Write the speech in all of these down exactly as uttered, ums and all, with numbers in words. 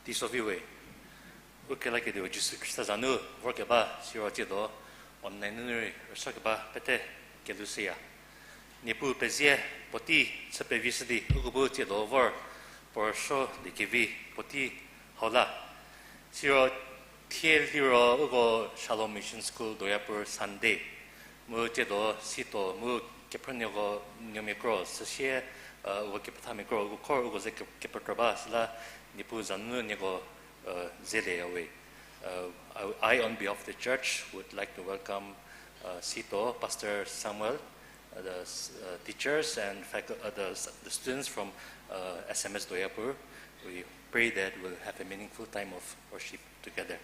Teisoviwe, u kelaketuo Jisu Khrista za nu vorkeba siro tsiedo online nunu rei rüsuokeba pete kelushüya. Niepuu pezie puotei chü pevishü di uko bu tsiedo vor puo rüsuo di kevi puotei hau la. Siro thie liro uko Shalom Mission School Doyapur Sunday mu tsiedo sito mu kephrünuoko nuomia kro süsie, uko kepethamiakro uko khor uko ze ke-, kepekro ba süla Niepuu za nunu nieko, uh, zeleyawe. Uh, I, I, on behalf of the church, would like to welcome, uh, Sito, Pastor Samuel, uh, the s-, uh, teachers and facu-, uh, the s-, the students from, uh, S M S Doyapur. We pray that we'll have a meaningful time of worship together.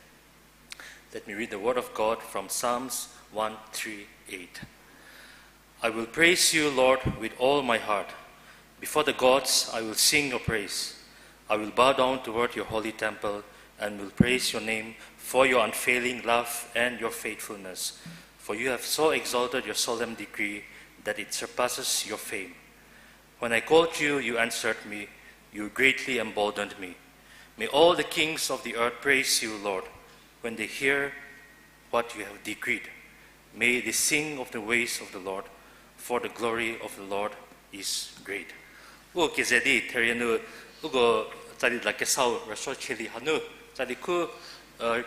Let me read the word of God from Psalms one three eight. I will praise you, Lord, with all my heart. Before the gods, I will sing your praise. I will bow down toward your holy temple and will praise your name for your unfailing love and your faithfulness. For you have so exalted your solemn decree that it surpasses your fame. When I called you, you answered me. You greatly emboldened me. May all the kings of the earth praise you, Lord, when they hear what you have decreed. May they sing of the ways of the Lord, for the glory of the Lord is great. U keze di therie nu uko tsali la kesau rüsuo cheli hanu tsali khu, uh,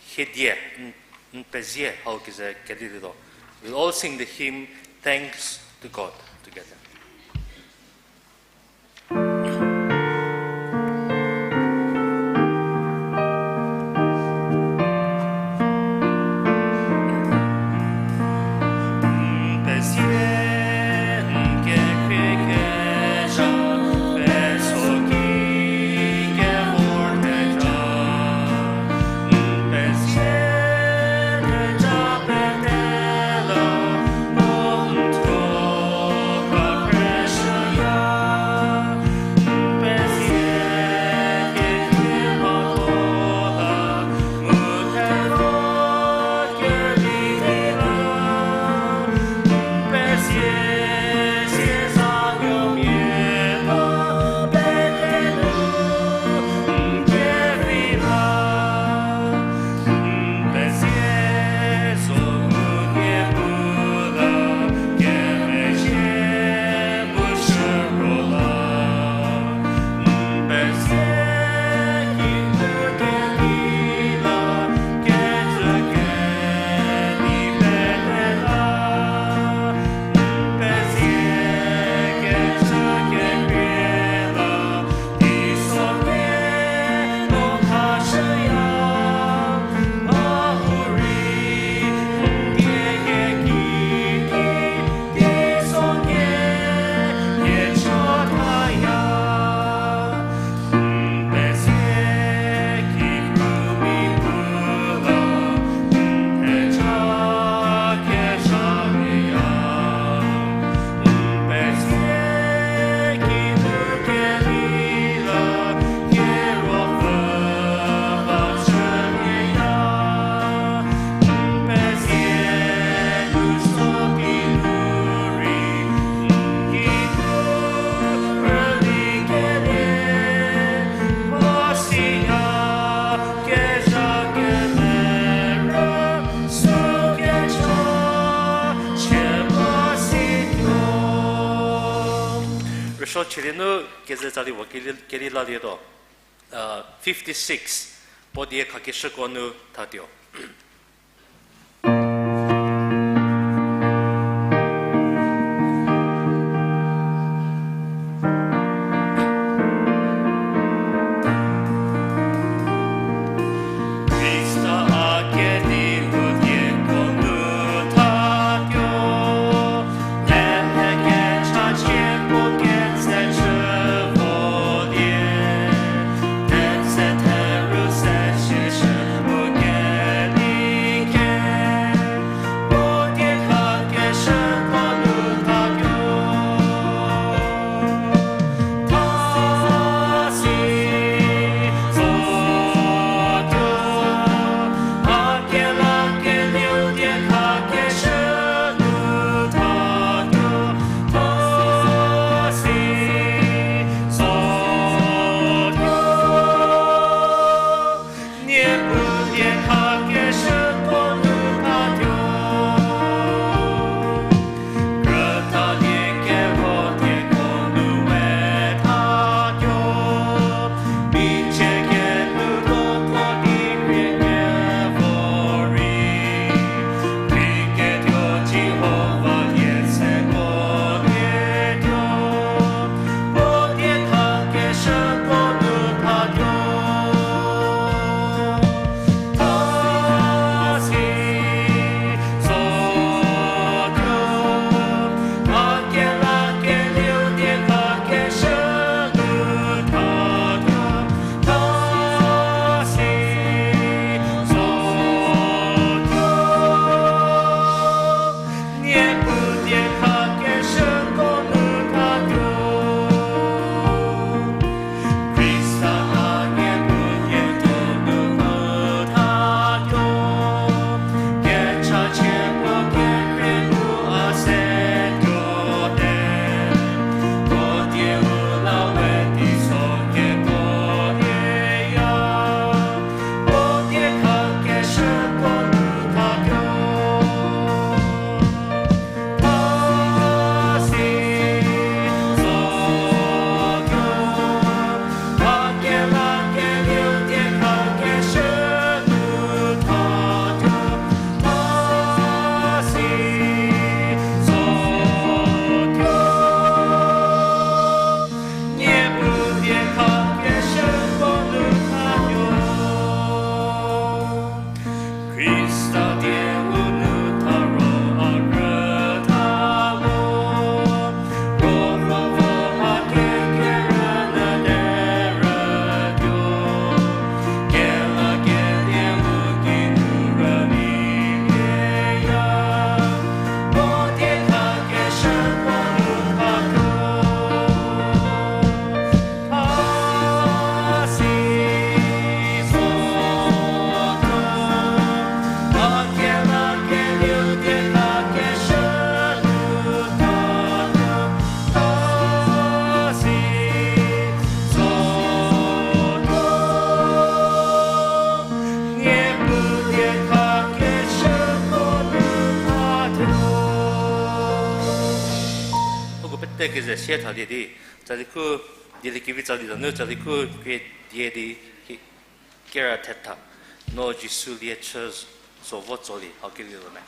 hiedie n-, n pezie hau keze kelilietuo. We'll all sing the hymn Thanks to God together. Rüsuo cheli nu keze tsali vo keli, keli lalietuo. Uh, fifty-six, puo die khakeshüko nu thatuo. Keze sie thalie di, tsali khu, dieliekevi tsali za nu tsali khu krie die di, hi, kera thetha, No Jisu lie chü zo vo tsolie, hau kelie zo me.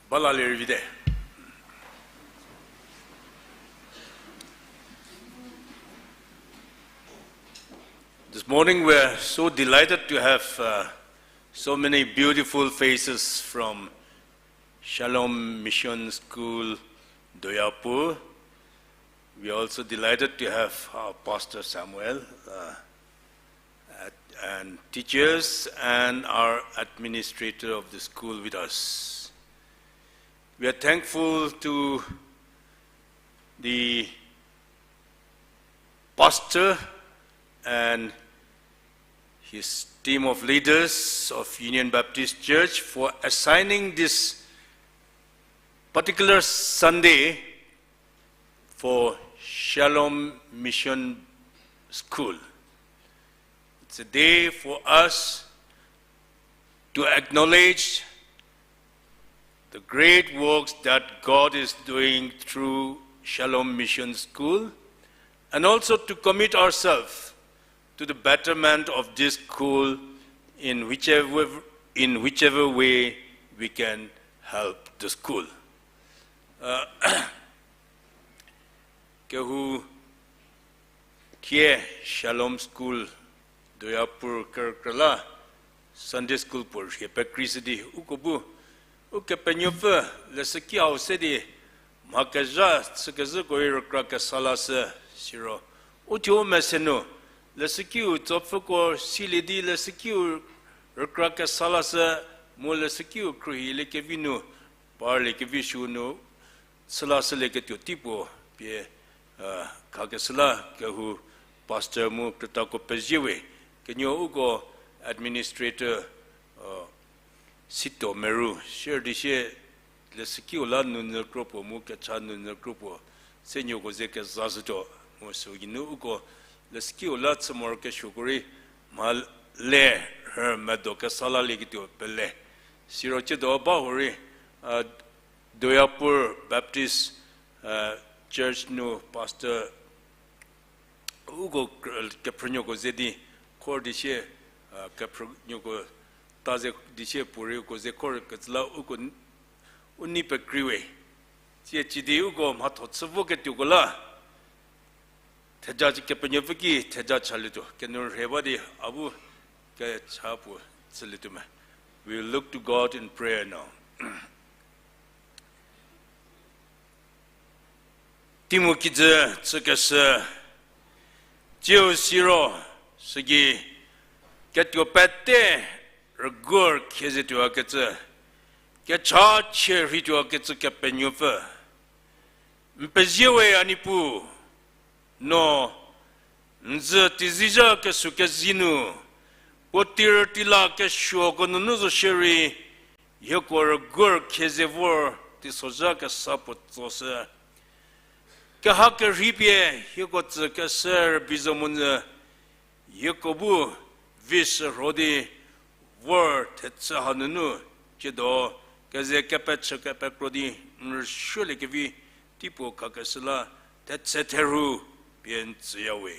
Bala lervite. This morning we're so delighted to have, uh, so many beautiful faces from Shalom Mission School, Doyapu. We are also delighted to have our Pastor Samuel, uh, at, and teachers and our administrator of the school with us. We are thankful to the pastor and his team of leaders of Union Baptist Church for assigning this particular Sunday for Shalom Mission School. It's a day for us to acknowledge the great works that God is doing through Shalom Mission School, and also to commit ourselves to the betterment of this school in whichever, in whichever way we can help the school. Uh, kehou thie Shalom School Doyapur kerükra la Sunday School puo rhie pekreishü di uko bu Ukepenuopfü leshüki hau se di mha kezha chükezhüko rei rükra kesa lashü siro, u thuo u mese nu leshükiu tsopfüko silie di leshükiu rükra kesa lashü, mu leshükiu khruohiliekevi nu, parliekevi sü nu, chülashülieketuo teipuo pie, khakeshü la kehou pastor mu krütako pezie we, kenuo uko administrator, Sito Meru, share di sie leshükiu la nunyü kropuo mu kecha nunyü kropuo, se nuoko ze kezashütuo, mu süu geinu uko leshükiu la chü morokesuoko rei mha le rhü medo kesa lalieketuo pele. Siro tsiedo ba hurei, a, Doyapur Baptist, a, Church nu pastor uko kephrünuoko ze di khor di sie, a, kephrünuoko ta ze di sie puorei uko ze khor kecü la uko n-, u nei pekrei we. Tsie chü di uko mhatho chü voketuoko la theja, Kepenuopfü ki theja chalietuo, kenu rhe ba di a bu kecha puo chülietuo me. We look to God in prayer now. Teimu kijü chükeshü, tsiu siro, süki ketuo pete rüguor khiezetuo kecü, kecha chie rheituo kecü Kepenuopfü, n pezie we a Niepuu, no n zü teizizha kesuo kezei nu, puo tir tila kesuoko nunu zo shierei, hieko rüguor khie ze vor teisozha kesa puo tsoshü. Keha kerhei pie hieko tsükeshü rübei zo monyü, hieko bu vi shürho di vor thechü hanunu, tsiedo keze kepechü kepekro di n rüsuoliekevi teipuo khakeshü la thetse therhu pie n tsüya we.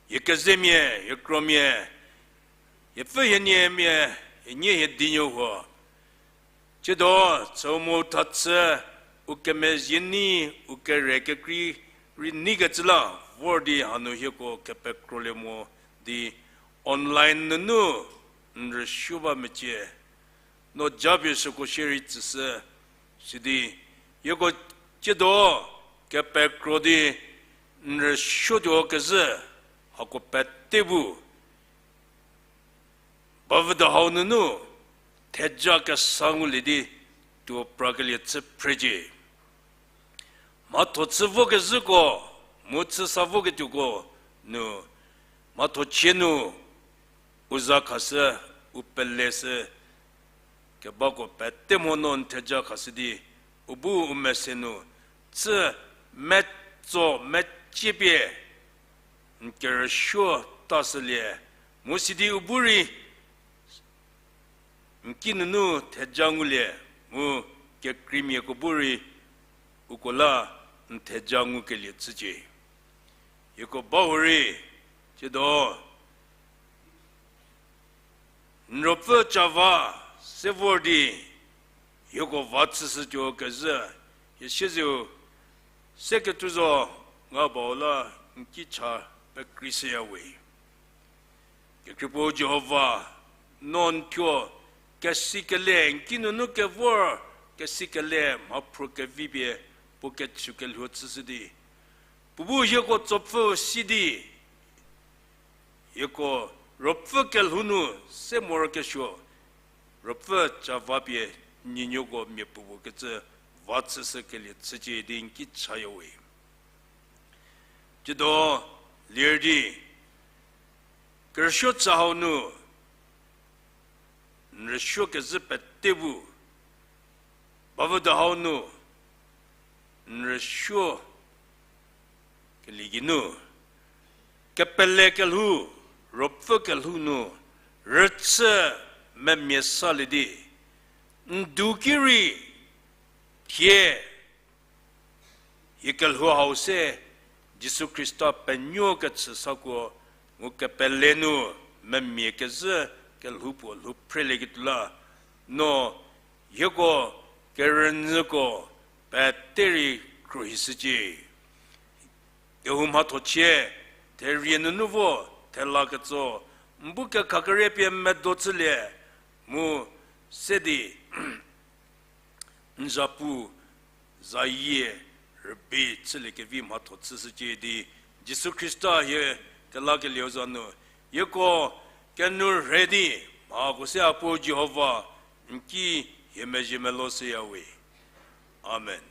Hie kezemia, hie kromia, hie pfü hie niemia, hie nie hie dinuo huo, tsiedo chü mu thachü, u kemezhie nei, u kere kekrei rei neikecü la vor di hanu hieko kepekrolie mo di online nunu n rüsuo ba mecie. No japie süko shierei tsüshü, sidi hieko tsiedo kepekro di n rüsuotuo kezhü hako pete bu bavüdo hau nunu theja kesa ngulie di tuo prakelie chü phrecie. Mhatho chü vokezhüko mu chü sa voketuoko nu, mhatho chie nu u za khashü, u peleshü kebako pete mho no n theja khashü di, u bu u mese nu chü metso mecie pie n kerüsuo tashülie, mu sidi u bu rei n kinunu theja ngulie, mu kekreimiako bu rei uko la n theja ngukelie chücie. Hieko ba hurei, tsiedo n ruopfü cava se vor di hieko va chüshütuo kezhü, hie siezeu se ketuo zo nga bau la n ki cha pekreishüya we. Kekhriepuu Jihova, no n thuo kesikele n kinunu kevor, kesikele mhaphruo kevi pie puo kechu kelhuo chüshü di, puo bu hieko tsopfü si di, hieko ruopfü kelhou nu se morokesuo, ruopfü cava pie n nuoko miapuopuo kecü va chüshükelie chücie di n ki chaya we. Tsiedo ler di kerüsuo tsü hau nu, n rüsuo kezhü pete bu, bavüdo hau nu, n rüsuo kelie geinu, kepele kelhou, ruopfü kelhou nu, rüchü memia salie di, n du ki rei, thie, hie kelhou hau se, Jisu Khrista penuo kechü sako, ngu kepele nu, memia kezhü kelhou puo lhou phrelieketuo la, no, hieko, kerünyüko, pete rei khruohishücie. Kehou mhatho chie, therie nunu vo, thela ketso, n bu kekhakerie pie medo chülie, mu se di, n zapu, zayie, rübei chüliekevi mhatho chüshücie di, Jisu Khrista hie kelakelieu za nu, hieko kenourhei di, mhako se Apuo Jihova, n ki hie mezhie melou shüyawe. Amen.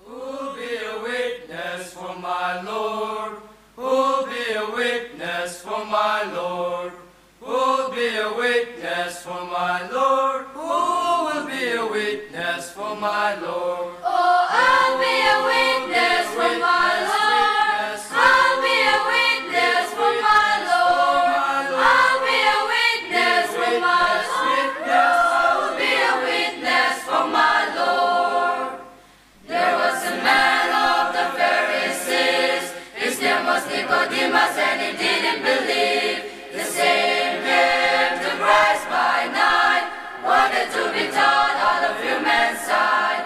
Who'll be a witness for my Lord? Who'll be a witness for my Lord? Who'll be a witness for my Lord? Who will be a witness for my Lord? Oh, I'll be a witness for my Lord. I'll be a witness for my Lord. I'll be a witness for my Lord. I'll be a witness for my Lord. There was a man of the Pharisees. His name was Nicodemus, and he didn't believe. The same came to Christ by night, wanted to be taught out of human sight.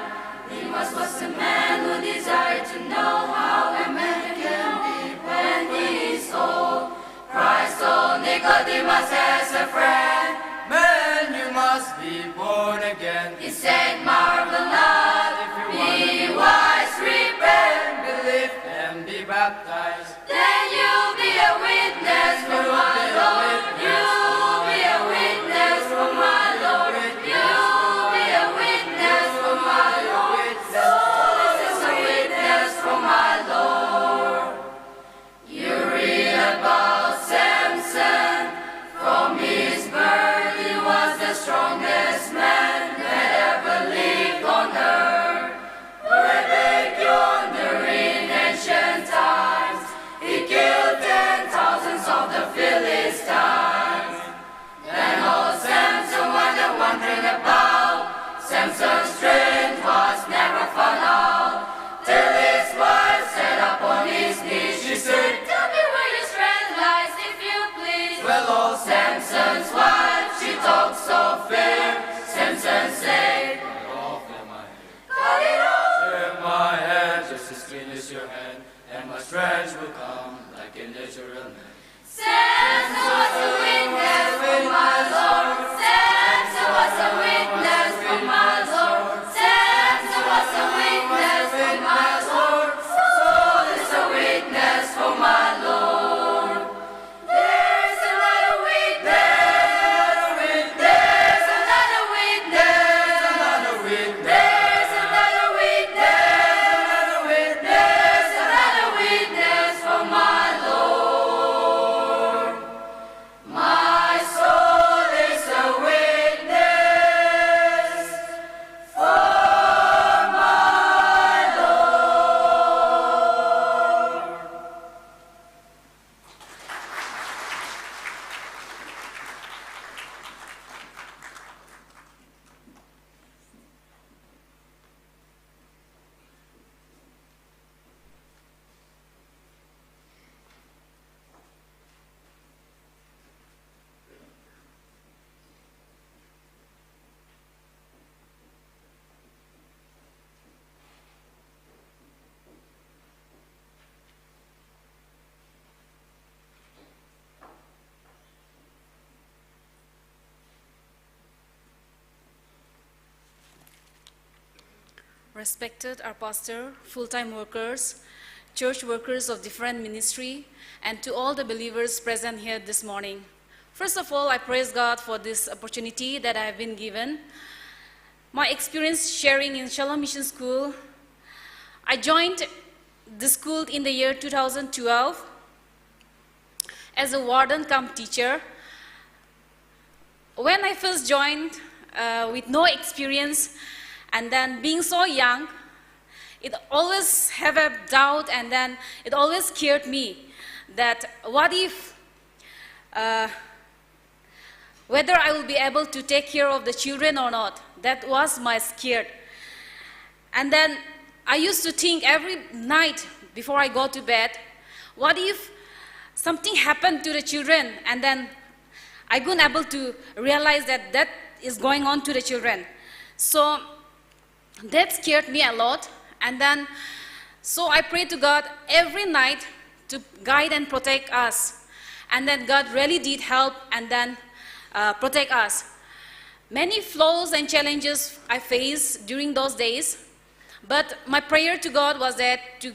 Nicodemus was a man who desired to know how a man can be when he is old. Christ told Nicodemus as a friend, "Man, you must be born again." He said, "Marvel not, if you want to be wise, repent, believe, and be baptized. Then you'll be a witness for my Lord. You'll be a witness for my Lord. You'll be a witness for my Lord." So this is a witness for my Lord. You read about Samson. From his birth, he was the strongest man that ever lived. Respected our pastor, full-time workers, church workers of different ministry, and to all the believers present here this morning. First of all, I praise God for this opportunity that I have been given. My experience sharing in Shalom Mission School. I joined the school in the year two thousand twelve as a warden cum teacher. When I first joined, uh, with no experience, and then being so young, it always have a doubt, and then it always scared me that what if, uh, whether I will be able to take care of the children or not. That was my scared. And then I used to think every night before I go to bed, what if something happened to the children and then I couldn't able to realize that that is going on to the children. So that scared me a lot. And then, so I prayed to God every night to guide and protect us. And then God really did help and then, uh, protect us. Many flaws and challenges I faced during those days, but my prayer to God was that to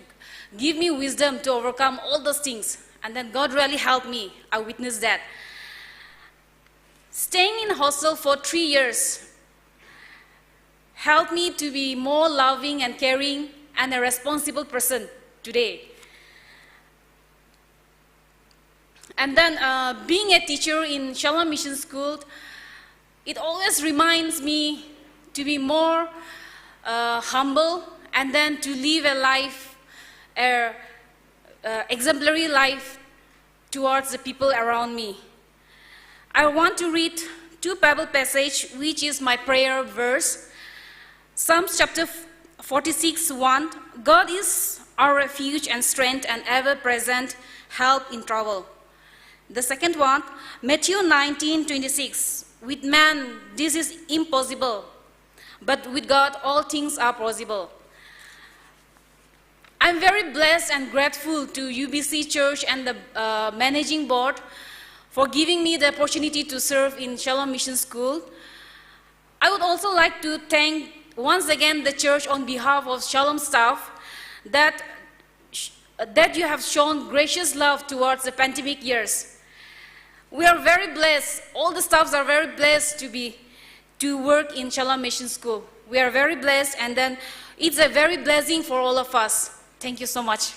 give me wisdom to overcome all those things. And then God really helped me. I witnessed that. Staying in hostel for three years helped me to be more loving and caring and a responsible person today. And then, uh, being a teacher in Shalom Mission School, it always reminds me to be more, uh, humble and then to live a life, a, uh, exemplary life towards the people around me. I want to read two Bible passage, which is my prayer verse. Psalms chapter forty-six, one, "God is our refuge and strength and ever-present help in trouble." The second one, Matthew nineteen twenty-six, "With man this is impossible, but with God all things are possible." I'm very blessed and grateful to U B C Church and the, uh, managing board for giving me the opportunity to serve in Shalom Mission School. I would also like to thank once again the church on behalf of Shalom staff that sh-, that you have shown gracious love towards the pandemic years. We are very blessed. All the staffs are very blessed to be, to work in Shalom Mission School. We are very blessed, and then it's a very blessing for all of us. Thank you so much.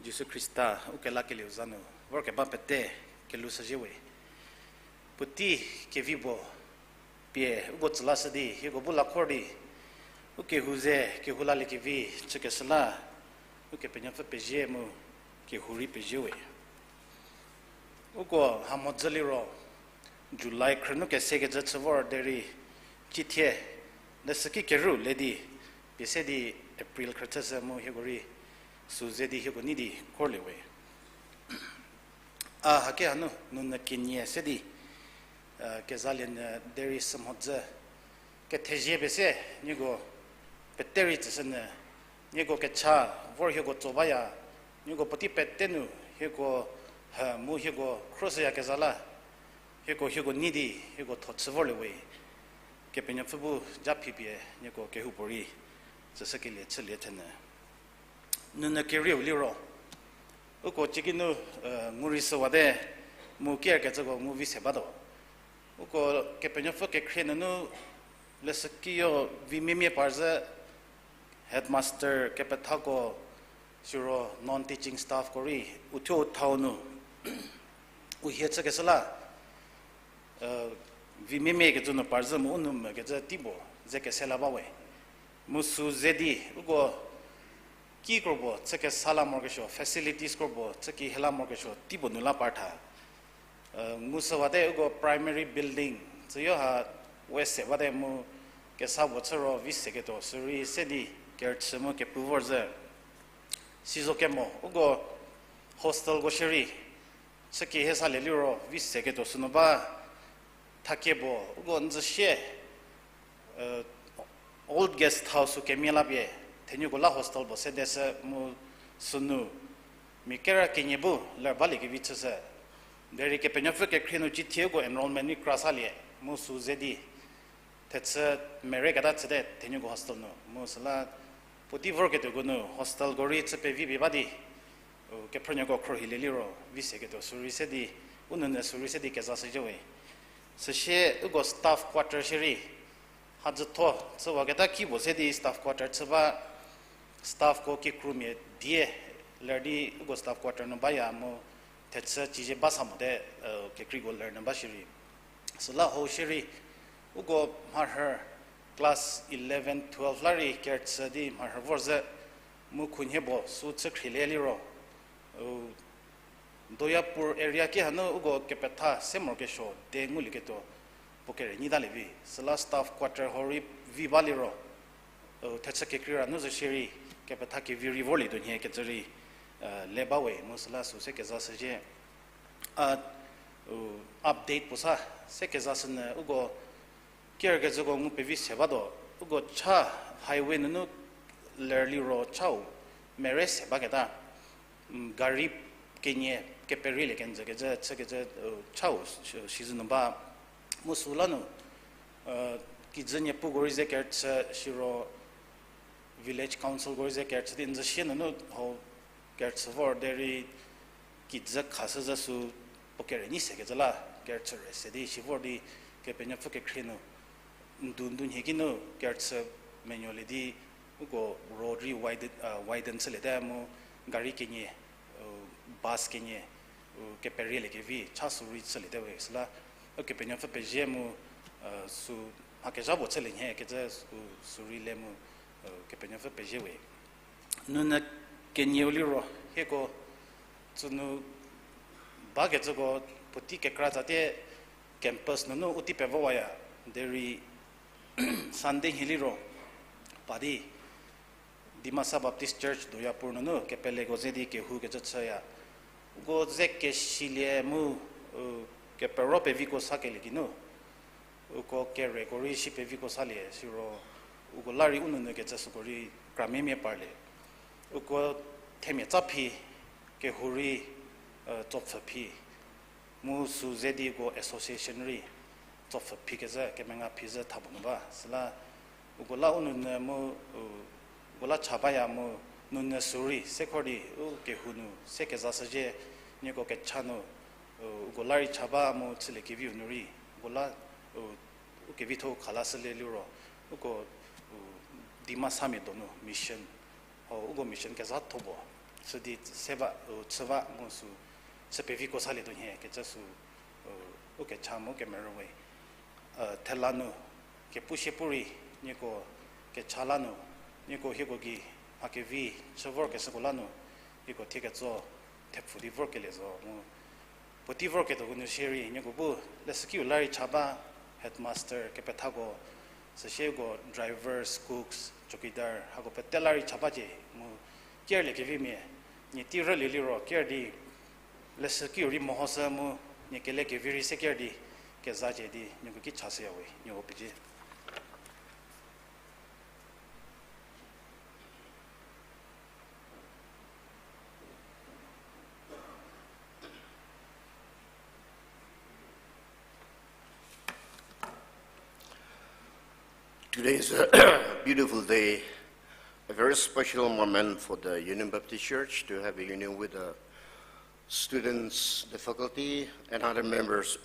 Jisu Khrista ukelakelieu za nu vorkeba pete kelhou shüzhie we. Puotei kevi puo pie uko tsülashü di hieko bu la khor di, ukehou ze kehou laliekevi chükeshü la Ukepenuopfü pezie mu kehou rei pezie we. Uko hamhodzü liro July khrünu kesekecü chü vor derei cithie leshüki kerü le di pie se di April khrüchüshü mu hieko rei sü ze di hieko nei di khorlie we. A haki hanu nunyü kenie se di kezalie nyü derei sümhodzü kethezie pie se nieko pete rei tsüshünyü, nieko kecha vor hieko tso baya, nieko puotei pete nu hieko hu mu hieko khroshüyakezha la hieko hieko nei di hieko tho chü vorlie we. Kepenuopfü bu japhi pie nieko kehoupuorei tsüshükelie chülie thenyü. Nunyü kerieu liro uko ciekinu ngu rei shüwate mu kerkecüko ngu vi se batuo. Uko Kepenuopfü kekhrie nunu leshükiyo vi miemie parzhü, headmaster kepethako siro non-teaching staffko rei uthuo thau nu u hie chükeshü la vi miemie kecü nu parzhü mu u nou mvükecü tei puo ze kese la ba we. Mu sü ze di uko ki kropuo chü kesa la morokesuo, facilities kropuo chü ki hie la morokesuo tei puo nu la par tha. Ngu shüwate uko primary building tsüyo ha we se bate mu kesa puo chü ro vi seketuo sürei se di kerüchü mu kepu vorzhü. Sizo kemo uko hostelko shierei chü ki hie salie liro vi seketuo sünu ba. Thakie puo uko n zü sie old guest house sü kemia la pie thenuko la hostel puo sedeshü mu sünu mia kera kenie bu ler baliekevi chüshü. Derei Kepenuopfü kekhrie nu cithie uko enrollment ni kra salie mu sü ze di thechü mereketa chüte thenuko hostel nu mu süla puotei vorketuoko nu hostelko rei chü pevi pie ba di u kephrünuoko khrohilie liro vi seketuo sürei se di u nounyü sürei se di keza shüzhie we. Süsie uko staff quarter shierei hadzütho chüwaketa ki puo se di staff quarter chü ba. Staffko kikrumia die ler di uko staff quarter nu baya mu thechü cizie ba sa mote kekreiko ler nyü ba shierei. Süla hau shierei uko mharhü class eleven, twelve la rei kerüchü di mharhü vorzhü mu khunhie puo sü chü khrielie liro u Doyapur area ki hanu uko kepetha se morokesuo de ngulieketuo puo kere nyi talie vi. Süla staff quarter hau rei vi ba liro u thechü kekrei ra nu zo shierei kepetha kevi rei vorlietuo nhie kecü rei le ba we mu süla sü se keza shüzhie. A u update puo sa se keza shünyü uko kerükecüko ngu pevi se batuo. Uko cha highway nunu ler liro chau mere se baketa gari kenie keperielie kenjükecü chükecü chau sizü nu ba. Mu süla nu kijü niepuko rei ze kerüchü siro village councilko rei ze kerüchü di n zü sie nunu hau kerüchü vor derei kijü khashü zhü sü puo kere nyi sekecü la kerüchü re se di si vor di Kepenuopfü kekhrie nu ndu ndu nhie kinu kerüchü menuolie di uko road rei widen chüliete mu gari kenie bus kenie u keperielie kevi cha sü rei chüliete we süla Ukepenuopfü pezie mu sü mha kezha puo chülie nhie kecü u sü rei le mu Kepenuopfü pezie we. Nunyü kenieu liro hieko tsünu bakecüko puotei kekra tsatie campus nunu u tei pevowaya derei Sunday nhie liro pa di Dimasa Baptist Church Doyapur nunu kepeleko ze di kehoukecü chüya. Uko ze kesilie mu u kepero peviko sakelie kinu uko kereko rei si peviko salie siro uko la rei u nounyü kecü süko rei kramemia parlie. Uko themia tsa phi, kehou rei tsopfhü phi mu sü ze di uko association rei tsopfhü phi kezhü kemenga phi zhü tha puo nu ba süla uko la u nounyü mu uko la cha baya mu nounyü sü rei se khor di u kehou nu se keza shüzhie nieko kecha nu uko la rei cha ba mu chülie keviu nu rei uko la u kevitho khalashülie liro uko u Dimasamia donu mission hau uko mission kezhatho puo Sü di se ba, u chü ba mu sü, sü peviko salietuo nhie kecü sü, u, u kecha mu kemerü we. Thela nu, kepu shie pu rei, nieko kecha la nu, nieko hieko gei mha kevi chü vorkeshüko la nu, hieko thie ketso thepfu di vorkelie zo mu, puotei vorketuoko nu shierei, nieko bu leshükiu la rei cha ba, headmaster kepethako, süsieko drivers, cooks, chowkidar, hako pete la rei cha bacie mu, kerliekevimia, nie tei rülie liro ker di, leshükiu rei mehoshü mu, nie kelekevi rei se ker di, kezacie di nieko ki chashüya we, nieko pezie. Today is a beautiful day, a very special moment for the Union Baptist Church to have a union with the students, the faculty, and other members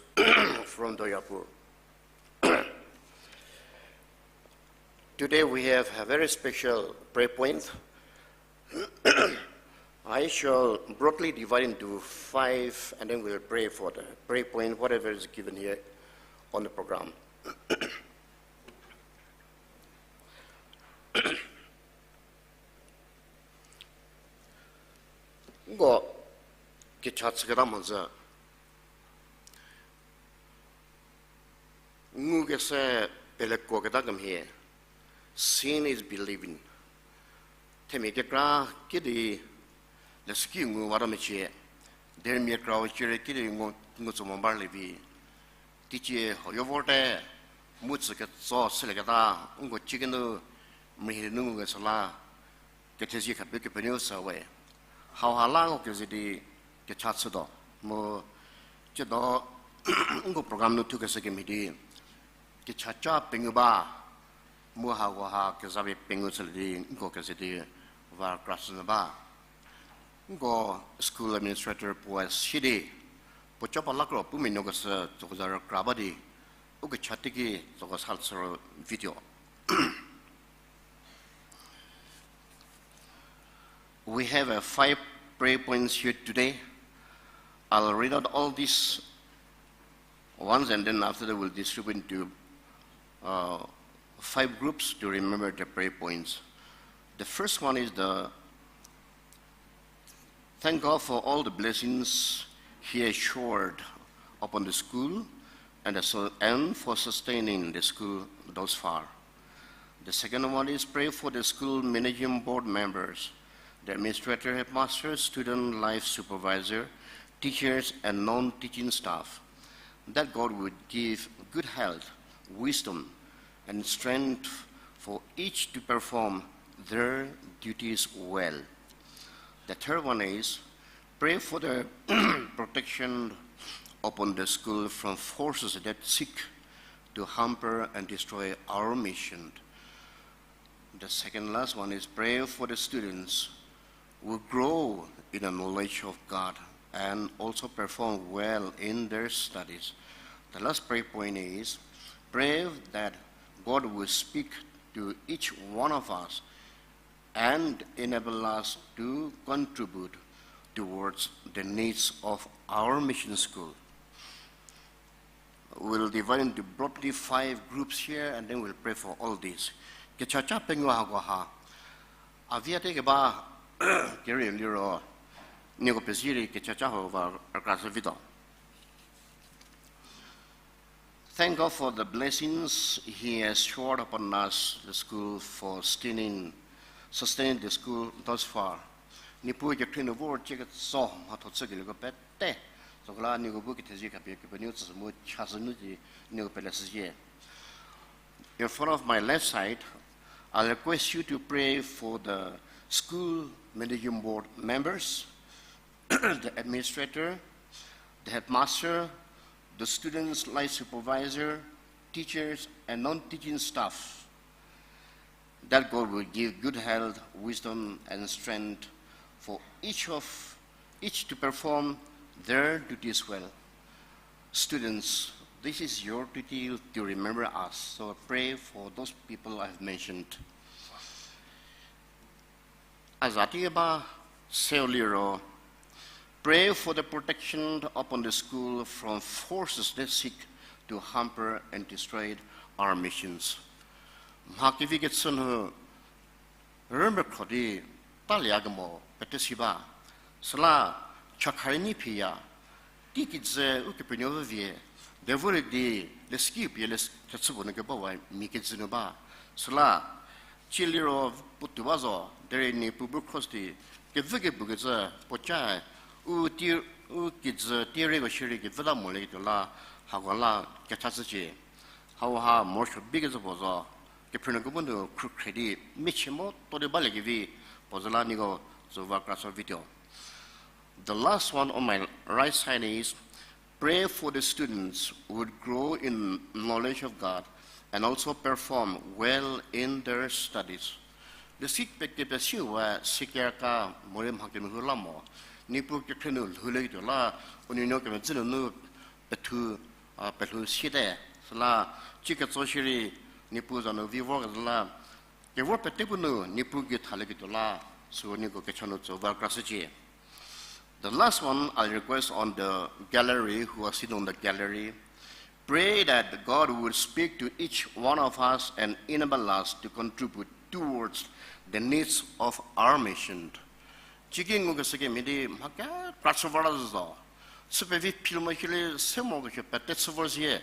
from Doyapur. Today we have a very special prayer point. I shall broadly divide into five, and then we'll pray for the prayer point, whatever is given here on the program. Nko kecha chüketa mhodzü. Ngukeshü pelekuoketa kemhie, seeing is believing. Themia kekra kidi leshüki nguwata mecie, derei mia krau cierei kidi ngu, ngu tso mo barlie vi. Teicie huoyo vorte, mu tsü ketso shülieketa, nko cikenu mhie nu ngukeshü la, kethezie khapie Kepenuopfü sü we. Hauha la nko keze di kecha chütuo. Mu, tsiedo, nko program nu thukeshü kemhie di, kechaca pengou ba, mu hakoha kezapie pengou chülie di nko keze di va kra shünyü ba. Nko school administrator puoe si di, puo co pa lakro pu menuokeshü tsoko za rükra ba di, u kecha teiki tsoko sa chüro video. We have, uh, five prayer points here today. I'll read out all these once, and then after that we'll distribute into, uh, five groups to remember the prayer points. The first one is the thank God for all the blessings He has showered upon the school and, the, and for sustaining the school thus far. The second one is pray for the school managing board members, the administrator, headmaster, student life supervisor, teachers, and non-teaching staff, that God would give good health, wisdom, and strength for each to perform their duties well. The third one is pray for the protection upon the school from forces that seek to hamper and destroy our mission. The second last one is pray for the students who grow in the knowledge of God and also perform well in their studies. The last prayer point is pray that God will speak to each one of us and enable us to contribute towards the needs of our mission school. We'll divide into broadly five groups here, and then we'll pray for all these. Kechaca pengou hako ha. A viate keba kerieu liro, nieko pezie rei kechaca hau va rükra shü vituo. Thank God for the blessings He has showered upon us, the school, for sustaining, sustaining the school thus far. Niepuu kekhrie nu vor cie ketso mhatho chükelieko pete, süla nieko bu kethezie khapie Kepenuopfü tsü mu chashü nu di nieko pele shüzhie. In front of my left side, I request you to pray for the school managing board members, the administrator, the headmaster, the students' life supervisor, teachers, and non-teaching staff, that God will give good health, wisdom, and strength for each of, each to perform their duties well. Students, this is your duty to remember us. So pray for those people I have mentioned. A za tie ba Seu liro, pray for the protection upon the school from forces that seek to hamper and destroy our missions. Mha kevi kechü nu rümekhro di talie kemo pete si ba. Süla chakhari ni phiya, tei kijü Ukepenuopfü vie, devil di leshüki pie le thechü puo nu keba wa mia kijü nu ba. Süla, cie liro puotou ba zo, derei Niepuu bu cross di, kevü kebu kecü puoca, u tie, u kijü tierei ko shierei kevüta molieketuo la, hako la kecha chücie. Hauha morosuo bikecü puo zo, kephrünuoko bu nu khrukhre di, michie mo to di baliekevi, puo zo la nieko tsüva kra so video. The last one on my right side is, pray for the students who would grow in knowledge of God and also perform well in their studies. Lesi pekepesiu we sikiraka morei mha kemhie la mo, Niepuu kekhrie nu lhoulieketuo la, u nuonuo kemedzü nunu pethu, a, pelhou siete. Süla, cie ketso shierei, Niepuu za nu vi vorkezhü la, kevor pete bu nu Niepuu gei thalieketuo la, sü nieko kecha nu tsüva kra shücie. The last one I request on the gallery, who are sitting on the gallery, pray that God would speak to each one of us and enable us to contribute towards the needs of our mission. Cieki ngukeshü kemhie di mha kekra chü vor la zo. Chü pevi phil mo hilie se morokesuo pete chü vor zie.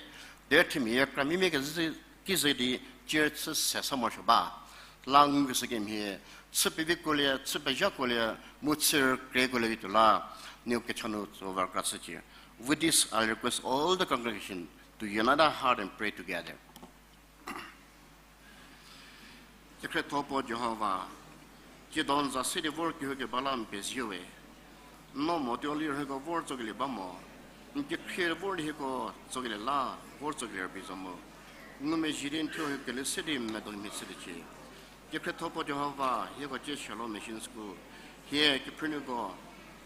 Derei themia kra mimia kezhü ki ze di cie chü se sa morosuo ba. La ngukeshü kemhie, chü pevi kuolie, chü pezha kuolie, mu chü rükrie kuolieketuo la, nieko kecha nu tsüva kra shücie. With this, I request all the congregation to unite our heart and pray together. Kekhrietho puo Jihova, tsiedo n za se di vor kehouketuo la n pezie we. No mo tuo liro hieko vor tsokelie ba mo. N kekhrie vor di hieko tsokelie la, vor tsokelie rübei zo mu. Ngumezhie di n thuo hieko kele se di n medo mhie chüliecie. Kekhrietho puo Jihova, hieko cie Shalom Mission School, hie kephrünuoko,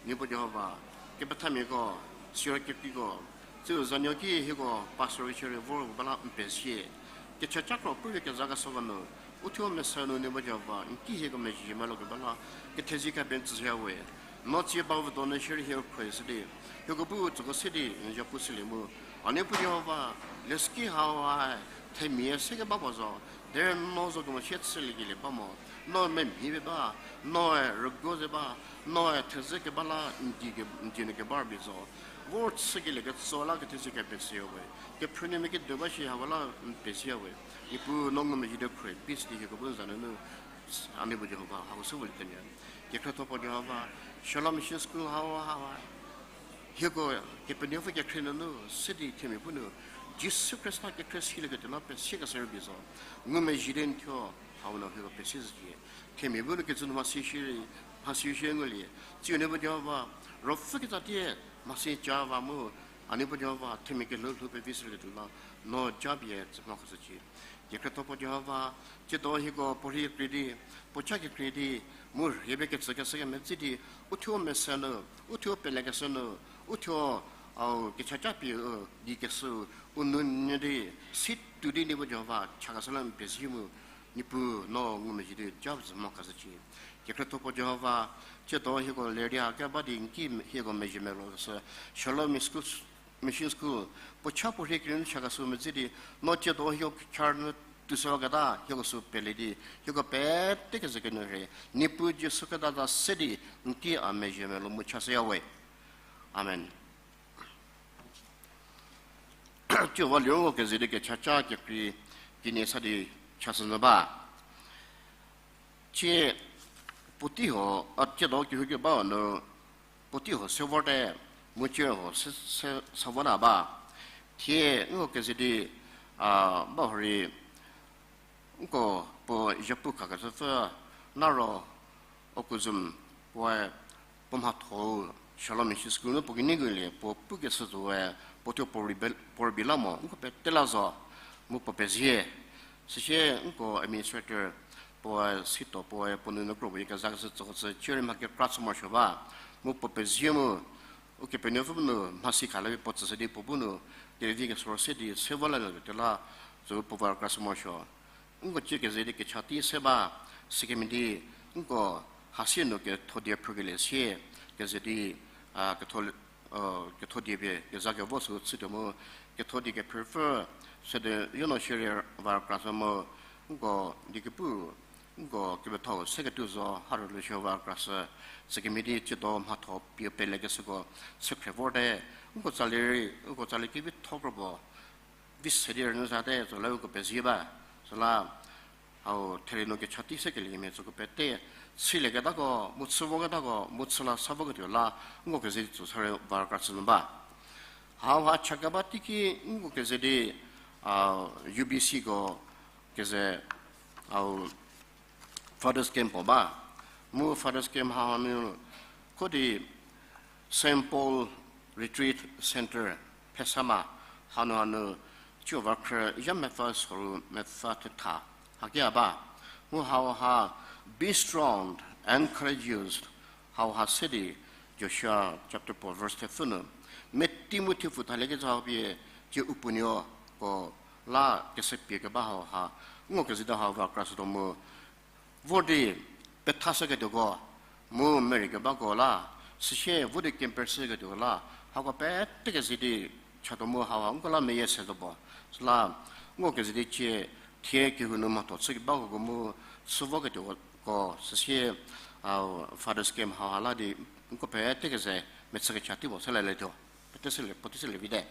Niepuu Jihova, kepethamiako, siro kekriko, tsiu zanuo ki hieko pastor shierei vor ba la n pezie. Kecha cakro puo kezha kesuoko nu, uthuo mesa nu Niepuu Jihova n ki hieko mezhie melou keba la, kethezie khapie n tsüshüya we. No tsie ba vü donu shierei hieko khruohi shü di, hieko bu tsüko se di n zhapu shülie mu. A Niepuu Jihova, leshüki hau ha themia se keba puo zo, derei no zo kemo sie chüliekelie ba mo, no memhie pie ba, noe rüguo ze ba, noe theze keba la n die ke, n die nu keba rübei zo. Vor chükelie ketso la kethezie khapie n tsüya we. Kephrünuomia kediba shi hako la n pezie we. Niepuu no ngumezhie di khruohi peace di hieko bu n za nunu, a Niepuu Jihova, hako se volie thenie. Kekhrietho puo Jihova, Shalom Mission School hau ha, hieko Kepenuopfü kekhrie nunu se di themia bu nu, Jisu Khrista kekhrie silieketuo la pesiekeshü rübei zo. Ngumezhie di n thuo hau nu hieko pesie zhücie. Themia bu nu kecü nu mhasi shierei, mhasi shie ngulie. Tsiu Niepuu Jihova, ruopfü ketsatie mhasi ca va mu, a Niepuu Jihova, themia kelhou lhou pevi shülieketuo la, no japie tsü mha khashücie. Kekhrietho puo Jihova, tsiedo hieko puorhi kekrei di, puo cha kekrei di, mu rhie pie ketsükeshü kemetsü di, uthuo mesa nu, uthuo pelekeshü nu, uthuo, au, kechaca pie, u, di keshü, u nou nyü di, si tuo di Niepuu Jihova, chakeshü la n pezie mu, Niepuu no ngumezhie di ja zhü mha khashücie. Kekhrietho puo Jihova, tsiedo hieko leria keba di n ki hieko mezhie melou keshü, Shalom Mission School, Mission School, puo cha puorhi kekrei nu chakeshü metsü di, no tsiedo hieko kechar nu tuo shüwaketa, hieko sü pele di, hieko pete kezükenu rei, Niepuu Jisu Khrista za se di, n ki a mezhie melou mu chashüya we. Amen. Tsiedo liro kezei di kechaca kekrei kenie sa di chashünyü ba. Tsie puotei huo, a, tsiedo kehou keba nu, puotei huo se vorte, mu tsie huo se, se, se vota ba. Thie nko kezei di, a, ba hurei, nko puo zhapu khakeshüpfü, Naro Okuzum puoe puo mhatho-u Shalom Mission School nu puo kinyi ngulie, puo pukeshü zoe, puo thuo puo rübei, puo rübei la mo, nko pete la zo, mu puo pezie. Süsie nko administrator puoe sito puoe puo nunu kro puo kezakeshü tsüko tsü, tsie rei mha kekra chü morosuo ba, mu puo pezie mu, Ukepenuopfü bu nu mhasi khalie puo tsüshü di puo bu nu, kevi kesoro se di se vola nu tuo la, zo puo va kra chü morosuo. Nko tsie kezei di kecha tei se ba, sikemhie di, nko hasie nu kethodie phrükelie sie, keze di, a, ketho, a, kethodie pie keza kevo sü chütuo mu, kethodie kephrüpfü, sede yono shierei va krasü mu, nko di kepu, nko kepethau se ketuo zo, ha rüluo shie va krasü, sükemhie di tsiedo mhatho pie pelekeshüko, sükhre vorte, nko tsali rei, nko tsali kevitho kropuo, vi se di rünyü zate, zola uko pezie ba, süla, hau therie nu kecha tei sekeliemia süko pete, chülieketako, mu chü voketako, mu chü la sa voketuo la, nko keze di tsü sa rei va krasü nu ba. Hauha cha keba teiki nko keze di, a, U B C ko keze, au, Fathers Camp puo ba. Mu Fathers Camp hanu, kho di Saint Paul Retreat Center, Phesama, hanu hanu, tsiu va khrü ya mepfü soru mepfü thetha, hakia ba. Mu hauha, be strong, encourageous, hauha se di, Joshua chapter four verse thepfü nu, meti mu thepfü thaliekezha pie, cie u puonuoko la kese pie keba hauha, nko keze di hau va krashütuo mu, vor di pethashüketuoko, mu merei kebako la, süsie vor di camp peshüketuoko la, hako pete keze di chatuo mu hauha nko la meyie se zo puo. Süla nko keze di cie thie kehou nu mhatho chü kebako mu chü voketuoko süsie, a, Fathers Camp hauha la di nko pete keze mechü kecha tei puo sele letuo. Pete sele, puotei sele vite.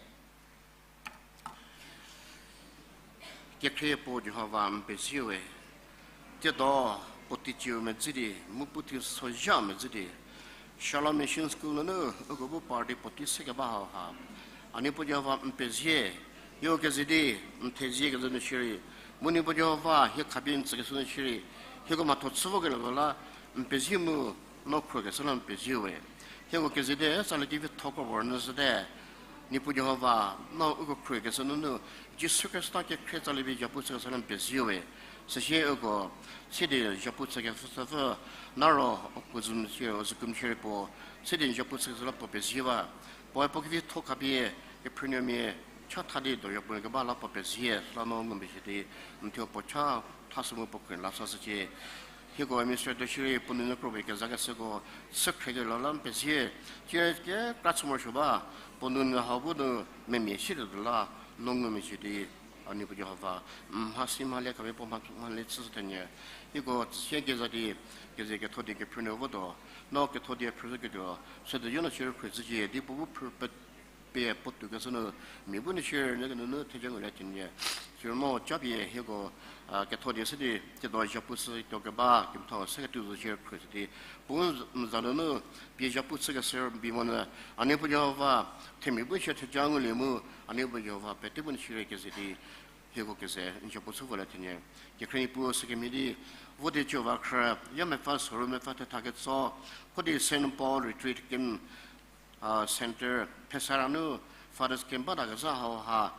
Kekhrie puo Jihova n pezie we, tsiedo puotei ciu medzi di, mu puotei sozha medzi di, Shalom Mission School nunu uko bu party puotei se keba hauha, a Niepuu Jihova n pezie, hieko keze di n thezie kezhü nu shierei, mu Niepuu Jihova hie khapie n tsükeshü nu shierei, hieko mhatho chü vokelieko la n pezie mu, no khruohikeshü la n pezie we. Hieko keze di tsali kevitho kro puo rünyü zhüte. Niepuu Jihova, no uko khruohikeshü nunu, Jisu Khrista kekhrie tsali pie zhapu chükeshü la n pezie we. Süsie uko, sidi zhapu chükeshü pfü, naro, uko zümshie, u zükümshierei puo, sidi zhapu chükeshü la puo pezie ba. Puoe puo kevitho khapie, kephrünuomia, cha tha di do zhapu keba la puo pezie, süla no ngumezhie di, n thuo puo cha thashü mu puo khrü la sashücie. Hieko administrator shierei puo nunu kro pie kezakeshüko, sükhriekelieko la n pezie, cie kekra chü morosuo ba, puo nunu hau bu nu memia sietuo la, no ngumezhie di, a Niepuu Jihova, mhasi mhale khapie puo mha, mhale chüshü thenie. Hieko tsüsie keza di, keze ketho di kephrünuo votuo, no ketho di phrüzhüketuo, sütuo yo no shierei khruohi zhücie, di puo bu phrü pe pie puotou keshü nu, mia bu nu shierei nyü kenunu theja ngulie thenie. Siro no japie hieko, a, ketho di se di, tsiedo zhapu chütuo keba, kemethau se ketuo zo shierei khruohi di, puo n za nunu, pie zhapu chükeshü bi monyü, a Niepuu Jihova, themia bu shie theja ngulie mu, a Niepuu Jihova, pete bu nu shierei keze di, hieko keze, n zhapu chü volie thenie. Kekhrie Niepuu sükemhie di, vo di ciu va khrü, ya mepfü soru mepfü thetha ketso, kho di Saint Paul Retreat Camp, a, Center, Phesara nu, Fathers Camp bata kezha hauha,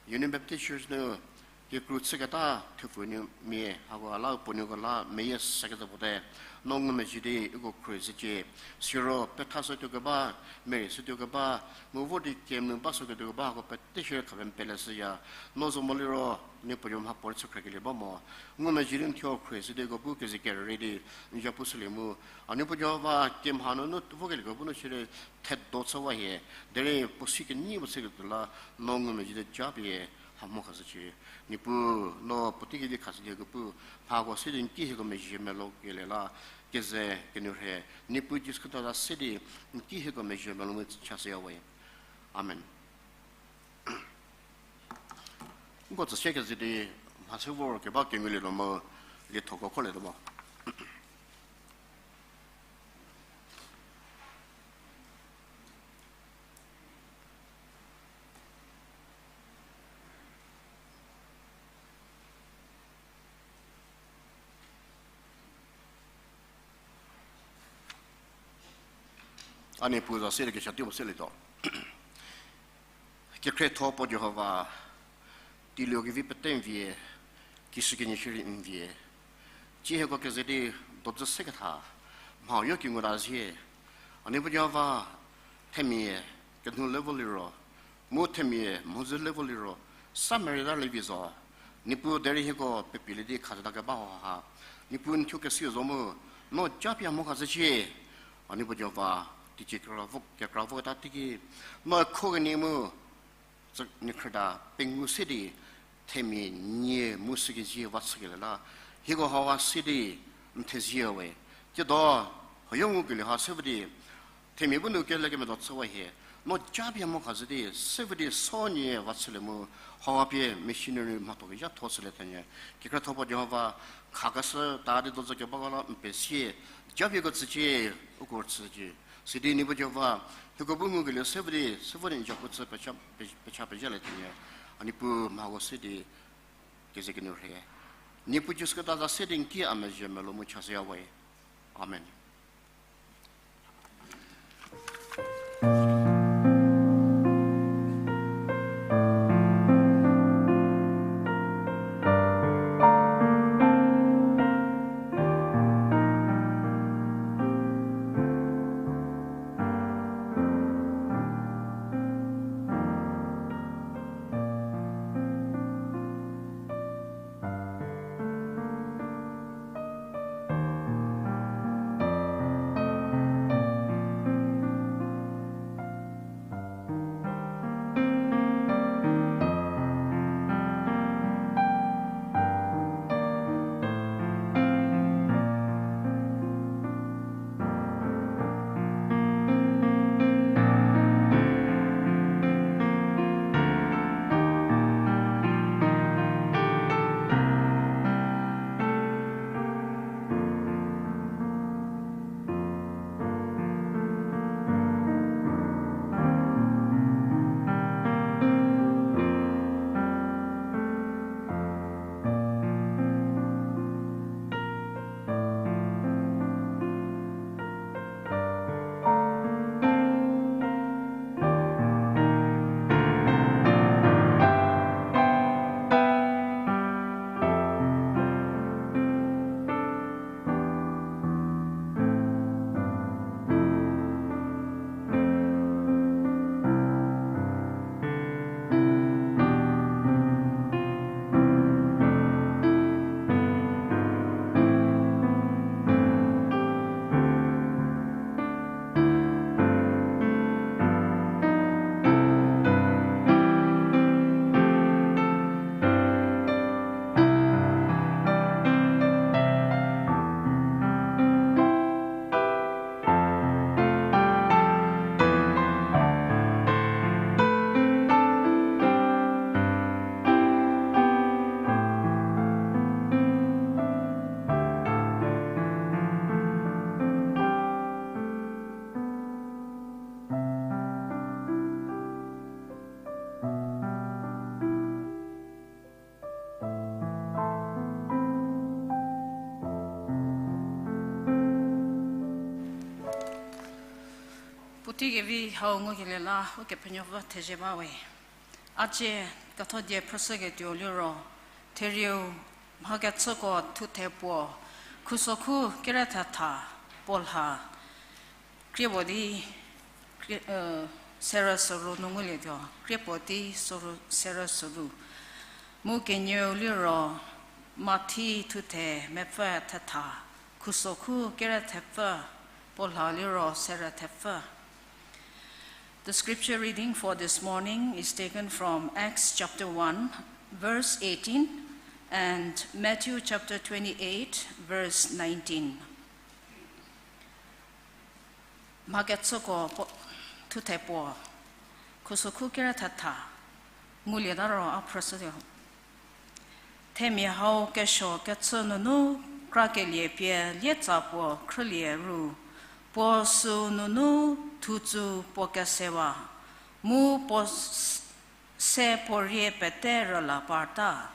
Union Baptist Church nu, kekru chüketa thepfunuomia, hako la puonuoko la meyie sekecü puo te, no ngumezhie di uko khruohi zhücie, siro pethashütuo keba, merei shütuo keba, mu vo di camp nu ba shüketuo keba hako pete shierei khapie n peleshüya, no zo moliro, Niepuu Jihova mha puorei chükhriekelie ba mo, ngumezhie di n thuo khruohi zhü di uko bu keze kerei di, n zhapu chülie mu, a Niepuu Jihova camp hanunu vokelieko bu nu shierei thedo chüwa hie, derei puo si kenyi puo chüketuo la, no ngumezhie di japie, ha mo khashücie. Niepuu, no puotei kevi khashü di uko bu, mhako se di n ki hieko mezhie melokelie la, keze kenuo rhe, Niepuu Jisu Khrista za se di, n ki hieko mezhie melo mu chashüya we. Amen. Nko tsüsie keze di mhase vor keba kengulie tuo mu, liethoko kholietuo mo. A Niepuu za se di kecha tei puo selietuo. Kekhrietho puo Jihova, teiluo kevi pete n vie, kishükinyi shierei n vie. Tsie hieko keze di dozü seketha, mha-u yo kingu ta zie. A Niepuu Jihova, themia, kenhu level liro, mu themia, mhodzü level liro, sa merei ta lievi zo. Niepuu derei hieko pepilie di khazeta keba hauha. Niepuu n thuo kesiu zo mu, No japie mo khashücie, a Niepuu Jihova, teicie kekra vo, kekra vota teiki, no kho kenie mu, tsü niekhrüda pengou se di, themia nie mu sükezie va chükelie la, hieko hauha se di, n thezie we. Tsiedo, huoyo ngukelie ha se vo di, themia bu nu kelekemedo chüwa hie, no japie mo khashü di, se vo di so nie va chülie mu, hauha pie missionary mhatho kezhatho shülie thenyü. Kekratho puo Jihova, khakeshü ta di dozü kebako la n pesie, japieko tsücie, uko tsücie. Sidi Niepuu Jihova, hieko bu ngukelie se vo di, se vo di n japu chü pecha, pe-, pecha pezalie thenyü. A Niepuu mhako se di, keze kenu rhie. Niepuu Jisu Khrista za se di n ki a mezhie melou mu chashüya we. Amen. Puotei kevi hau ngukelie la Ukepenuopfü thezie ba we. A cie ketho die phrüshüketuo liro, therieu mhakechüko thuthe puo, khusokhu kere thetha, puo lha, krie puo di, krie, serü soru nu ngulietuo, krie puo di soru, serü soru. Mu kenieu liro, Mathi thuthe mepfü thetha, khusokhu kere thepfü, puo lha liro serü thepfü. The scripture reading for this morning is taken from Acts chapter one, verse eighteen, and Matthew chapter twenty-eight, verse nineteen. Mhakechüko puo, thuthe puo, khusokhu kere thetha, ngulieta ro a phrüshütuo. Themia hau kesuo kechü nunu krakelie pie lietsa puo khrülie ru, puo süu nunu thutsu puo kesewa, mu puo s-, se puo rie pete rüla parta.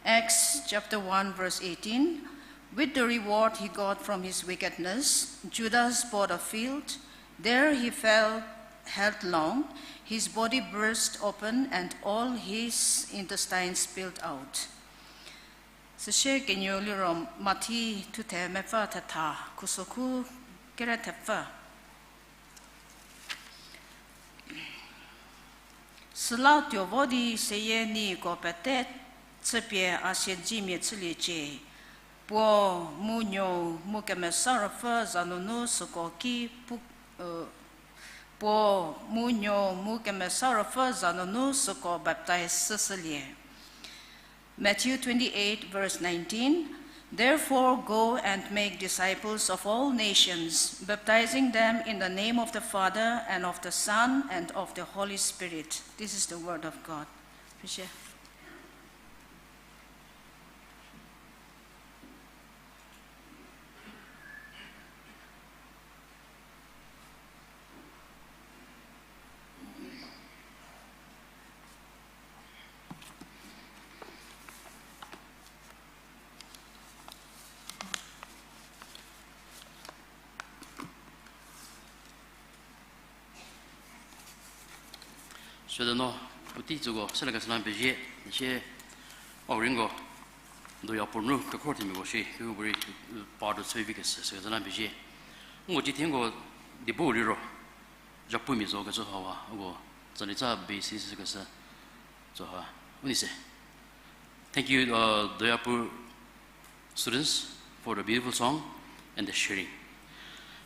Acts chapter one, verse eighteen, with the reward he got from his wickedness, Judas bought a field. There he fell headlong. His body burst open and all his intestines spilled out. Süsie kenieu liro Mathi thuthe mepfü thetha, khusokhu kere thepfü. Süla tuo vo di seyie nieko pete Chüpie a siedzemia chüliecie. Puo, mu Nuou, mu Kemesa Ruopfü za nunu süko ki pu-, uh, Puo, mu Nuou, mu Kemesa Ruopfü za nunu süko baptize shüshülie. Matthew twenty-eight, verse nineteen. Therefore, go and make disciples of all nations, baptizing them in the name of the Father and of the Son and of the Holy Spirit. This is the word of God. Appreciate. Süla no, puotei tsüko, süla kesüla pezie, sie, a rei nko, doya puo nu, kekhor themiako shi, kehoupuorei, part two chü vi kesü, sü kesüla pezie. Nko cithie nko, dibu liro, japumia zo kecü hawa, uko, tsali tsa basis kecü, zo ha, u nei se. Thank you, uh, Doyapu students for the beautiful song and the sharing.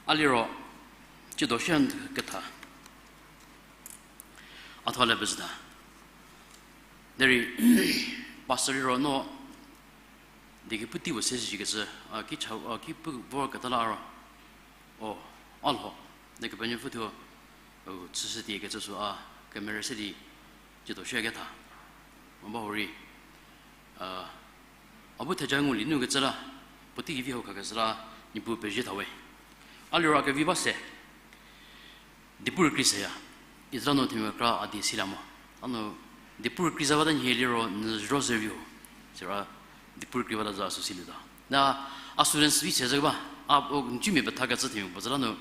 A liro, tsiedo shie ketha. A tha le bezüta. Derei, pastor liro no, di ki puotei puo se shi kecü, a ki cha, a ki pu vor keta la ro. O, a lho, di Kepenuopfü thuo, u, chüshü di kecü sü a, kemere se di, tsiedo shie ketha. Mo ba hurei, a, a bu theja ngulie nu kecü la, puotei ki vi hau kha kecü la, Niepuu pezie tha we. A liro a kevi ba se. Dipu rükrie seya. Izra no themia kra a die silie mo. A nu, dipu rükrie za bata nhie liro n zho ze vi ho. Siro, dipu rükrie bata za sü silieta. Na, a students vi se ze ba, a, o, n cumia petha kecü themia puo zü la nu,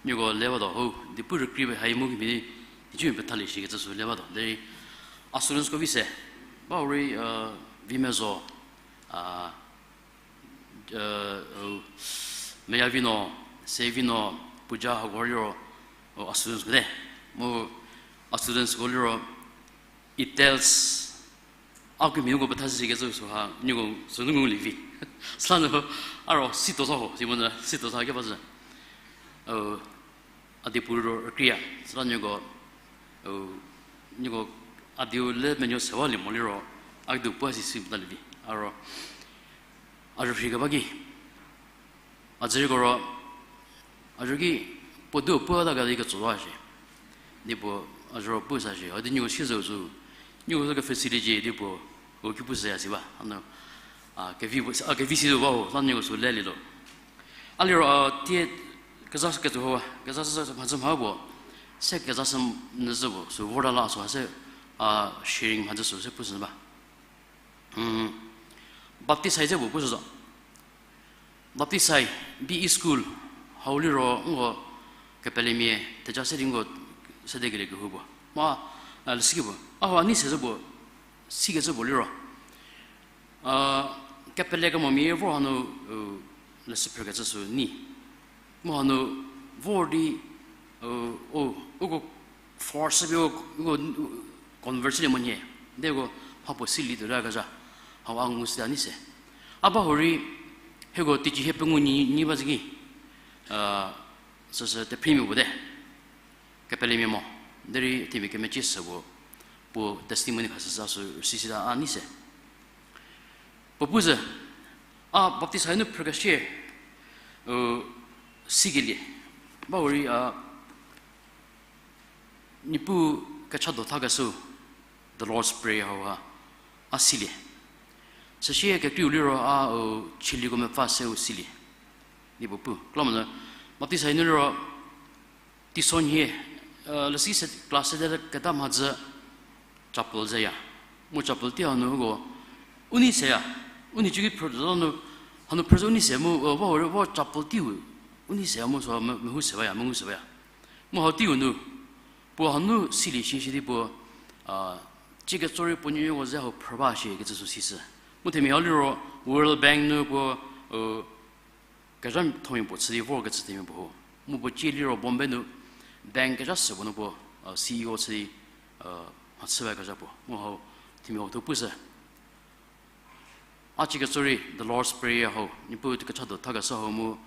nieko le batuo ho, dipu rükrie hai mu kemhie, n cumia pethalie shi kecü sü le batuo. Derei, a studentsko vi se, ba hurei, a, vi mezo, a, meya vi no, se vi no, puja hako liro, a studentsko te. Mu a studentsko liro, it tells, a kemhie uko petha si kecü sü ha, nieko sünu ngulie vi. Süla nu, a ro, sitosa ho, si mo nu, sitosa ke ba zü. A dipu ro rükrie, süla nieko, nieko a dieu le menuo sewalie mo liro, a dieu puo si si mota lie vi. A ro, a rükrie keba ki, a dzüriko ro, a rü ki, puo dieu puo ta ka di ketso ta shi. Di puo, a zü ro pu sa shi, a di nieko si zo zo. Nieko zo kepfhü siliecie di puo, u ki pu seya si ba. A nu, a kevi, a kevi si zo ba ho, süla nieko sü lelie lo. A liro, a, tie kezha sü ketso ho, kezha sü mhadzü mha puo, se kezha sü nyü zü puo, sü vorta la sü ha se, a, sharing mhadzü sü se pu sü ba. Baptist hai ze puo pu sü zo. Baptist hai, B E school, hau liro nko kepelemia, theja se di nko sedekelie kehou puo. Ma, a, lesi ki puo. A hau a nei se zü puo, sikecü puo liro. A, kepele kemomia vor hanu, u, leshü phrükecü sü nei. Mu hanu vor di, u, o, uko force pie u, uko, u, convert chülie monyü. Deko mhapuo silietuo la kezha. Hau a ngu sü a nei se. A ba hurei, hieko teicie hie pengou nyi, nyi ba zü ki, a, süsü tephrimia puo te. Kepelemia mo, derei themia kemecie sü puo, puo testimony khashü sa sü sisita a nei se. Puo pu zü, a baptist hai nu phrükeshie, u, sikelie. Ba hurei a, Niepuu kecha dotha keshü, the Lord's Prayer hau ha, a silie. Süsie kekreiu liro a, u, chiliko mepfü se u silie. Niepuu pu, klamonyü, baptist hai nu liro, teisonhie, lesi se class se de keta mhadzü chapel zeya. Mu chapel tei hanu uko, u nei seya. U nhicuki phrü zü nu, hanu phrü zü u nei se mu, u, ba hurei ba chapel teiu, u nei seya mu sü me, mehou se baya, mengu se baya. Mu hau teiu nu, puo hanu silie shi shi di puo, a, cie ketso rei puo nuonuoko ze hau phrü ba shi kecü sü sisü. Mu themia hau liro World Bank nu puo, u, kezha thomia puo chü di vorkecü themia puo ho. Mu puo cie liro Bombay nu bank kezha sü puo nu puo, a, C E O chü di, a, mhachü bakezha puo. Mu hau themia hau thuo pu sü. A chüketso rei, the Lord's Prayer hau, Niepuu kechado thakeshü hau mu,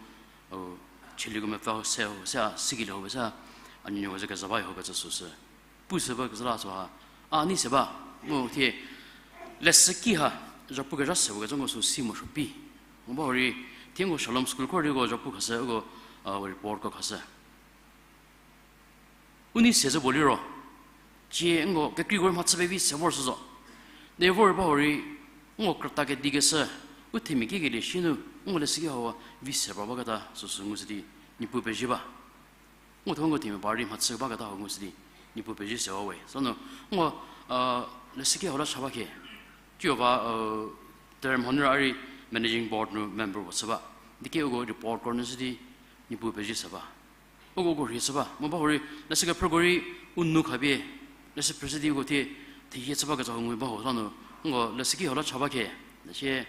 u, chülieko mepfü se hau, se a, sikelie hau, se a, a nuonuoko ze keza ba hau kecü süsü. Pushü ba kezha la süha, a nei se ba, mu thie, leshüki ha, zhapu kezha se ba kezha ngo sü si mo shopi. Mu ba hurei, thie ngo Shalom School ko rei ko zhapu khashü, ko, a, report ko khashü. U nei se zhü puo liro, cie ngo kekreiko rei mhachü pevi se vor shü zo. Di vor ba hurei, ngo krüta kedi keshü, u themia kikelie shi nu, ngo leshüki hau vi se ba baketa süsü ngushü di, Niepuu pezie ba. Ngo thuo ngo themia ba rei mhachü baketa hau ngushü di, Niepuu pezie se ba we. Sünu, ngo, a, leshüki hau la cha ba khie. Tsiu ba, a, term hanu a rei managing board nu member puo chü ba. Diki uko report ko nu shü di, Niepuu pezie se ba. Uko uko rhie chü ba. Mu ba hurei, leshü kephrüko rei u nu khapie, leshü phrü shü di uko thie, thehie chü ba kecü hau ngu ba hau sünu, ngo leshüki hau la cha ba khie. Leshü,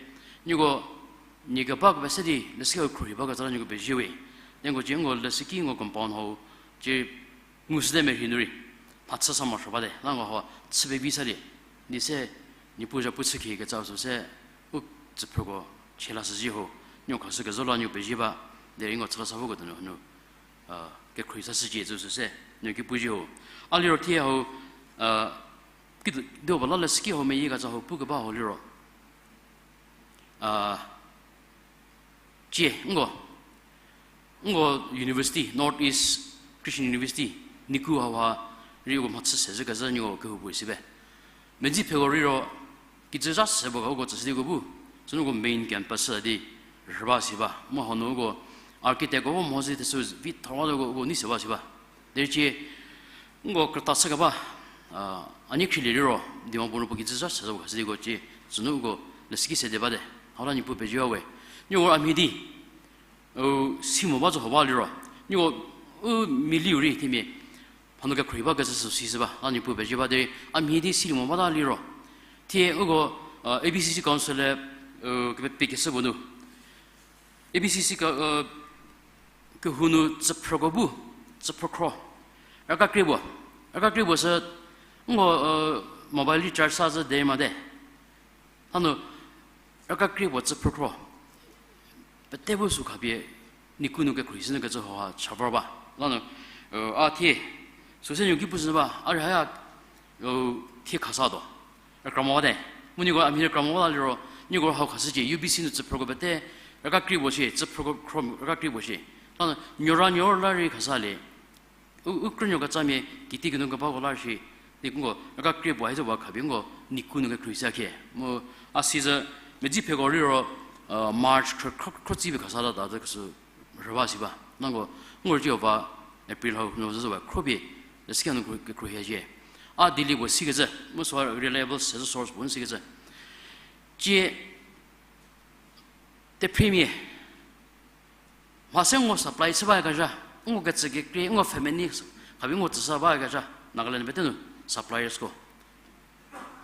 nieko, nie keba kepese di, leshüki hau khruohi ba kecü la nieko pezie we. Nieko cie ngo leshüki ngo compound hau, cie ngushüte merhi nu rei, mhachü sa morosuo ba de, la ngo hau chü pevi sa di, di se, Niepuu zhapu chü khie kecü süsü, u tsüphrüko chie la shüzhie ho, nieko khashü kezho la nieko pezie ba, derei ngo chü la sa voko donu hanu, a, kekhruohi sa shücie zü süsü, nieko ki puzhie ho. A liro thie hau, a, kido, do ba la leshüki hau meyie kecü hau pu keba hau liro. A, cie, ngo, ngo university, North East Christian University, Niku hauha, rei uko mhachü se zhü kezhü nieko kehoupuorei si be. Medzi pheko rei ro, kijü zha se ba ga uko tsüshü di uko bu, sünu uko main campus di, rhü ba si ba, mu hanu uko, architect ko vo mhodzü thesü vi tharwa uko, uko nei se ba si ba. Derei cie, uko krüta chü keba, a, a nie khrielie liro, Dimapur nu puo kijü zha se zhü ba khashü di uko cie, sünu uko leshüki se di ba de, hau la Niepuu pezie we. Nieko a mhie di, u, si mo ba zo hau ba liro, nieko, u, miliu rei themia, hanu kekhruohi ba kecü sü si shü ba, la Niepuu pezie ba derei, a mhie di silie mo bata liro. Thie uko, a, A B C C Council-e, u, kepepie keshü puo nu. A B C C ka, u, kehou nu tsüphrüko bu, tsüphrükhro. Raka krie puo, raka krie puo sü, ngo, u, mobile recharge sa zhü de ma de. Hanu, raka krie puo tsüphrükhro. Pete bu sü khapie, Niku nu kekhruohi shü nu kecü hau ha cha vor ba. Lanu, u, a thie, süse nieko ki pushü ba, a rei haya, u, thie khasatuo. Rükra mo ba de. Mu nieko a mhie rükra mo ba liro, nieko hau khashücie, U B C nu tsüphrüko pete, raka krie puo shie, tsüphrüko khro, raka krie puo shie. Lanu, nuora nuo la rei khashülie. U, u krünuo kecamia, kiti kinu kebako la shi, di uko, raka krie puo hai zo ba khapie uko, Niku nu kekhruohi sa khie. Mu, a si zhü, medzi pheko rei ro, u, March khro, khro, khro tsipie khasata ta zhü kesü rhü ba si ba. Nako, uko cie ba, April hau nu zhü zo ba, khro pie, leshüki hanu kekhruohi zhie. A Delhi puo sikecü, mu süha reliable se zhü source puo nu sikecü. Cie, tephrimia, mha se uko supply chü bakezha, uko kecü kekrie, uko family, khapie uko tsüshü bakezha, Nagaland pete nu suppliersko.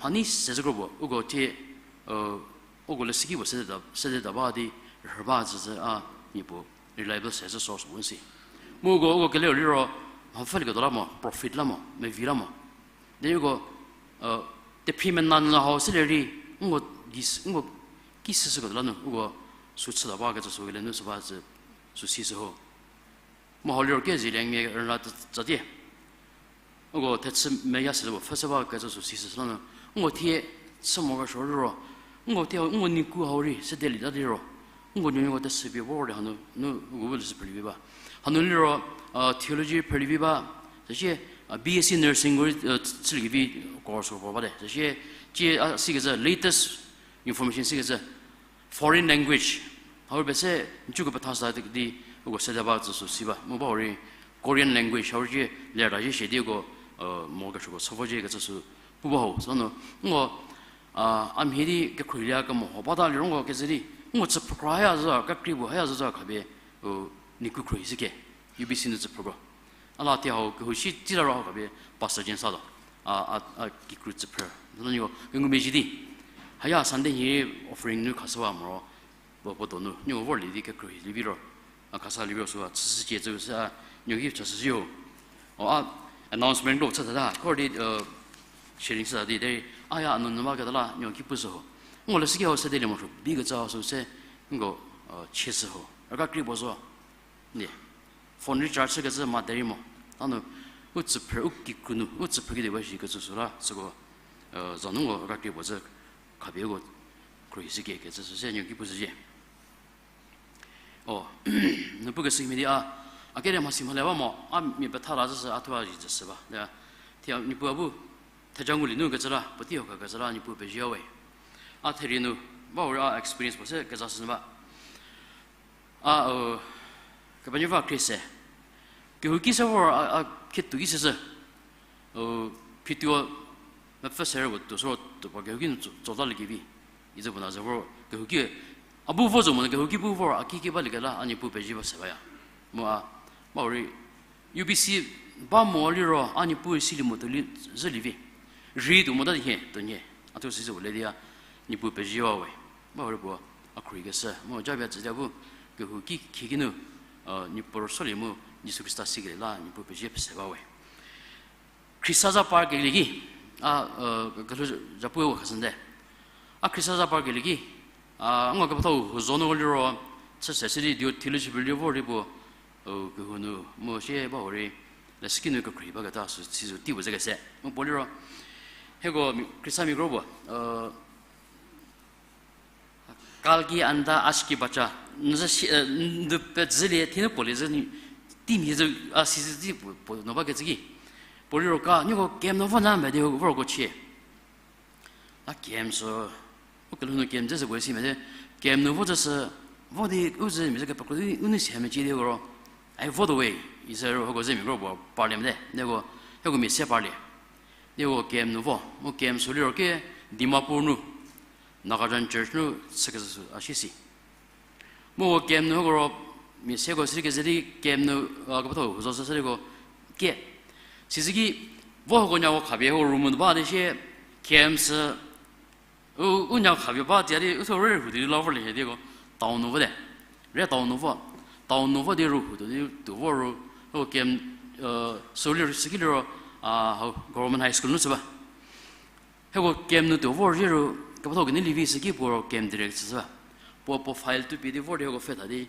Mha nei se zhü kro puo, uko thie, u, uko leshüki puo sede ta, sede ta ba di rhü ba zhü zhü a mia puo reliable se zhü source puo nu si. Mu uko, uko keleu liro, mha pfülieketuo la mo, profit la mo, mevi la mo. Derei uko, u, tephri mena nü hau sülie rei, uko gei s-, uko ki süshüketuo la nu, uko sü chüta bakecü sü kele nu sü ba zhü, sü si shü ho. Mu hau liro kezei liemia rüna tsa tie. Uko thechü meya se puo pfhüshü bakecü sü si shü la nu, uko thie chü mo kesuo liro, uko thie, uko Niku hau rei sede lieta liro, uko nuonuoko teshü pie vor di hanu, nu uko bu leshü phrülie vi ba. Hanu liro, u, theology phrülie vi ba, süsie, u, B S c nursing ko rei, u, chülie kevi course ko puo bate. Süsie, cie a sikecü latest information sikecü, foreign language, hau pese, ncuko petha sa di, di, uko sede ba zhü sü si ba. Mu ba hurei Korean language, hau cie lerta zhie shie di uko, u, mo kesuoko chü vo zhie kecü sü pu ba ho. Sünu, uko, a, a mhie di kekhruohilie kemo hau bata liro uko keze di, uko tsüphrükhro haya zhü, kekrie puo haya zhü khapie, u, Niku khruohi shü ke, U B C nu tsüphrükhro. A la thie hau kehou shi tsi la ro hau khapie pastor jin sa tuo. A, a, a kikru tsüphrü. Sünu nieko kengumezhie di, haya Sunday nhie offering nu khashü ba moro, puo, puo donu, nieko vorlie di kekhruohilie vi ro, a khashülie vi ro süha chüshücie zhü sü a, nieko ki chashüzhie ho. O a, announcement ko chüta ta, ko di, u, sharing chüta di, derei, a ya anunu baketa la, nieko ki pushü ho. Ngo leshüki hau sedelie morosuo, bi kecü hau sü se, ngo, chie shü ho. Raka krie puo zo. Nie. Phone recharge chükecü ma derei mo. Hanu, u tsüphrü, u kikru nu, u tsüphrü kediwa shi kecü süla, süko, za nu ngo raka krie puo zü khapie uko khruohi shükie kecü sü se, nieko ki pushücie. O, nu pukeshü kemhie di a, a kere mhasi mhale ba mo, a mia petha la zhü sü a thuo a zhie zhü sü ba. Thie Niepuu a bu, theja ngulie nu kecü la, puotei hau khakecü la, Niepuu pezie we. A therie nu, ba hurei a experience puo se keza shü ba. A, Kepenuopfü khrie se. Kehouki se vor a, a khietuo ki se sü. Khietuo mepfü se rei puo tuo sü ro tuo puo kehouki nu tso, tsotaliekevi. Izü puo na ze vor kehouki, a bu vo zo mo nu kehouki bu vor a kiki balie kela a Niepuu pezie ba se baya. Mu a, ba hurei, U B C ba mo liro a Niepuu silie mo tuo li, zhülie vi. Rei tuo mota di hie, tuo nhie. A thuo si zhü puo le di a, Niepuu pezie ba we. Ba hurei puo, a khruohi keshü. Mu japie tsü di a bu, kehouki khieki nu, Niepuu rüsuolie mu, Jisu Khrista sikelie la, Niepuu pezie pese ba we. Khrista za parkelie ki, a, kelhou zapu-e khashüte. A Khrista za parkelie ki, a, ngo kepethau huzo nu liro, chü se sidi dio theology pie liro vor di puo, kehou nu, mu sie ba hurei, leshüki nu kekhruohi baketa sü, si zo tei puo ze kese. Mu puo liro, hieko mi, Khristamia kro puo, Kal ki anda, aaj ki bacha, n zü si, n du pezülie, thie nu puolie zü, teimia zü, a si zü di puo, puo nu bakecü ki. Puo liro ka, nieko camp nu vo na me di vorko chie. A camp sü, u kelhou nu camp dze sü puoe si me di, camp nu vo zü sü, vo di u zü mia zü kepekro di u nu se mecie di ro. Ai vo tuo we, izü ro hieko zemia kro puo parlie mete, nieko, hieko mia se parlie. Nieko camp nu vo, mu camp sü liro ke Dimapur nu, Nagaland Church nu chükecü sü a si si. Mu camp nu hieko ro, mia seko sidi keze di camp nu, a, kepethau huzo sü sü dieko ke. Sisü ki, vo hieko nyako khapie hieko room nu ba di sie, camp sü, u, u nyako khapie ba tia di, u thuo rei rhu di la vorlie hie dieko, town nu vo te. Rei town nu vo. Town nu vo di ru rhu tuo di tuo vo ro, hieko camp, sü liro, sü ki liro, a, hau, Government High School nu chü ba. Hieko camp nu tuo vor zhie ru, kepethau kenei lievi sü ki puo ro camp direct chüshü ba. Puo, puo file tupie di vor di hieko pfhe tha di,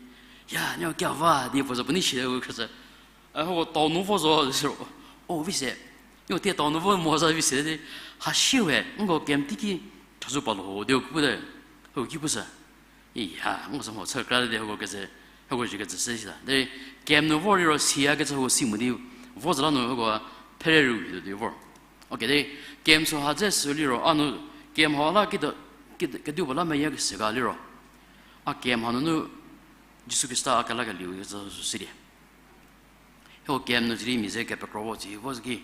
ya, nieko kia va di puo zo puo nei shi hieko kecü. A, hieko town nu vo zo di sü ro, o, vi se. Nieko thie town nu vo mo za vi se di, ha si we, nko camp teiki, thazou pa lo ho di pu te, hieko ki pushü. Iya, nko sü mo chü kra di hieko kecü, hieko zhie kecü sü sita. Derei camp nu vor liro siyakecü hieko si mo di, vo zü la nu hieko phere ru hi di vor. Okay, derei camp sü ha dze sü liro, a nu camp hau la ki, ki, kedipuo la meyakeshü ga liro. A camp hanunu Jisu Khrista a kelakelieu kecü sü silie. Hieko camp nu tsili mia ze kepekro vo tsi vo zü ki,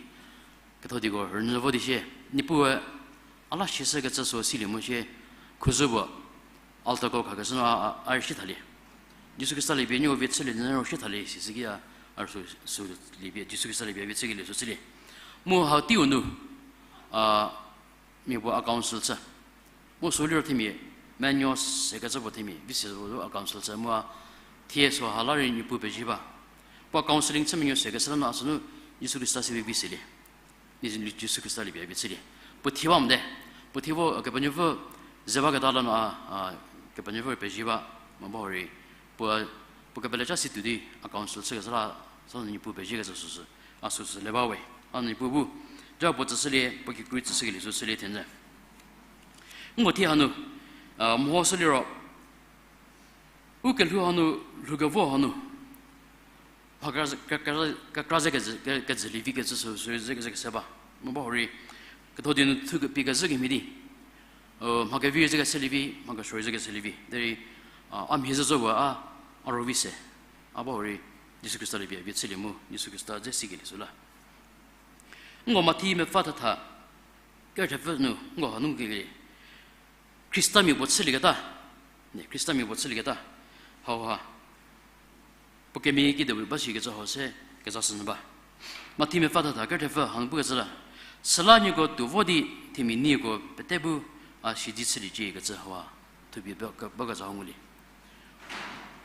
kethodiko rünyü vo di sie, Niepuue a la siashükecü sü silie mu sie, khuzü puo, altarko khakeshü nu a, a, a rei si thalie. Jisu Khrista liepie nieko vie chülie nyü ro si thalie, sisü ki a, a sü, sü liepie, Jisu Khrista liepie vie chükelie sü chülie. Mu hau teiu nu, a, mia puo a council chü. Mu sü liro themia, menuo sekecü puo themia, vi se zo a council chü mu a, thie sü ha la rei Niepuu pezie ba. Puo counselling chü menuo sekecü la nu a sünu Jisu Khrista si vi vi selie. Ni Jisu Khrista liepie vie chülie. Puo thie ba mote. Puo thie vo, Kepenuopfü ze baketa la nu a, a, Kepenuopfü pezie ba, mo ba hurei. Puo, puo kepeleca si tuo di a council chükecü la, sa nu Niepuu peziekecü süsü, a süsü le ba we. A nu Niepuu bu, ja puo tsüshülie, puo kikru tsüshükelie süsülie thie nyü. Nko thie hanu, a, mehoshü liro, u kelhou hanu, lhoukevo hanu, mha kekra ze, kekra, kekra ze kezü, ke, kezülie vi kecü sü, sü ze, ze kese ba. Mo ba hurei, ketho di nu thu ke, pie kezhü kemhie di, mha kevi ze keselie vi, mha kesuo ze keselie vi. Derei, a, a mhie zhü zo we a, a ro vi se. A ba hurei, Jisu Khrista liepie vie chülie mu, Jisu Khrista dze sikelie süla. Nko Mathi mepfü thetha, kerethepfü nu, nko hanu kelie. Khristamia puo chülieketa. Ne, Khristamia puo chülieketa. Hauha. Puo kemia kedipuo ba shikecü hau se kezashünyü ba. Mathi mepfü thetha kerethepfü hanu pukecü la. Süla nieko tuo vo di themia nieko pete bu a sidi chüliecie kecü hauha. Thupie ba ke, bakezha hau ngulie.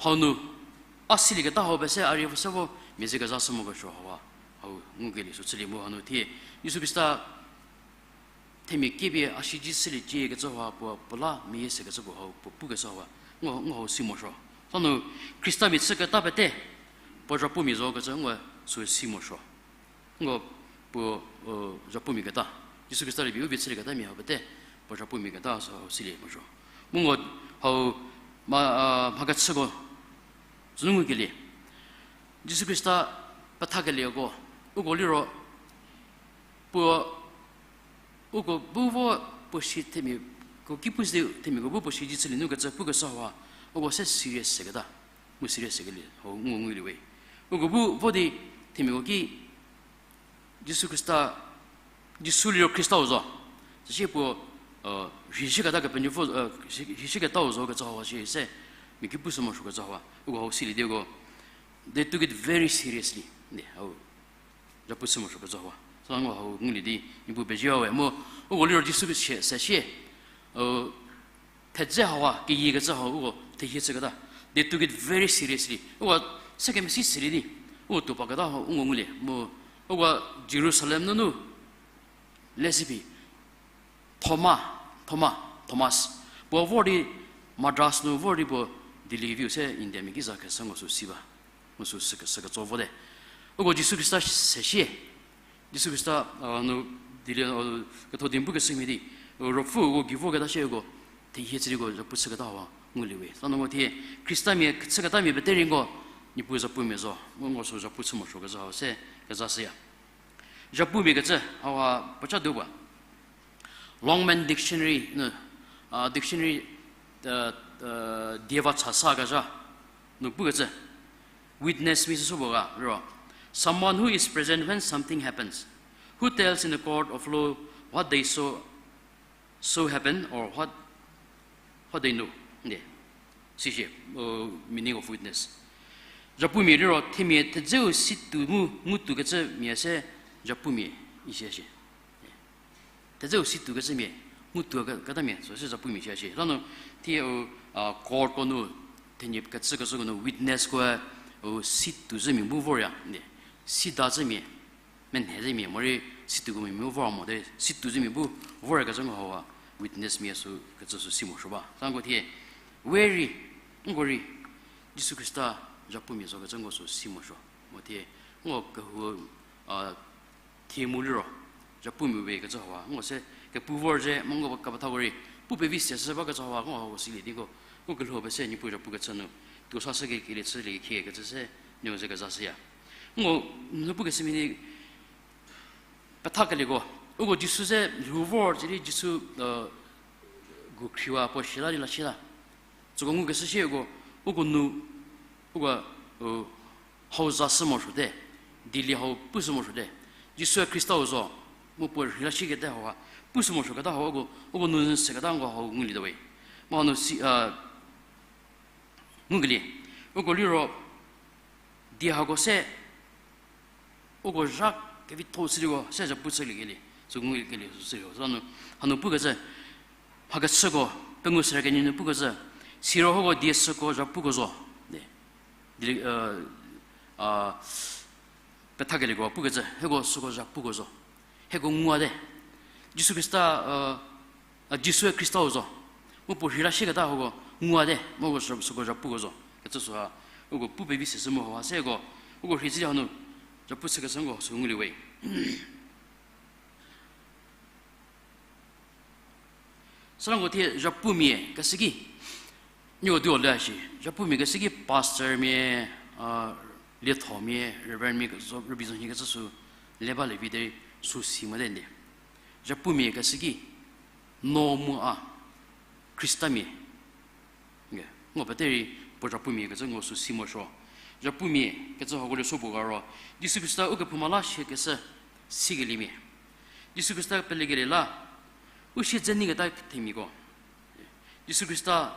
Hau nu, a silieketa hau pese a rei se vo mia ze kezashü mokesuo hauha. Hau ngukelie sü chülie mu hanu thie. Jisu Khrista themia kiepie a shiji chüliecie kecü hau puo, puo la meyie sekecü puo hau puo pukecü hau, ngo, ngo hau si morosuo. Sünu Khristamia chüketa pete, puo zhapumia zo kecü ngo sü si morosuo. Ngo puo, zhapumia keta, Jisu Khrista rei pie u vie chülieketa mia hau pete, puo zhapumia keta sü hau silie morosuo. Mu ngo hau mha, mha kechüko zünu ngukelie. Jisu Khrista pethakelieko, uko liro, puo, uko bu vo puo si themiako ki pu si di themiako bu puo shiji chülie nu kecü pukeshü hau, uko se serious seketa, mu serious sekelie hau ngu ngulie we. Uko bu vo di themiako ki Jisu Khrista, Jisu liro Khristau zo. Süsie puo, rhishüketa Kepenuopfü, rhishüketau zo kecü hau shie se, mia ki pu sü morosuo kecü hau, uko hau silie di uko, they took it very seriously. Di hau, zhapu chü morosuo kecü hau. Süla ngo hau ngulie di, Niepuu pezie we mu, uko liro Jisu se, se sie, thedze hau, keyie kecü hau uko thehie chüketa. They took it very seriously. Uko se kemesi silie di, uko tuo paketa hau uko ngulie mu, uko Jerusalem nunu, lesiphi, Thoma, Thoma, Thomas. Puo vor di Madras nu vor di puo Delhi viu se Indiamia ki za keshü ngo sü si ba. Ngo sü sü, sü ketso vote. Uko Jisu Khrista se sie. Jisu Khrista, nu, Delhi, ketho di pu keshü mhie di, Ruopfü uko gei voketa sie uko thehie chü di uko zhapu chüketa hau ngulie we. Sünu ngo thie Khristamia, chüketamia pete rei uko Niepuu zhapumia zo. Mu ngo sü zhapu chü morosuo kecü hau se kezashüya. Zhapumia kecü hau puocha du ba. Longman Dictionary nu, dictionary, die va chasa kezha nu pukecü, witness mia süsü puo ga ro, someone who is present when something happens, who tells in the court of law what they saw, saw happen or what, what they know. Nde, sishie, meaning of witness. Zhapumia liro themia thedzeu situo mu ngutuo kecü mia se zhapumia isi shie. Thedzeu situo kecü mia, ngutuo ke, ketamia sü se zhapumia isi shie. Sünu thie u, courtko nu, thenie kecü kecüko nu witnesskoe, u situo zhü mia bu vorya, nde, sita zhü mia, menhe zhü mia, morei situoko mia bu vor mote, situo zhü mia bu vorkecü ngo hau witness mia sü kecü sü si morosuo ba. Süko thie, we rei, nko rei, Jisu Khrista zhapumia zo kecü ngo sü si morosuo. Mo thie, ngo kehou, thie mu liro, zhapumia we kecü hau, ngo se kepu vor zhie, mu ngo kepethako rei, pu pevi se shü bakecü hau, ngo hau silie di ko, ngo kelhou pese Niepuu zhapu kecü nu, tuo sa shü kekelie chülie khie kecü se, nieko ze kezashüya. Ngo, nu pukeshü mhie di, pethakelieko, uko Jisu ze lhou vor, sidi Jisu, gu khriwa puo shila di la shila. Süko ngukeshü sie uko, uko nu, uko, hau za shü morosuote, dilie hau pu shü morosuote. Jisue Khristau zo, mu puo rheila shiketa hau ha, pu shü morosuoketa hau uko, uko nu seketa uko hau ngulietuo we. Mu hanu si, ngukelie, uko liro, die hako se, uko zha kevitho shüliko se zhapu chüliekelie, sü nguliekelie sü shülie. Sünu, hanu pukecü, mha kechüko, pengou sere kenie nu pukecü, siro hako die süko zhapuko zo. Di, di, pethakelieko pukecü, hieko süko zhapuko zo. Hieko nguwate. Jisu Khrista, Jisue Khristau zo. Mu puo rheila shiketa hako nguwate, mu uko süko zhapuko zo. Kecü süha, uko pu pevi se shü mu hau ha seko, uko rhei zhü hanu, zhapu chükeshü uko sü ngulie we. Süla uko thie zhapumia keshü ki, nieko duo le shi, zhapumia keshü ki pastormia, liethomia, reverendmia, zo, rübei zo nhie kecü sü le balie vi derei sü si mote nde. Zhapumia keshü ki, no mu a, Khristamia. Nge, ngo pete rei puo zhapumia kecü ngo sü si morosuo. Zhapumia kecü hako le so puo ga ro, Jisu Khrista ukephouma la shie keshü sikeliemia. Jisu Khrista pelekelie la, u siedze nyiketa themiako. Jisu Khrista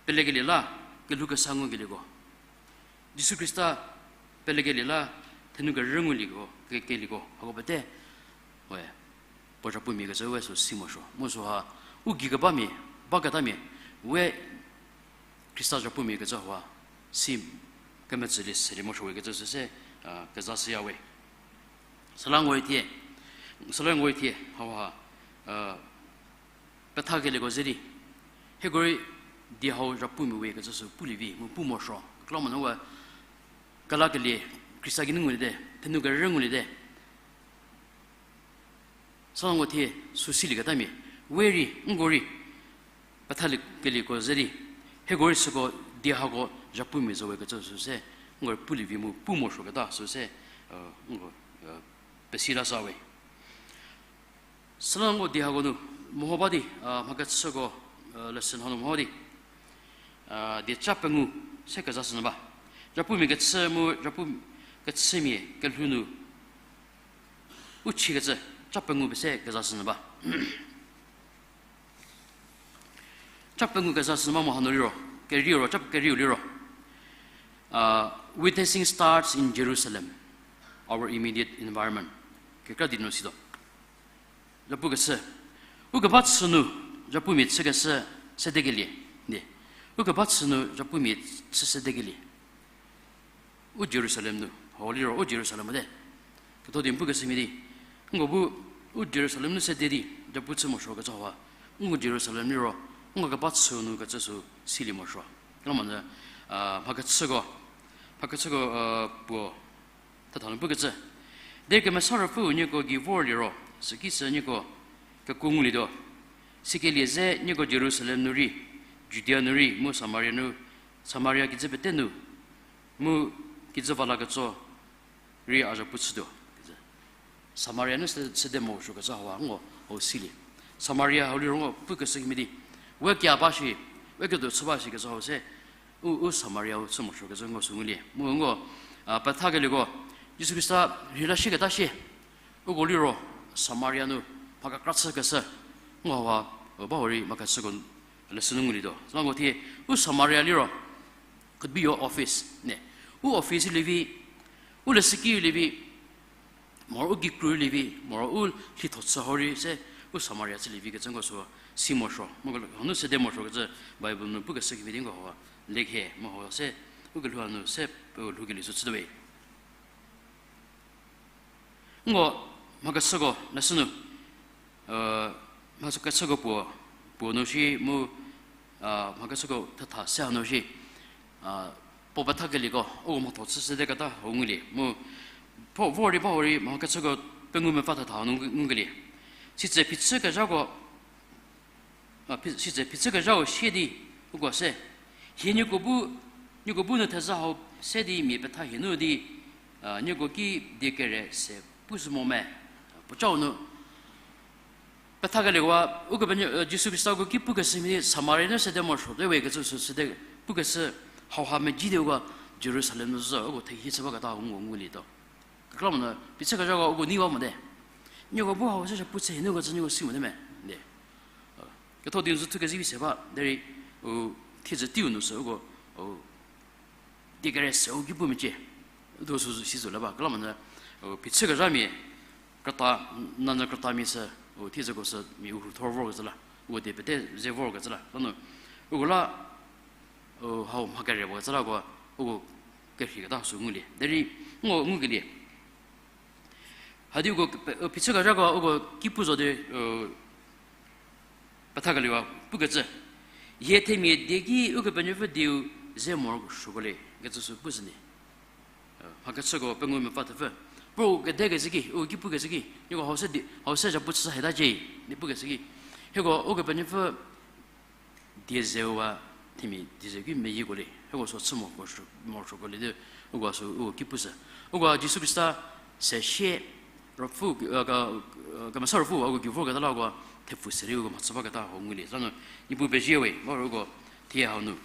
pelekelie la, kelhou kesa ngukelieko. Jisu Khrista pelekelie la, thenu kerü ngulieko, ke, kelieko, hako pete. We, puo zhapumia kecü we sü si morosuo. Mu süha, u gei kebamia, baketamia, we Khrista zhapumia kecü hau ha, si kemetsülie selie morosuo we kecü sü se, kezashüya we. Süla ngoi thie, süla ngoi thie, hau ha, Pethakelieko ze di, hieko rei die hau zhapumia we kecü sü pulie vi mu pu morosuo. Kekreilamonyü we kelakelie Khrista geinu nguliete, thenu kerü nguliete. Süla nko thie sü silieketa mia, we rei, nko rei, petha kelieko ze di, hieko rei süko die hako zhapumia zo we kecü sü se, nko rei pulie vi mu pu morosuoketa sü se, nko pesi la sa we. Süla nko die hako nu meho ba di, mha kechüko, lesson hanu meho di, die ca pengou se kezashünyü ba. Zhapumia kechü mu zhapu kechümia kelhou nu u chiekecü ca pengou pie se kezashünyü ba. Ca pengou kezashünyü ba mo hanu liro, kerieu ro, ca kerieu liro, witnessing starts in Jerusalem, our immediate environment. Kekra di nu sito. Zhapukechü, u keba chü nu zhapumia chükeshü sedekelie, di, u keba chü nu zhapumia chü sedekelie. U Jerusalem nu, hau liro u Jerusalem te. Ketho di n pukeshümia di, nko bu u Jerusalem nu sede di zhapu chü morosuokecü hauha, nko Jerusalem liro, nko keba chü nu kecü sü silie morosuo. Kekreilamonyü, mha kechüko, mha kechüko puo thetha nu pukecü, derei Kemesa Ruopfüu nieko gei vor liro, süki sü nieko kekuo ngulietuo. Sikelie ze nieko Jerusalem nu rei, Judia nu rei, mu Samaria nu, Samaria kijü pete nu, mu kijü va la ketso rei a zhapu chütuo. Samaria nu se, sede morosuokecü hauha nko hau silie. Samaria hau liro nko pukeshü kemhie di, we kia ba shi, we ketuo chü ba shikecü hau se, u, u Samaria u chü morosuokecü nko sü ngulie. Mu nko, pethakelieko, Jisu Khrista rheila shieketa shie, uko liro Samaria nu mha kekra chükeshü, nko hauha, ba hurei mha kechüko lesson nu ngulietuo. Süla nko thie, u Samaria liro, could be your office, ne. U office lievi, u leshüki lievi, moro u kikru lievi, moro u lhitho chü hau rei se, u Samaria chülievi kecü nko sü si morosuo. Mu hanu sede morosuokecü Bible nu pukeshü kemhie di nko hauha lekhe, mu hau se, u kelhou hanu se, lhoukelie sü chütuo we. Nko mha kechüko lesson nu, mha kechüko puo, puo nu shi mu, mha kechüko thetha se hanu shi, puo pethakelieko uko mhatho chü sedeketa hau ngulie mu, puo vor di ba hurei mha kechüko pengou mepfü thetha hanu ngukelie. Sitse phichükezhako, sitse phichükezhau sie di uko se, hie nieko bu, nieko bu nu thezha hau se di mia petha hie nu di, nieko ki die kere se pushü mo me, puocau nu pethakelieko, ukepenuopfü Jisu Khrista uko ki pukeshü mhie di Samaria nu sede morosuo te we kecü sü sede pukeshü hauha mezhie di uko Jerusalem nu zo uko thehie chü baketa hau nko ngulietuo. Kekreilamonyü phichükezhako uko nei ba mote. Nieko bu hau se zhapu chü hie nu kecü nieko si mote me, de. Ketho di n zü thu kezivi se ba derei, u, thiedzü teiu nu sü uko, u, die kere se u ki pu mecie. Utuo sü si zo le ba kekreilamonyü, u, phichükezhamia, krüta, nanyü krütamia sü, u, thiedzüko sü mia u rhu thor vorkecü la, uko die pete ze vorkecü la lanu, uko la, u, hau mha kere bakecü la uko, uko kerheiketa sü ngulie derei, nko ngukelie. Hadi uko, u, phichükezhako uko ki pu zo di, u, pethakelieko pukecü, hie themia die ki ukepenuopfü dieu ze morosuoko le kecü sü pushü nie. Mha kechüko pengou mepfü thepfü, puo kedekecü ki, u ki pukecü ki nieko hau se di, hau se zhapu chü hieta cie, di pukecü ki, hieko ukepenuopfü die zeu wa, themia die zeu ki meyieko le hieko sü chü morosuoko le di, uko sü uko ki pushü. Uko Jisu Khrista se sie, Ruopfü, Kemesa Ruopfü uko gei vorketa la uko thepfu se rei uko mhachü baketa hau ngulie. Süla nu, Niepuu pezie we, ba ro uko thie hau nu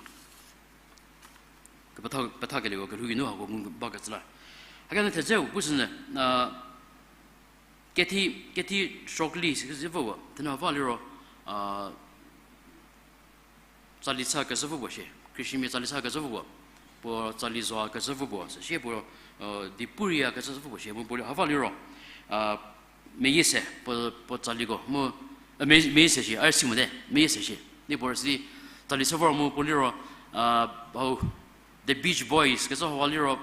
kepetha, pethakelieko kelhou geinu hako ngu bakecü la. Hakinu thedze u pushünyü, a, Kathy, Kathy Shockley sikecü vo, thenu hava liro, a, tsali cha kezhü vo puo shie, Christianmia tsali cha kezhü vo puo, puo tsali zo kezhü vo puo, süsie puo, a, dipuo ria kezhü vo puo shie, mu puo hava liro, a, meyie se, puo, puo tsaliko mu, a, me, meyie se shie, a si mote, meyie se shie. Di puo rüsi tsali chü vor mu puo liro, a, hau, The Beach Boys kecü hau liro,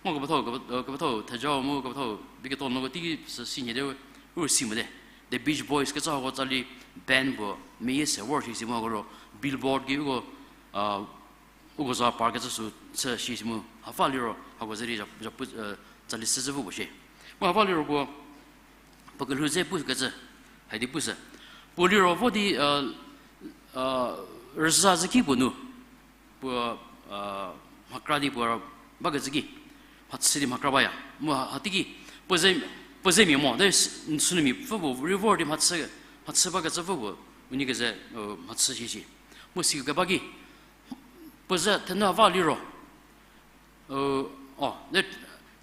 mu kepethau, kepe-, kepethau thejau mu kepethau biketo noko tei sü sinyie di, u si mote. The Beach Boys kecü hako tsali band puo, meyie se vor shi si mu hako ro, billboard ki uko, a, uko za par kecü sü chü shi si mu, hapfü liro hako ze di zha, zhapu, e, tsali süzü vo puo shie. Mu hapfü liro puo, puo kelhou ze pu kecü, haidi pushü. Puo liro vo di, e, e, rüza zhü ki puo nu, puo, a, mhakra di puo bakecü ki, mhachü di mhakra baya. Mu ha, hatei ki, puo ze, puo zemia mo, de s-, sünu mia pfü puo, rei vor di mhachü, mhachü bakecü pfü puo, unie keze, e, mhachü shi shi. Mu sikeba ki, puo ze thenu hava liro, e, o, de,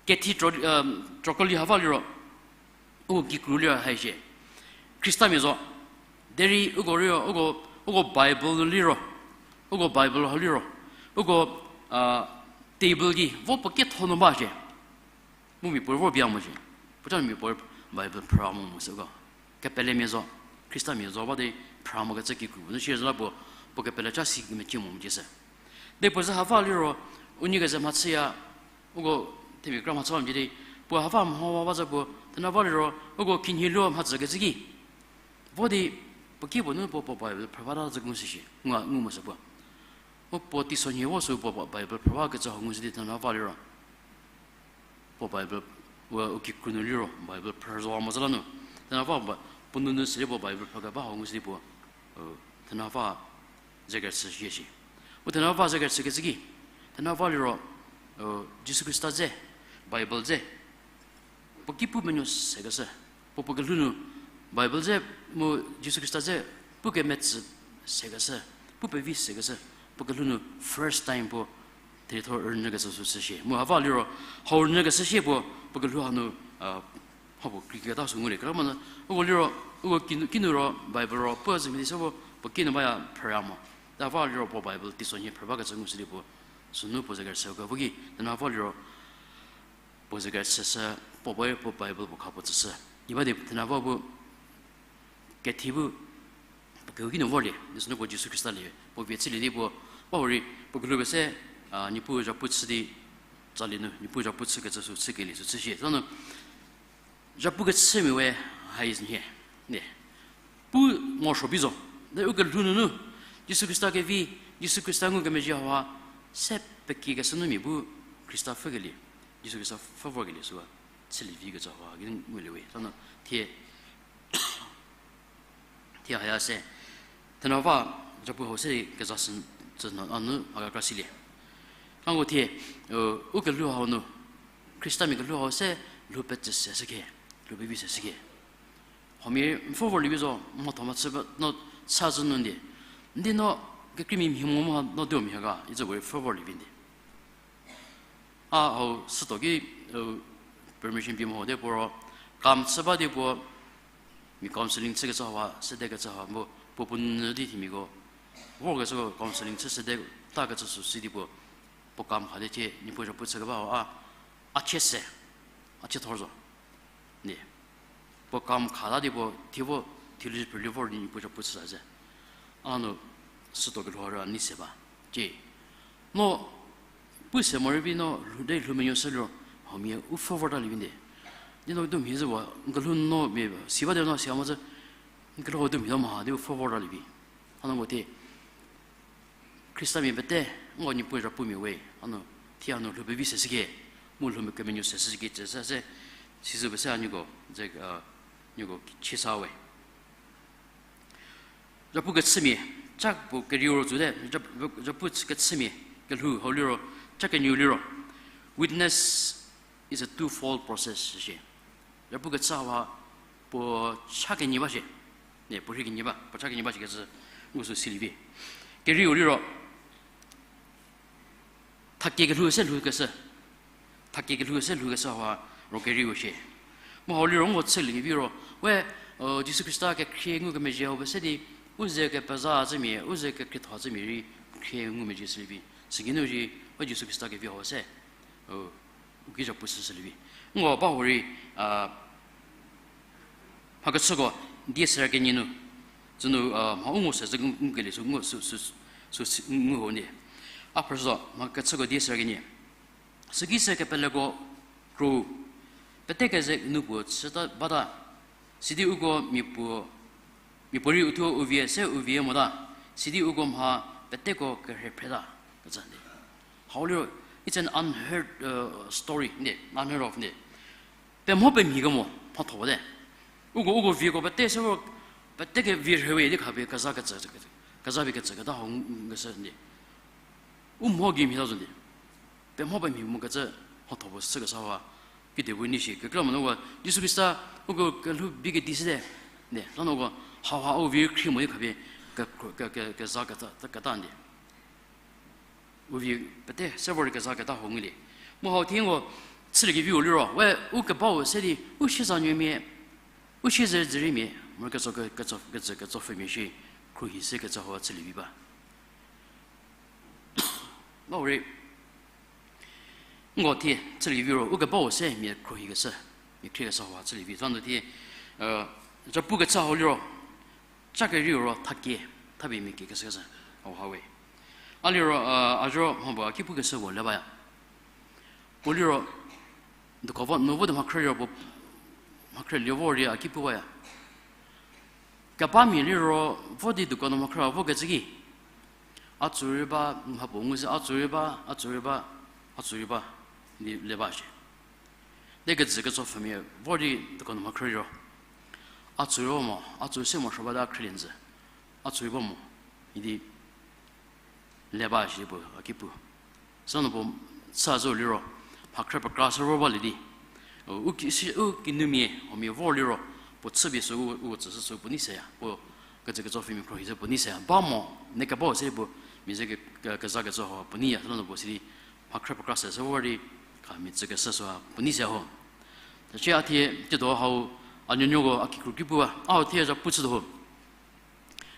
kethi tro, e, trokoli hava liro, uko kikru liro haishie. Khristamia zo. Derei uko rio, uko, uko Bible liro, uko Bible hau liro, uko, a, table ki vo puo ketho nu ba shie. Mu mia puo vor bia mo shie. Puoca mia puo Bible phra mo mo se uko. Kepelemia zo, Khristamia zo ba di phra mo kecü kikru nu shie zü la puo, puo kepele ca si mecie mo mo cie se. De puo ze hava liro, unie keze mhachüya, uko themia kra mhachü ba mecie di, puo hava mho ba ba zü puo, thenu hava liro, uko kinhie luo mhachü kecü ki. Vo di, puo ki puo nu puo, puo Bible phrü bata zü ngu si shi, ngu, ngu mo se puo. Mu puo teisonhie vo sü puo, puo Bible phrü bakecü hau ngu si di thenu hava liro. Puo Bible, u, u kikru nu liro, Bible phrü zo mo zü la nu. Thenu hava ba, puo nunu se di puo Bible phrü keba hau ngu si di puo, u, thenu hava ze kerüchü shie shi. U thenu hava ze kerüchü kecü ki, thenu hava liro, u, Jisu Khrista dze, Bible dze, puo ki pu menuo sekeshü, puo puo kelhou nu, Bible dze mu Jisu Khrista dze pu kemetsü sekeshü, pu pevi sekeshü, puo kelhou nu first time puo therietho rünyükeshü sü chü shie. Mu hava liro, hau rünyükeshü shie puo, puo kelhou hanu, a, mha puo kekreiketa sü ngulie. Kekreilamonyü, uko liro, uko kinu, kinu ro Bible ro, puo zümia di se puo, puo kinu baya phrüya mo. Hava liro puo Bible teisonhie phrü bakecü ngu si di puo, sünu puo ze kerüchü kevo ki, thenu hava liro, puo ze kerüchüshü, puo puoe puo Bible puo kha puo tsüshü. Iba di thenu hava bu, kethi bu, puo kehouki nu vorlie, di sünu puo Jisu Khrista lie, puo vie chülie di puo, ba hurei, puo kelhou pese, a, Niepuu zhapu chü di, tsalie nu, Niepuu zhapu chükecü sü chükelie sü chü shie. Sünu, zhapu kechümia we, hai nhie, ne, pu morosuo bi zo, de u kelhou nunu, Jisu Khrista kevi, Jisu Khrista ngukemezhie hauha, se pekiekeshü nu mia bu Khrista pfhükelie, Jisu Khrista pfhü vorkelie süha, chülie vikecü hauha, ki ngulie we. Sünu, thie, thie haya se, thenu hava, zhapu hau se kezashü, tsü nu, a nu, mha kekra silie. Kango thie, u, u kelhou hau nu, Khristamia kelhou hau se, lhou petsü se shüke, lhou pevi se shüke. Huomia pfhü vorlie vi zo, mhatho mhachü ba, no, chazü nu ndi. Ndi no, kekreimia mhi mo mo no di mia ga, icü puorei pfhü vorlie vi ndi. A hau sütuo ki, u, permission pie mo ho di puo ro, kam chü ba di puo, mia counselling chükecü hauha, sedekecü hauha, mu, puo puo nunu di themiako, vorkecüko counselling chü sede, takecü sü si di puo, puo kam kha di thie, Niepuu zhapu chükeba hau, a, a chie se, a chie thor zo. Di, puo kam khata di puo, thie vo, theology phrülie vor di Niepuu zhapu chüsa ze. A nu, sütuo kelhou rei a nei se ba. Cie, no, pu se morei vi no, lhou de lhou menuo shü liro, huomia u pfhü vortalie vi nde. Di no du mhie zü wa, n kelhou no mia, si ba di no sia mo zü, n kelhou du mhie no ma ha, di u pfhü vortalie vi. A nu mo thie, Khristamia pete, nko Niepuu zhapumia we, a nu, thie a nu lhou pevi se shüke, mu lhou kemenuo se shüke, tsü se, sizü pese a nieko, ze, a, nieko chie sa we. Zhapu kechümia, ca puo kerieu ro tsüte, zhap-, zhapu kechümia, kelhou hau liro, ca kenieu liro. Witness is a two-fold process shie. Zhapu kechü hauha, puo cha kenie ba shie. Ne, puo rhei kenie ba, puo cha kenie ba shie kecü, ngu sü silie vi. Kerieu liro, thakie kelhou se lhoukeshü. Thakie kelhou se lhoukeshü hauha ro kerieu shie. Mu hau liro nko chülie kevi ro, we, o, Jisu Khrista kekhrie ngukemezhie hau pese di, u ze kepeza zhümia, u ze kekhrietho zhümia rei khrie ngumezhie shülie vi. Süki nu rei, we Jisu Khrista kevi hau se, o, u ki zhapu chü shülie vi. Nko ba hurei, a, mha kechüko, die ser kenie nu, tsü nu, a, mha u ngu se zü ngu, ngukelie sü ngu, sü, sü, sü, sü, ngu ho nie. A phrü zo, mha kechüko die ser kenie. Süki se kepeleko kro, pete keze nu puo chüta bata, Sidi uko mia puo, mia puorei uthuo u vie se u vie mota, sidi uko mha peteko kerhe phreta, kecü di. Hau liro, it's an unheard, uh, story, ne, unheard of, ne. Pemho pemhie kemo, mhatho te. Uko, uko vieko pete se vo, pete kevi rhewe di khapie keza kecü, keza pie kecü keta hau ngukeshü di. U mho gei mhie ta zo di. Pemho pemhie mo kecü mhatho puo sü kesa hauha. Kide puo nei shi, kekreilamonyü uko, Jisu Khrista, uko kelhou bi kedi shüte. Ne, lano uko, hauha u vi khrie mo di khapie, ke, ke, ke, keza keta, keta di. U vi pete se vor di keza keta hau ngulie. Mu hau thie uko, chüliekeviu liro, we, u kebau se di, u siezanuomia, u siezedzüriemia, moro ketso, ke, ketso, kecü, ketsopfhümia shi, khruohi se kecü hau chülie vi ba. Ba u rei, uko thie, chüliekevi ro, u kebau se mia khruohi keshü, mia khrie keshü hau chülievi. Zanu thie, uh, zapu kechü hau liro, cha kerieu ro thakie, thapie mia kie keshü keshü, hau ha we. A liro, uh, a zho mha puo a ki pukeshü puo le baya. Puo liro, dukan vo, nu vo di mha khrü liro puo, mha khrülie vor di a ki pu baya. Kepamia liro, vo di dukan nu mha khrü vokecü ki. A tsu rei ba, mha puo ngu se a tsu rei ba, a tsu rei ba, a tsu rei ba, di le ba shie. Di kejü ketsopfhümia vor di dukan nu mha khrü liro. A tsu rei ba mo, a tsu se mo shü ba di a khrülie njü. A tsu rei ba mo, idi le ba shi puo a ki pu. Sünu puo chü zo liro, mha khrü pekra se ro balie di. U ki, si, u kinumia, huomia vor liro, puo chüpie sü u, u tsüshü sü puo nei seya. Puo kejü ketsopfhümia khruohi sü puo nei seya. Ba mo, ne kebau se di puo, mia ze ke, ke, keza kecü hau puo neiya, sünu puo sidi, mha khrü pekra se se vor di, kha mia tsükeshü süha puo nei seya ho. Tacie a thie, tsiedo hau, a nuonuoko a kikru ki pu ba, a hau thie za pu chütuo ho.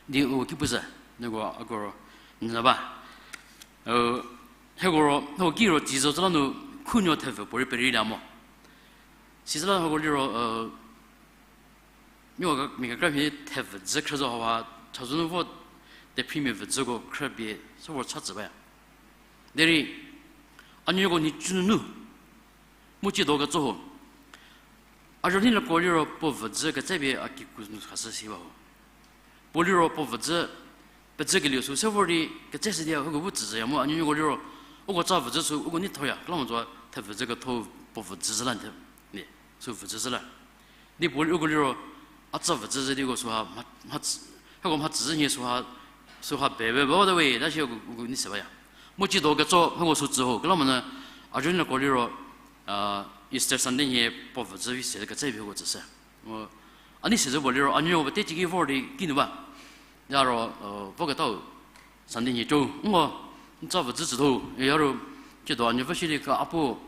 Di u ki pu zhü, nieko a ko ro, nyü ba. Hieko ro, hieko ki ro tsi zo zü la nu khunuo thevü puorei perei la mo. Sizü la hieko liro, nieko mia kekra mhie thevü dzü khrü zo hauha, chazou nu vo tephrimia vüdzüko khrüpie se vor cha tsü baya. Derei, a nuoko nhicu nunu, mu tsiedo ketso ho. A zho neilieko liro puo vüdzü ketsepie a kikru nu khashü si ba ho. Puo liro puo vüdzü, pedzü kelieu sü se vor di ketse shü di a hieko bu tsü zhüya mu a nuoko liro, uko tsa vüdzü sü uko nei thoya, kela mo zo thevüdzü ketho puo vüdzü zhü la, sü vüdzü zhü la. Di puo uko liro, a tsa vüdzü zhü di uko süha, mha, mha tsü, hieko mha tsü zhü nhie süha, süha be, be, be, the way, ta shi uko, uko nei se baya. Mu tsiedo ketso, hieko sü tsü ho, kela monyü, a zho neilieko liro, Easter Sunday nhie puo vüdzü vi se ketsepie uko tsüshü. Mu, a nei se zhü puo liro, a nuo pete teiki vor di kinu ba. Ya ro, voketau, Sunday nhie co, ngo, n tsa vüdzü tsütho, ya ro, tsiedo a nuo vü shi di ka a pu,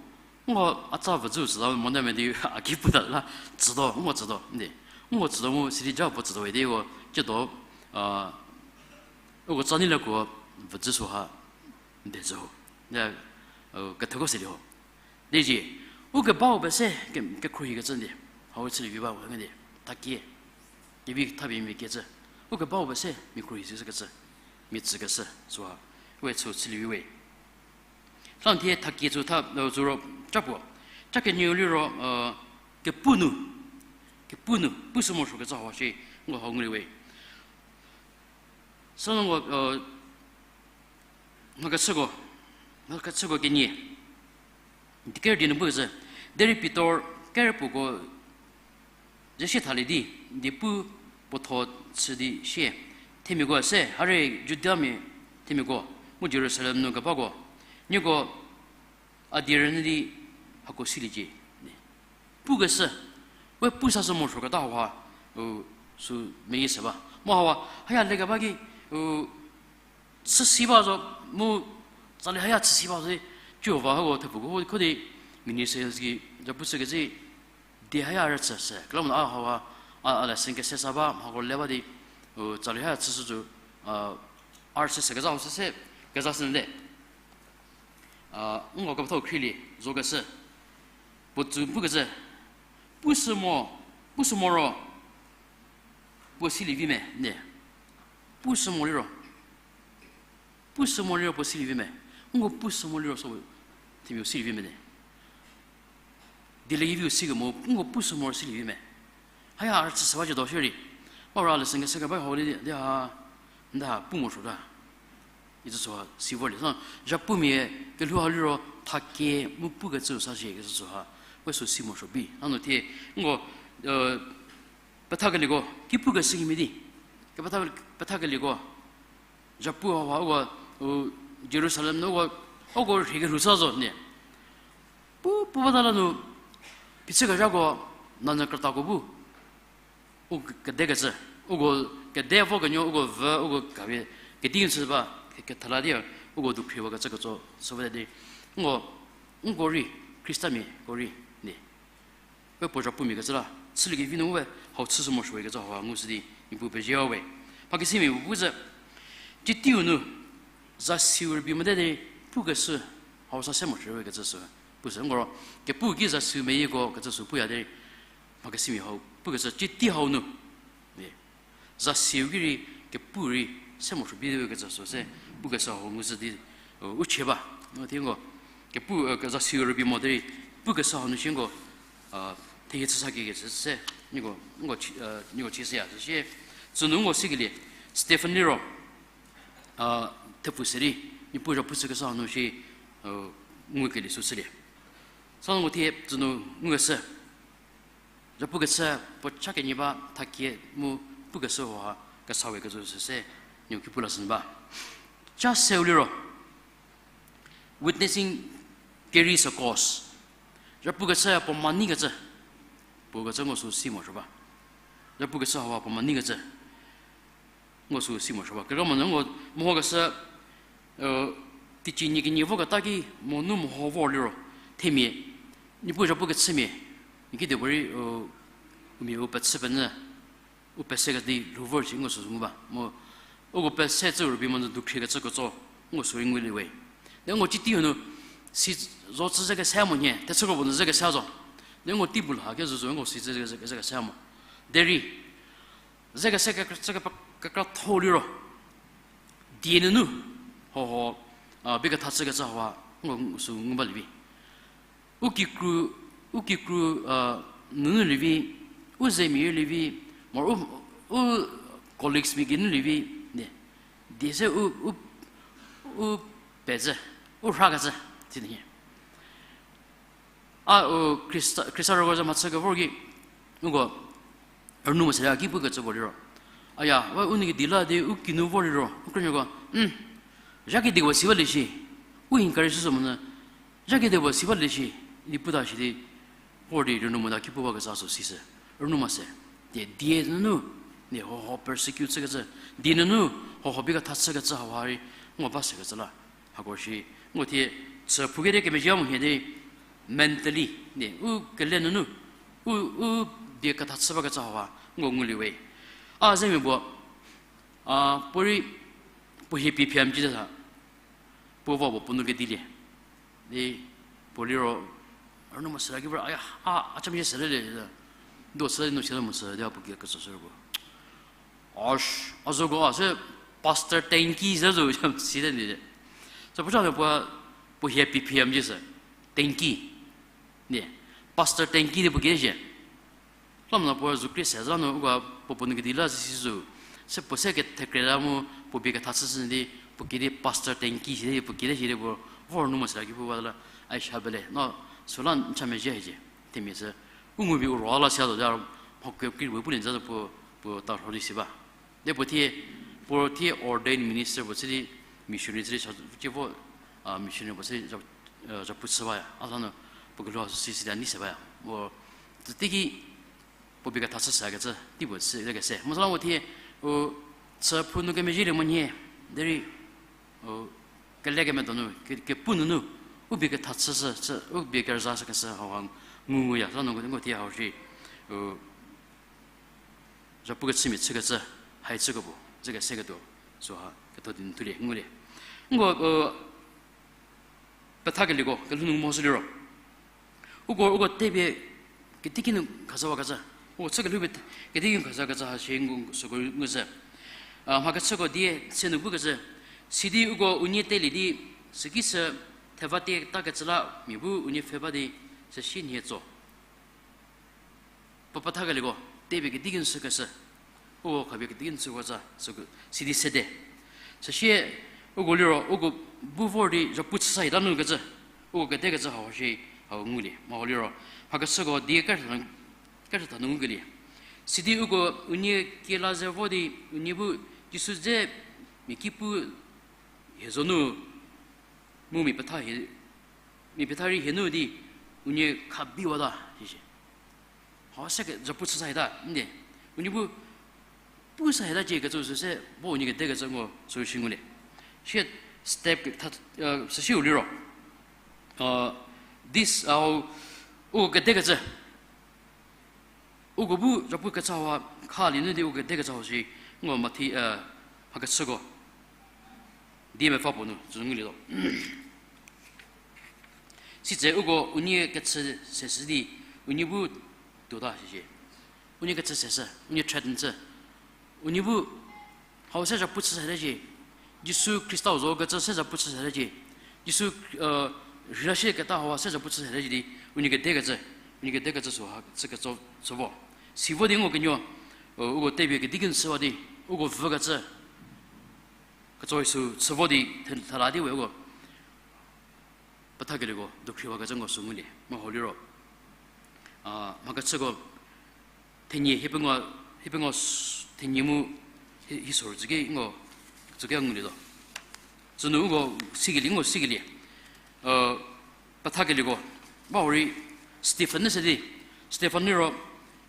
ngo, a tsa vüdzü tsüta mo ne me di a ki puta la, tsütuo, ngo tsütuo, ndi. Ngo tsütuo mu sidi ja puo tsütuo we di uko, tsiedo, uko tsa neilieko vüdzü süha, n de zhü ho. Ya, ketheko se di ho. Di zie, ukebau pese ke, kekhruohi kecü ndi, hau chülie vi ba u nge di, thakie, kevi thapie mia kie cü, ukebau pese mia khruohi sü kecü, mia tsükeshü süha, we chü chülie vi we. Tha thie thakie chü tha, zü ro, ca puo, ca kenieu liro, kepu nu, kepu nu, pushü morosuo kecü hau shi, ngo hau ngulie we. Sünu ngo, mhakechüko, mhakechüko kenie, di ker di nu pukecü, derei Pitor ker puoko ze sie thalie di, di pu puotho chü di sie, themiako se, hare Judiamia themiako, mu Jerusalem nu kebako, nieko a die rünyü di hako siliecie. Pukeshü, we pu sashü morosuoketa hauha, u, sü meyie se ba. Mu hauha, haya lekeba ki, u, chüsi ba zo, mu, tsali haya chüsi ba zo di, Jihova hako thepfuko kho di, minister ki, za pu chükecü, die haya rüchü se, kela monyü a hauha, a, a lesson kese sa ba, mhako le ba di, u, tsali haya chüshü zo, a, a rüchü se kezha hau se se, kezha sü nde. A, nko kepethau khrielie zokeshü. Puo tsü pukecü. Pushü mo, pushü mo ro. Puo silie vi me, ne. Pushü mo liro. Pushü mo liro puo silie vi me. Nko pushü mo liro so, themiau silie vi me ne. Dieliekeviu sikemo, nko pushü mo silie vi me. Haya, a rüchü se ba cü do shierei. Ba ra lesson kese keba hau di, di ha, nda ha pu mo suota. Icü süha si vorlie. Sa, zhapumia kelhou ha liro, thakie mu pukecü sa shie kecü süha, we sü si morosuo bi. Hanu thie, nko, e, pethakelieko, ki pukeshü kimhie di. Kepetha, pethakelieko, zhapu haha uko, u, Jerusalem nu uko, uko rhie kelhou sa zo nie. Pu, pu bata la nu, phichükezhako, nanyü krütako bu, u kedekecü, uko kede vokenuo, uko vü, uko kapie, kedi chü ba, ke, kethala di, uko dukhriwakecü ketso, süwate di, nko, nko rei, Khristamia ko rei, di. We puo zhapumia kecü la, chüliekevi nu we, hau chüshü morosuo kecü hau ngushü di, Niepuu pezie we. Mhakesimia pu zü, citeiu nu, zasiu rübei mote di, pukeshü, hau sa se morosuo we kecü sü, pu sü, nko ro, kepu ki zasiu meyieko kecü sü puya di, mhakesimia hau, pukeshü citei hau nu, di. Zasiu ki rei, kepu rei, se morosuo bi we kecü sü se, pukeshü hau ngushü di, u, u chie ba. Thie nko, kepu, e, zasiu rübei mo derei, pukeshü hau nu shie nko, a, thehie chü sa kikecü se, nieko, nko chi, e, nieko chie seya, süsie, tsünu nko sikelie, Stephen liro, a, thepfu se di, Niepuu zhapu chükeshü hau nu shie, e, ngukelie sü chülie. Sa nko thie tsünu ngukeshü, zhapukechü puo cha kenie ba thakie mu pukeshü hauha kesa we kecü süse, nieko ki pu la sü ba. Cha seu liro, witnessing carries a cost. Zhapukechü puo mani kecü, puo kecü nko sü si morosuo ba. Zhapukechü hauha puo mani kecü, nko sü si morosuo ba. Kekreilamonyü nko mehokeshü, e, teicie nie kenie voketa ki monu meho vor liro, themia, Niepuu zhapu kechümia, n kidipuorei, u, umia u pechü penyü, u pese kedi lhou vor shi nko sü ngu ba. Mu, uko pese cü rübei monyü dukhriekecü ketso, nko sü rei ngulie we. Di nko citeiu nu, si zo chü ze kese mo nhie, thechü kro puo nu ze kese zo. Di nko teipu lha kezhü zo nko si ze, ze, ze kese mo. Derei, ze kese kekra, kekra tho liro. Die nunu, hoho, a, bie ketha chükecü hauha, nko sü ngu balie vi. U kikru, u kikru, a, nunu lievi, u zemia rei lievi, moro u, u colleagues mia geinu lievi, ne. Die se u, u, u pezhü, u rhakecü, si nhie. A, u Khrista, Khrista rüko zha mhachü kevor ki, uko, rünu mo se a ki pukecü puo liro. Aya, we u nu kedi la di u kinu vor liro, u krünuoko, mm, zha kedipuo si balie shi, u encourage shü zo monyü, zha kedipuo si balie shi, di puta shi di, vor di rünu mota ki pu bakecü sü sisü, rünu mo se, die, die nunu, nie hoho persecute chükecü, die nunu, hoho bie ketha chükecü hauha rei, nko ba sekecü la. Hako shi, nko thie, chü phu kedi kemezhie mo nhie di, mentally, di, u kele nunu, u, u bie ketha chü bakecü hauha, nko ngulie we. A zemia puo, a, puorei, puo hie piphiam ci tha, puo va puo puo nu kedilie. Di, puo liro, rünu mo se a ki vor, aya, a, a cha mezhie se le le, do se nu se mo se di a puo ki ketso shü puo. Osh, a zoko a se Pastor Tenki se zo, site ni. Sa puo cha puo, puo hie piphiam ci sü, Tenki. Ni, Pastor Tenki di puo ki shie. Lamla puo zukrie se za nu uko puo puo nu kedi la si zo. Se puo se kethekre la mu puo bie ketha chüshü di puo kedi Pastor Tenki si di puo kedi shi di puo vor nu mo se la ki pu ba la, Aisha bele, no, süla n cha mezhie hiecie. Themia sü, u ngu bi u ro la sia zo di a, mha kekreipuo pulie za zo puo, puo ta rho di si ba. Di puo thie, puo thie ordained minister puo chü di missionary chü di sa, ci vo, a, missionary puo chü di zha, e, zhapu chü baya. A la nu, puo kelhou sü si si di a nei se baya. Puo, tsü teiki, puo bie ketha chü sakecü, tei puo chü ze kese. Mu süla mo thie, u, chü phu nu kemezhielie mo nhie, derei, u, kele kemedo nu, ke, kepu nunu, u bie ketha chüshü, chü, u bie kerüzashükeshü hauha ngu nguya, süla nu nko thie hau shi, u, zhapu kechümia chükecü, hai chükepuo, ze keseketuo, süha ketho di nu thulie, ngulie. Nko, u, pethakelieko, kelhou nu mo shü liro. Uko, uko tepie, ketiki nu khashüwakecü. Uko chü kelhou pie, ketiki nu khashüwakecü ha shi ngu, süko ngu sü. A, mhakechüko die, se nu pukecü. Sidi uko unie telie di, süki sü theva tie takecü la, mia bu unie pfhe ba di, süsie nhie tso. Puo pethakelieko, tepie kedikenshükeshü, uko khapie kedikenshüko za, süko sidi sede. Süsie uko liro, uko bu vor di zhapu chüsa hita nu kecü, uko kedekecü hau shi, hau ngulie, mha hau liro. Mhakechüko die kerütha nu, kerütha nu ngukelie. Sidi uko unie kiela ze vo di, unie bu Jisu dze mia ki pu hie zo nu, mu mia petha hie, mia petha rei hie nu di, unie khabiwata, sisi. Hau se ke zhapu chüsa hita, nde. Unie bu, pusa hita cie kecü sü se, bo unie kedekecü ngo sü shi ngulie. Sie step ketha, süsiu liro. This, au, u kedekecü. Uko bu zhapu kechau ha khalie nu di u kedekechau shi, ngo Mathi, mhakechüko die mepfü puo nu, tsü ngulietuo. Sitse uko unie kechü seshü di, unie bu tuota shishie. Unie kechü seshü, unie threaten chü. Unie bu hau se zhapu chüsa hita cie. Jisu Khristau zo kecü se zhapu chüsa hita cie. Jisu, rhila shieketa hau se zhapu chüsa hita cie di, unie kedekecü, unie kedekecü süha chü ketso, chü vo. Si vo di ngo kenuo, uko tepie kedikenshüwa di, uko vükecü, ketso sü chü vo di, the-, thela di we uko pethakelieko dukhriwakecü ngo sü ngulie, mha hau liro. Mhakechüko thenie hiepengou, hiepengou s-, thenie mu hi-, hiso rüzhü ki ngo, tsüki ngulietuo. Tsünu uko sikelie, ngo sikelie. Pethakelieko, ba hurei Stephen se di, Stephen liro,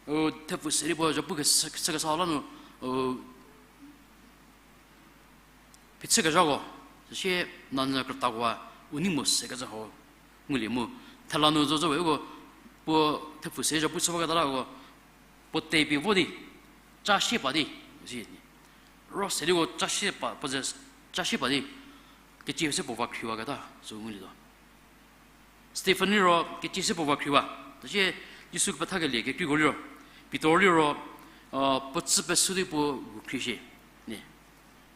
u, thepfu se di puo zhapu kechü, kechü kesa la nu, u, phichükezhako, süsie nanyü krütakowa, u nei mo sekecü hau ngulie mu. Thela nu zo zo we uko, puo thepfu se zhapu chü baketa la uko, puo tepie vo di, ca sie pa di, si, ro se di uko ca sie pa, puo ze ca sie pa di, kecie se puo va khriwaketa, sü ngulietuo. Stephen liro kecie se puo va khriwa. Tasie Jisu kepethakelie kekreiko liro, Pitor liro, puo tsü pesu di puo gu khrie shie. Ne,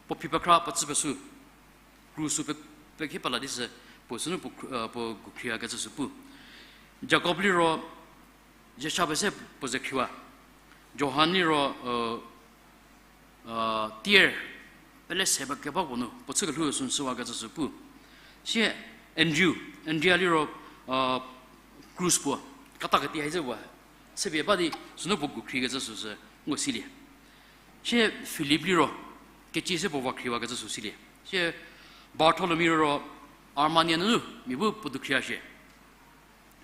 puo phi pekhra puo tsü pesu. Krusu pe, pekhe pela di sü, puo sünu puo, puo gu khriwakecü sü pu. Jakob liro, zesha pese puo ze khriwa. Johan liro, tier, pele se ba keba puo nu puo chükelhou sü shüwakecü sü pu. Sie Andrew, Andrea liro, krus puo, kata keti hai ze wa, sepie ba di sünu puo gu khriekecü süsü ngo silie. Sie Philip liro, kecie se puo va khriwakecü sü silie. Sie Bartholomew liro, Armenia nunu mia bu puo dukhriwa shie.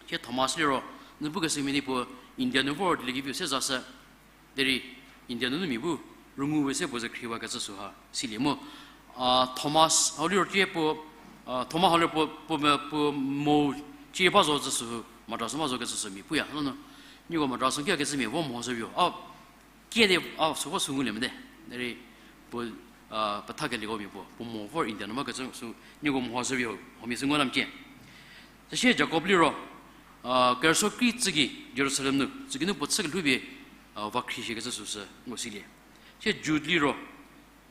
Sie Thomas liro, nu pukeshü mia di puo India nu vor dieliekeviu se zashü. Derei India nunu mia bu rüngu we se puo ze khriwakecü süha silie mu. Thomas hau liro tie puo, Thoma hau liro puo, puo me, puo mo cie ba zo cü sü, madrasü ma zo kecü sü mia puya. Nunu, nieko madrasü kia kecü mia vo mhoshüviu. A, kie di, a, süko sü ngulie mete. Derei puo, pethakeliekomiako, puo mo vor India nu ma kecü sü nieko mhoshüviu, huomia sü ngo lamcie. Süsie Jakob liro, kerüsuo krei tsü gei Jerusalem nu, tsü gei nu puo chükelhoupie, va khrieshie kecü süsü ngo silie. Sie Jude liro,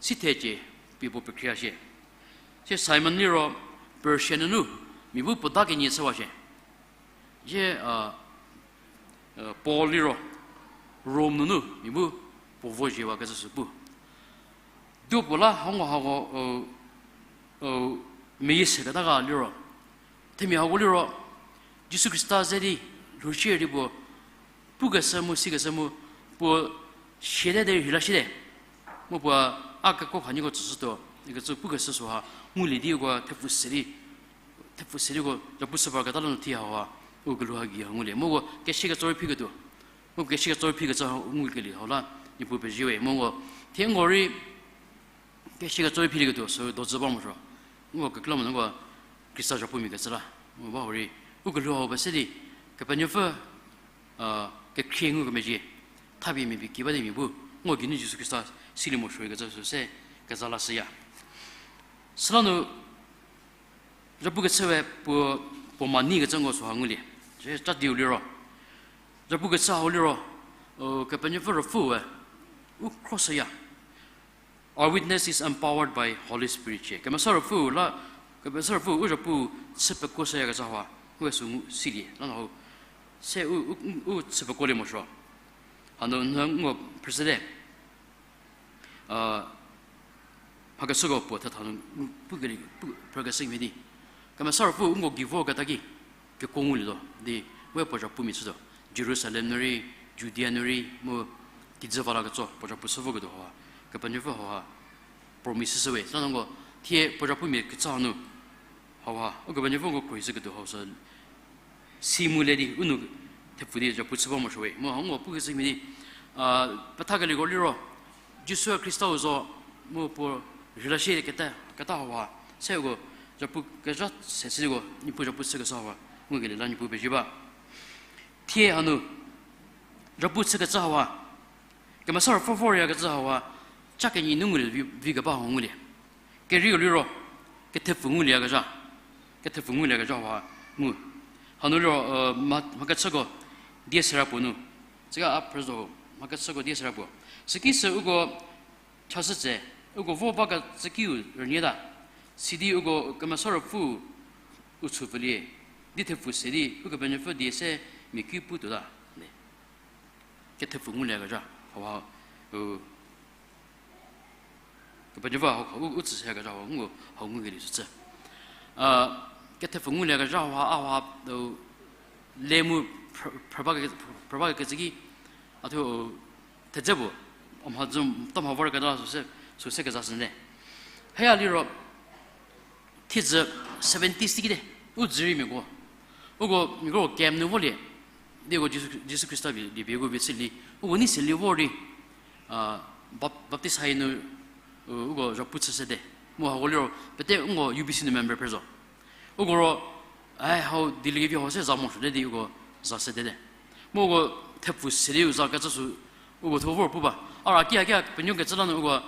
sithecie pie puo pekhriwa shie. Sie Simon liro, Persia nunu, mia bu puo da kenie chüwa shie. Sie, Paul liro, Rom nunu mia bu puo vozhiewakecü sü pu. Duo puo la hau ngo hako, meyie seketa ga liro, themia hako liro, Jisu Khrista ze di, lhoushie di puo, pukeshü mu, sikeshü mu, puo siate derei rheila siete. Mu puo a keko khaniko tsüshütuo, ikecü pukeshü süha, ngulie di uko thepfu se di, thepfu se diko, zhapu chü baketa la nu thie hauha, u kelhou ha gei ha ngulie. Mu uko kesie ketso rei phiketuo. Mu kesie ketso rei phikecü ha ngukelie hau la, Niepuu pezie we. Mu uko, thie nko rei, kesie ketso rei philieketuo, sü dozü ba morosuo. Nko kekreilamonyü nko, Khrista zhapumia kecü la. Mu ba hurei, u kelhou hau pese di, Kepenuopfü, kekhrie ngukemezhie, thapie mia pie ki ba di mia bu, nko geinu Jisu Khrista silie morosuo ikecü sü se, keza lashüya. Süla nu, zhapu kechü we puo, puo mani kecü nko süha ngulie. Sie cadiu liro, zhapu kechü hau liro, Kepenuopfü Ruopfüe, u khroshüya. Our witness is empowered by Holy Spirit shie. Kemesa Ruopfü la, Kemesa Ruopfü u zhapu chü pekuoshüyakecü hau, u sü ngu silie. Lano hau, se u, u, u chü pekuolie morosuo. Hanu n ngo phrüshüte. A, mhakechüko puo thetha nu, pu keli, pu, phrükeshü mhie di. Kemesa Ruopfü uko gei vorketa ki, kekuo ngulietuo di, we puo zhapumia chütuo. Jerusalem nu rei, Judea nu rei, mu kijü va la ketso, puo zhapu chü voketuo hauha, Kepenuopfü hauha promise shüwe. Süla nko, thie puo zhapumia kecü hanu, hauha, Ukepenuopfü uko khruohi shüketuo hau sü, si mu le di, u nu thepfu di zhapu chü ba morosuowe. Mu hau ngo pukecü mhie di, a, pethakelieko liro, Jisu Khristau zo, mu puo rüla shie keta, keta hauha, se uko zhapu kezha se siko, Niepuu zhapu chükeshü hauha, ngukelie la Niepuu pezie ba. Thie hanu, zhapu chükecü hauha, Kemesa Ruopfü voryakecü hauha, cha kenyi nu ngulie vi, vi keba hau ngulie. Kerieu liro, kethepfu ngulieyakezha. Kethepfu ngulieyakezha hauha ngu. Hanu liro, e, mha, mhakechüko die sera puo nu. Süka a phrü zo, mhakechüko die sera puo. Süki sü uko chashü tse, uko vo bakecü kiu rünyüta. Sidi uko Kemesa Ruopfü u chü pfülie. Di thepfu se di, Ukepenuopfü die se mia ki pu tuota. Kethepfu ngulieyakezha hauha, u, Kepenuopfü hau, u, u tsüshüyakezha hau ngu, hau ngukelie sücü. A, kethepfu ngulieyakezha hauha, a hauha, u, le mu phrü, phrü ba ke, phrü bakecü ki, a thuo, u, thedze puo, a mha dzü, ta mha vorketa süse, süse kezashünyü. Haya liro, thiedzü seventies kite, u dzüriemiako. Uko, miako camp nu volie, di uko Jisu, Jisu Khrista pie, pie, pie uko vie chülie, uko nei selie vor di, a, bap-, baptist hai nu, u, uko zhapu chü sete. Mu hako liro, pete uko U B C nu member phrü zo. Uko ro, ai, hau dieliekevi hau se za morosuote di uko za sete te. Mu uko thepfu se di u zakecü sü, uko thuo vor pu ba. A ra ki a ki a penuokecü la nu uko,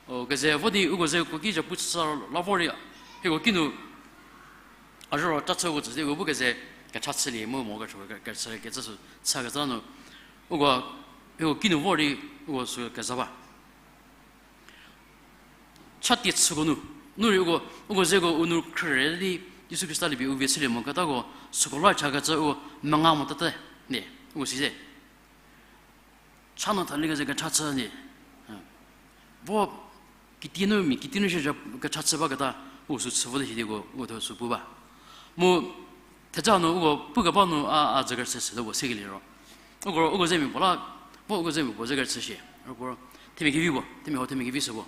o, keze vo di uko ze uko ki zhapu chü la vor di, hieko kinu, a zhüro ta chü uko tsü di uko bu keze kecha chülie mu mo kecho ke, kechü kecü sü chükecü la nu, uko, hieko kinu vor di, uko sü keza ba. Chatie chüko nu, nu rei uko, uko zeko u nu khrüre di, Jisu Khrista liepie u vie chülie moketako, süko la chakecü u menga motate, ne, uko si ze. Cha nu thalie keze kecha chü ni. Vo kitienu mia kitienu shie kecha chü baketa, u sü chü vo di sidi uko, u thuo sü pu ba. Mu theja nu uko pukeba nu a, a zü kerüchü sü puo sekelie ro. Uko, uko zemia puo la, vo uko zemia puo zü kerüchü shie. Uko, themia kevi puo, themia hau themia kevi sü puo.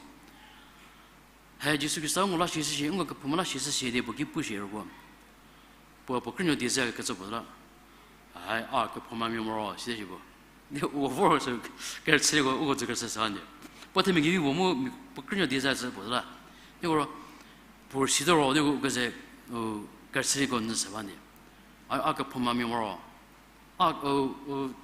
Hai Jisu Khrista ngu la shi shü shie, ngu kephouma la shi shü shie di puo ki pu shie ro puo. Puo, puo krünuo die zü kecü puo la. Hai, a kephoumamia moro, side shi puo. Di uko vor sü kerüchüko, uko zü kerüchü sü hanie. Puo themia kevi puo mu, puo krünuo die zü sü puo la. Di ro, puo side ro, di uko ze, u, kerüchüko nyü sü ba nie. A, a kephoumamia moro. A, u, u,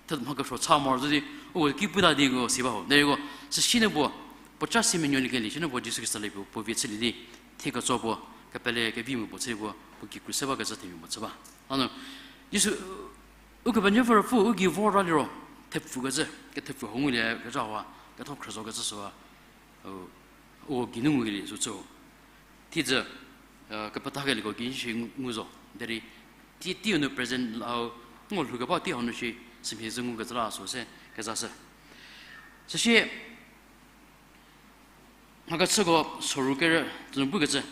the mha kesuo cha moro zü di, uko ki puta di uko si ba ho. Derei uko, süsie nu puo, puo cha si menuoliekelie, sünu puo Jisu Khrista liepie puo vie chülie di, thie ketso puo, kepele kevi mu puo chü di puo, puo kikru se bakecü themia puo chü ba. Hanu, Jisu, Ukepenuopfü Ruopfü u gei vorta liro, thepfukecü, kethepfu hau ngulieyakezha hauha, ketho khrüzokecü süha, u, u geinu ngukelie sücü. Thiedzü, e, kepethakelieko gei shi ngu, ngu zo. Derei, tie, teiu nu present la hau, ngo lhoukeba tei hau nu shi, sümhie zü ngukecü la süse, kezashü. Süsie, mhakechüko soru kerü, tsünu pukecü.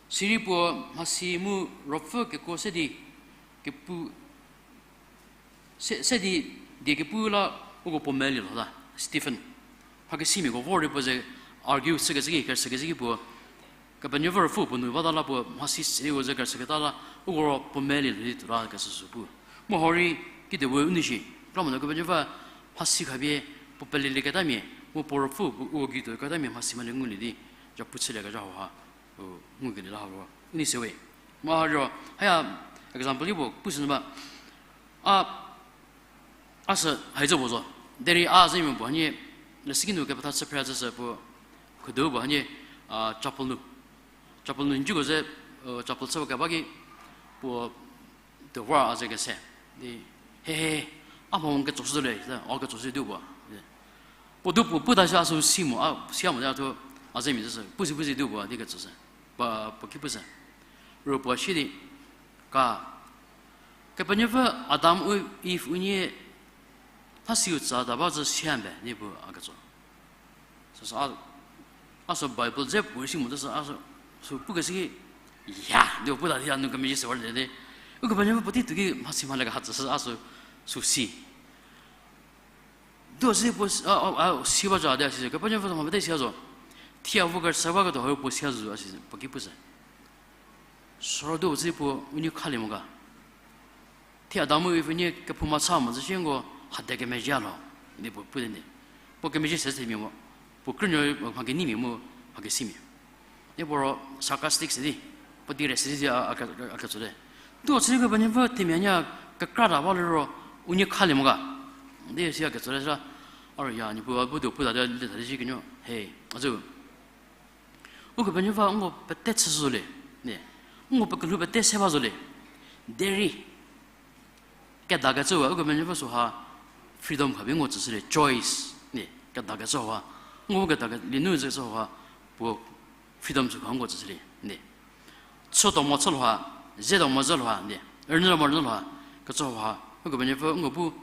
Sirei puo mhasi mu ruopfü kekuo se di, kepu, se, se di, die kepu la uko puo meli lhota, Stephen. Mhakesimiako vor di puo ze argue chükecü ki, kerüchükecü ki puo, Kepenuopfü Ruopfü puo nu bata la puo mhasi se di uko ze kerüchüketa la, uko ro puo meli lhou di tuo la kecü sü pu. Mu hau rei, kedipuo u nei shi, kra mo nu Kepenuopfü mhasi khapie, puo pelelieketa mia, mu puo ruopfü, uko gei tuoketa mia mhasi mali ngulie di, zhapu chüliekezha hauha, u, ngukelie la hau ro, u nei se we. Mu ha ro, haya example ki puo, pushü nyü ba, a, a sü haizü puo zo. Derei a zemia puo hanie, leshüki nu kepetha chü phre zü sü puo, khudu puo hanie, a, chapel nu. Chapel nu njiko ze, chapel chü keba ki, puo, tuo vor a ze kese. Di, he, he, a mha ketso shü le, a ketso shü di puo. Puo du puo puta shi a sü si mo, a, sia mo di a thuo, a zemia zü sü, pusi pusi di puo, di ketsü sü. Ba, puo ki pushü. Ro puo shi di, ka, Kepenuopfü Adam u Eve unie mhasiu tsa ta ba zü siambe di pu a ketso. Süsü a, a sü Bible dze puo si mo zü sü a sü, sü pukeshü ki, ya, di pu ta di a nu kemezhie se vor le di. Ukepenuopfü puotei tuo ki mhasi mhale keha tsüshü a sü, sü si. Tuo si puo, a, a, a, si ba zha di a si, Kepenuopfü mha pete sia zo. Thie a vo kerüchü ba ketuo ha puo sia zo a si, puo ki pu se. Süro tuo si puo unie khalie mo ga. Thie Adam mu Eve unie kephouma cha mo zü shie nko hade kemezhie lho, di puo pu di. Puo kemezhie se se mia mo, puo krünuo mha keneimia mu, mha kesimia. Di puo ro sarcastic se di, puo di rest di a, a, a, a ketso te. Tuo chü Kepenuopfü themia nya kekra ta ba liro, unie khalie mo ga. Di si a ketso te sa, a ro ya, Niepuu a bu tuo pu ta di le ta di shi kenuo, he, a zü. Ukepenuopfü nko pete chü zo le, ne, nko pekelhou pete se ba zo le, derei kedakecü-e, Ukepenuopfü süha freedom khapie nko tsüshü le, choice, ne, kedakecü ha, nko kedakelie nu zükecü ha, puo freedom süha nko tsüshü le, ne. Chütuo mo chü lhoha, zetuo mo zü lhoha, ne, rünyü mo rünyü lhoha, kecü ha, Ukepenuopfü nko bu,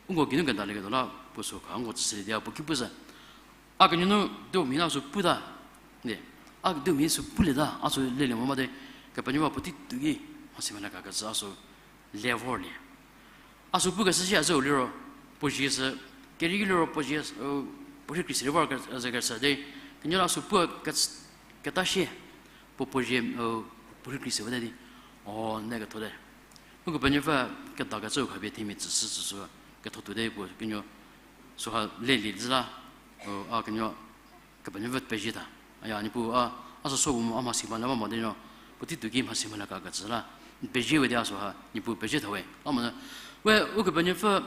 nko geinu kedalieketuo la puo süha nko tsüshülie di a puo ki pu zü. A kenuo nu tuo mhi la sü pu ta, ne, a tuo mhi sü pulie ta, a sü lelie mo mate, Kepenuopfü puotei tuo ki mhasi mhale keha kecü a sü le vorlie. A sü pukeshü shi a zhüu liro, puo zie sü, kerei liro puo zie, puo rhei kri se vor ke, ze keshü di, kenuo la sü pu ke, keta shie, puo puo zie, puo rhei kri se vote di, o, ne ketho te. Ukepenuopfü kedakecü khapie themia tsüshü tsüshü ketho tuote puo kenuo süha lelie zü la, a kenuo Kepenuopfü pezie ta. Aya, Niepuu a, a sü so bu mo a mhasi mhale ba mo di no, puotei tuo ki mhasi mhale keha kecü la, n pezie we di a süha Niepuu pezie tha we. A mo, we Ukepenuopfü,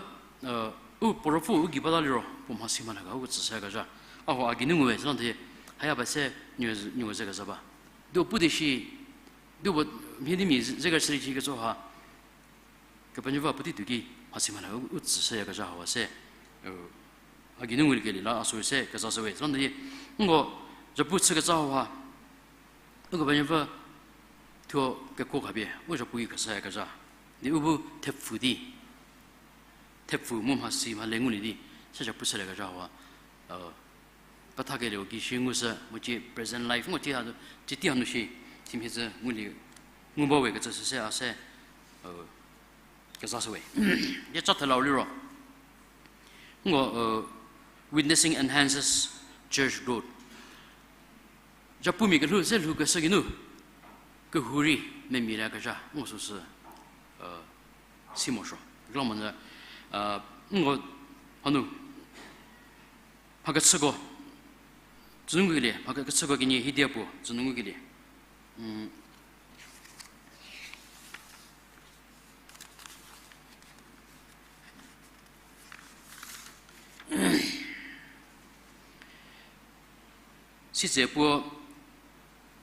u puo ruopfü u gei bata liro puo mhasi mhale keha u tsüshüyakezha. A ho a geinu ngu we, süla thie, haya ba se, n, n ze kezha ba. Di pu di shi, di puo mhie di mia ze, ze keshü di shi kecü ha, Kepenuopfü puotei tuo ki mhasi mhale u tsüshüyakezha hau se, a geinu nguliekelie la a sü se kezashü we. Süla di, nko, zhapu chükecü hau ha, Ukepenuopfü thuo kekuo khapie u zhapu ki khashüyakezha. Di u bu thepfu di, thepfu mu mhasi mhale ngulie di, se zhapu chüliekezha hau ha, pethakelieu ki shi ngushü, mu cie present life, nko cie ha, cie tei hanu shi, themhie zü ngulie, ngu ba we kecü süse a se, kezashü we. Ye cha thelau liro. Nko, witnessing enhances church growth. Zhapumia kelhou ze lhoukeshü geinu, kehou rei memia liyakezha, nko süsü, si morosuo. Kekreilamonyü, nko, hanu, mha kechüko, tsünu ngukelie, mha kechüko kenie hiedie puo, tsünu ngukelie. Sitse puo,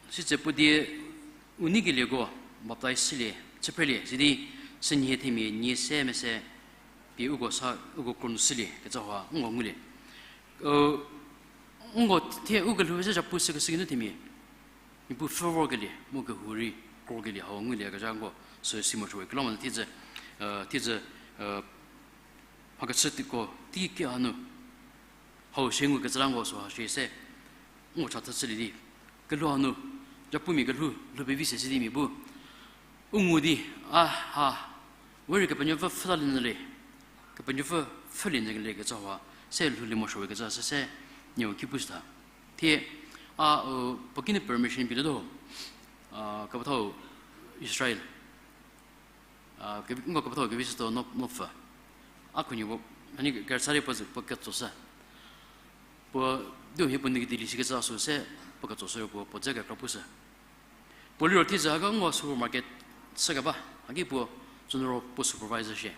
sitse puo die u neikelieko baptize chülie, chüphrelie, sidi sünhie themia nie se mese pie uko sa, uko kronu shülie kecü hau nko ngulie. Nko thie u kelhou ze zhapu shükeshü geinu themia, Niepuu pfhü vorkelie, mu kehou rei krokelie hau ngulieyakezha nko sü si morosuo we. Kekreilamonyü thiedzü, thiedzü, mha kechü teiko teiki hanu hau shie ngukecü la nko süha shie se, nko chatha chülie di, kelhou hanu, zhapumia kelhou lhou pevi se sidi mia bu u ngu di, a ha, we rei Kepenuopfü pfhütalie nyü le, Kepenuopfü pfhülie nyü le kecü hau se lhoulie morosuo we kecü süse, nieu ki pushüta. Thie, a, puo kinu permission pie tuo, kepethau Israel, nko kepethau kevi sütuo no, nopfü. A khunhie puo, hani kerüchü rei puo, puo ketsoshü. Puo, di hie puo nu kedi lishükecü a sü se, puo ketsoshü puo, puo dze kekra pushü. Puo liro thiedzü hako nko supermarket chükeba, haki puo, tsünuro puo supervisor shie.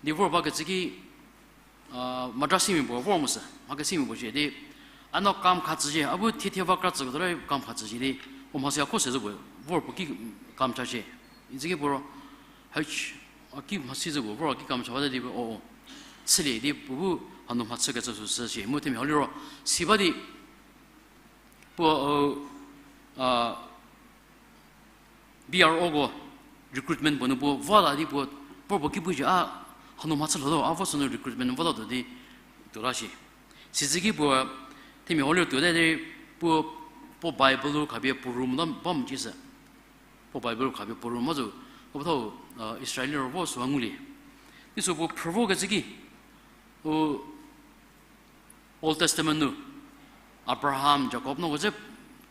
Di vor bakecü ki, madrasimia puo vor mo sü, mha kesimia puo shie di, a no kam kha tsüzhie, a bu thie thie va kra tsüko tuo la kam kha tsüzhie di, puo mhasi a kho se zo puo, vor puo ki kam cha shie. Itsüki puo ro, hach, a ki mhasi zo puo, vor a ki kam cha bate di, o, o. Chülie di puo bu hanu mhachükecü sü shie, mu themia hau liro, si ba di, puo, B R O ko, recruitment puo nu puo va la di puo, puo puo ki pu shi a, hanu mhachü lho lo, a vo sünu recruitment va la tuo di, tuo la shi. Sisü ki puo, themia holier tuote di, puo, puo Bible khapie puo room la ba mo ci sü. Puo Bible khapie puo room ma zo, puo thau, Israel ro vo süha ngulie. Di sü puo phrü vokecü ki, u Old Testament nu, Abraham, Jakob nuoko ze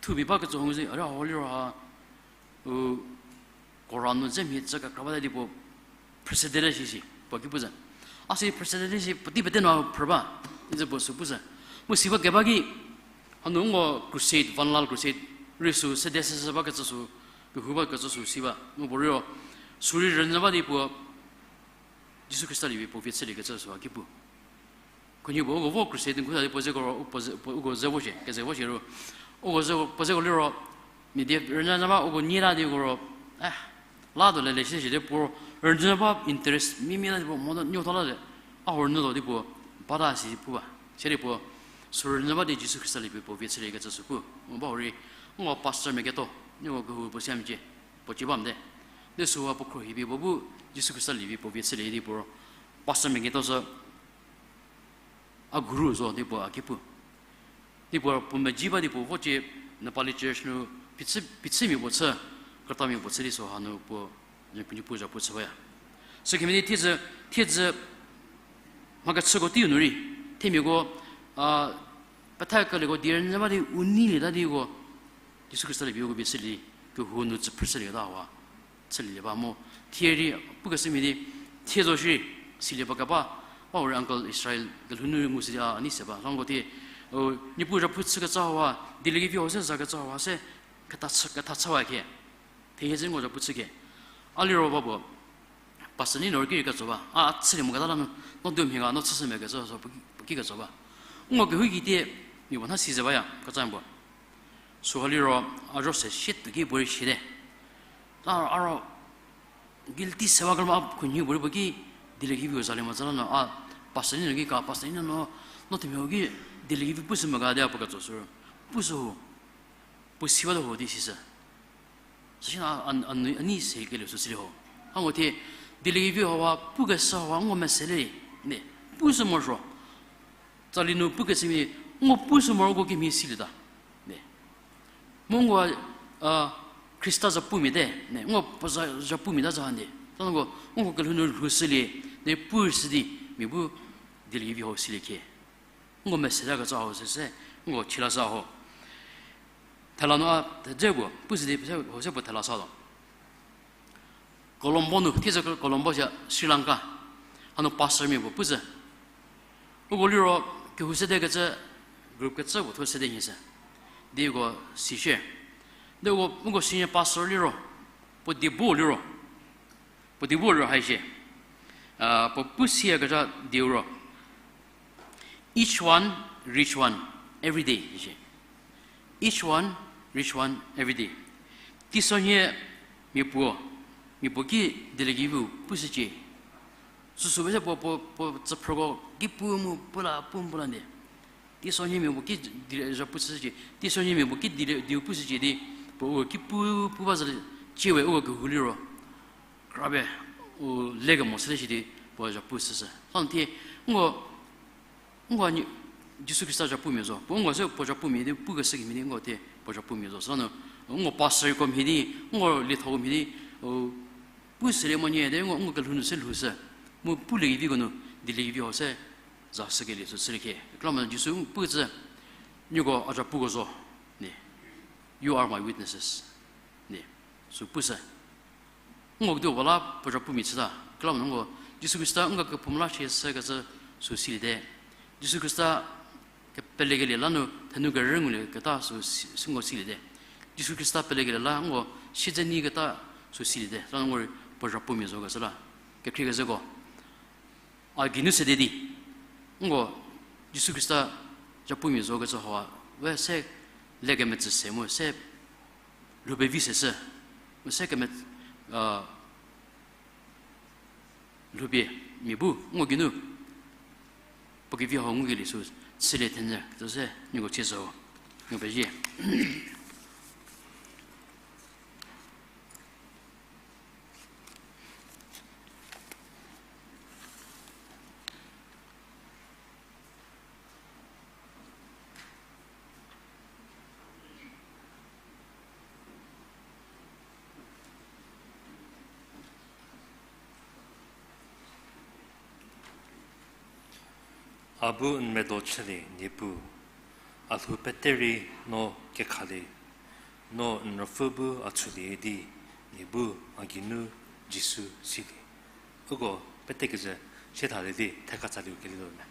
thupie bakecü hau ngu zi, a holier ha, u Koran nu ze mhie tsü kekra bate di puo preceded shi shi, puo ki pu zü. A si preceded shi, puotei pete nu phrü ba, ize puo sü pu zü. Mu si ba keba ki, hanu ngo crusade, Van Lal Crusade, rei sü sede sese bakecü sü, kehou bakecü sü si ba. Mu puo rei ro, sü rei rünyü ba di puo, Jisu Khrista liepie puo vie chüliekecü sü a ki pu. Khunhie puo uko vo crusade n khu ta di puo zeko ro, puo ze, puo uko ze vo shie, keze vo shie ro. Uko ze, puo zeko liro, mia die rünyü ba uko nyie la di uko ro, eh, la tuo le le shie shie di puo, rünyü ba interest mimia la di puo, mo nuotho la le, a ho rünyü tuo di puo, bata si pu ba. Sidi puo, sü rünyü ba di Jisu Khrista liepie puo vie chüliekecü sü pu. Mu ba hurei, ngo pastor mia ketuo, nieko kehou puo siamecie, puo ci ba mote. Di süha puo khruohipie puo bu, Jisu Khrista liepie puo vie chülie di puo ro, pastor mia ketuo sü, a guru zo di puo a ki pu. Di puo puo medzi ba di puo vocie Nepali church nu phichü, phichümia puo chü, krütamia puo chü di süha nu puo, Niepuu zhapu chü baya. Sükemhie di thiedzü, thiedzü mha kechüko teiu nu rei, themiako, a, petha kelieko die rünyü ba di u neilieta diko, Jisu Khrista liepie uko vie chülie, kehou nu tsü phrüshülieta hau chülielie ba mu. Thie rei, pukeshümia di, thie zo shierei, silie ba keba, ba hurei uncle Israel kelhou nu rei ngu si di a, a nei se ba. Süko thie, u, Niepuu zhapu chükecü hau, dieliekevi hau se zakecü hau se, ketha chü, ketha chüwa khe. Thie hie ze ngo zhapu chü khe. A liro ba puo, pastor nei no ki rei ketso ba. A chülie moketa la nu, no duo mhie ga, no chüshü mia kecü, so, puo ki, puo ki ketso ba. Ngo kehouki tie, mia puo nha si ze baya, kecü puo. Süha liro, a zho se shie tuo ki puo rei shiete. A, a ro, guilty se ba kelho a khunhie puo rei puo ki, dieliekevi u zalie mocü la nu, a, pastor nei no ki ka, pastor nei no, no themia ki, dieliekevi pushü mo ga di a puo ketso sü. Pushü ho. Puo si bate ho di sisü. Süsie a, a, a, a nei se kelieu sü silie ho. A ngo thie, dieliekevi hau, pukeshü hau, ngo mese le, ne, pushü morosuo. Tsali nu pukeshümia, ngo pushü morosuo kemhie silieta. Ne. Mu ngo, a, Khrista zhapumia te, ne, ngo puo za, zhapumia ta zha hande. Süko, ngo kelhou nu lhoushülie, ne, pushü di, mia bu dieliekevi hau silie khe. Ngo mese ta kecü hau se se, ngo chila sa ho. Thela nu a thedze puo, pushü di se, ho se puo thela sa lo. Colombo nu, thiedzü Colombo sia Sri Lanka. Hanu pastormia puo pushü. Uko liro kehou sede kecü, group kecü puo thuo sede nhie se. Di uko sishie. Di uko, uko senior pastor liro, puo die bu liro. Puo die bu liro haishie. A, puo pu siyakezha dieu ro. Each one, reach one, every day, isi. Each one, reach one, every day. Teisonhie mia puo, mia puo ki dieliekeviu pushücie. Süsü pese puo, puo, puo tsüphrüko ki pu mu pu la, pu mu pu la nde. Teisonhie mia puo ki dilie zhapu chücie. Teisonhie mia puo ki dilie dieu pushücie di, puo u ki pu, pu ba zhü cie we uko kehou liro. Krabe, u lekemo shüte shi di, puo zhapu chüshü. Hau thie, ngo, ngo a, Jisu Khrista zhapumia zo. Puo ngo se puo zhapumia di, pukeshü kemhie di, ngo thie puo zhapumia zo. Sünu, ngo pastorko mhie di, ngo liethoko mhie di, u, pu sülie monyü di, ngo, ngo kelhou nu se lhoushü. Mu pulieviko nu, dieliekevi hau se, za shükelie sü chülie khe. Kekreilamonyü Jisu pucü, nieko a zhapuko zo. Ne, you are my witnesses. Ne, sü pushü. Ngo kedipuo la puo zhapumia chüta. Kekreilamonyü ngo, Jisu Khrista ngo kephouma la shie shükecü sü siliete. Jisu Khrista kepelekelie la nu, thenu kerü ngulieketa sü si-, sü ngo siliete. Jisu Khrista pelekelie la ngo, siedze nyiketa sü siliete. Süla ngo rei puo zhapumia zo kecü la. Kekhriekecüko. A geinu sede di, ngo, Jisu Khrista zhapumia zo kecü hau, we se lekemetsü se mu se lhoupevi seshü, mu se keme, a, lhoupie mia bu, ngo geinu, puo kevi hau ngukelie sü, chülie thenyü, kecü se, nieko chie zo, ngu pezie. A bu n medo chülie, Niepuu, a lhou pete rei no kekhalie, no n ruopfü bu a tshulie di, nie bu a geinu Jisu silie. Uko pete kezü sie thalie di thekha tsaliu kelie lo me.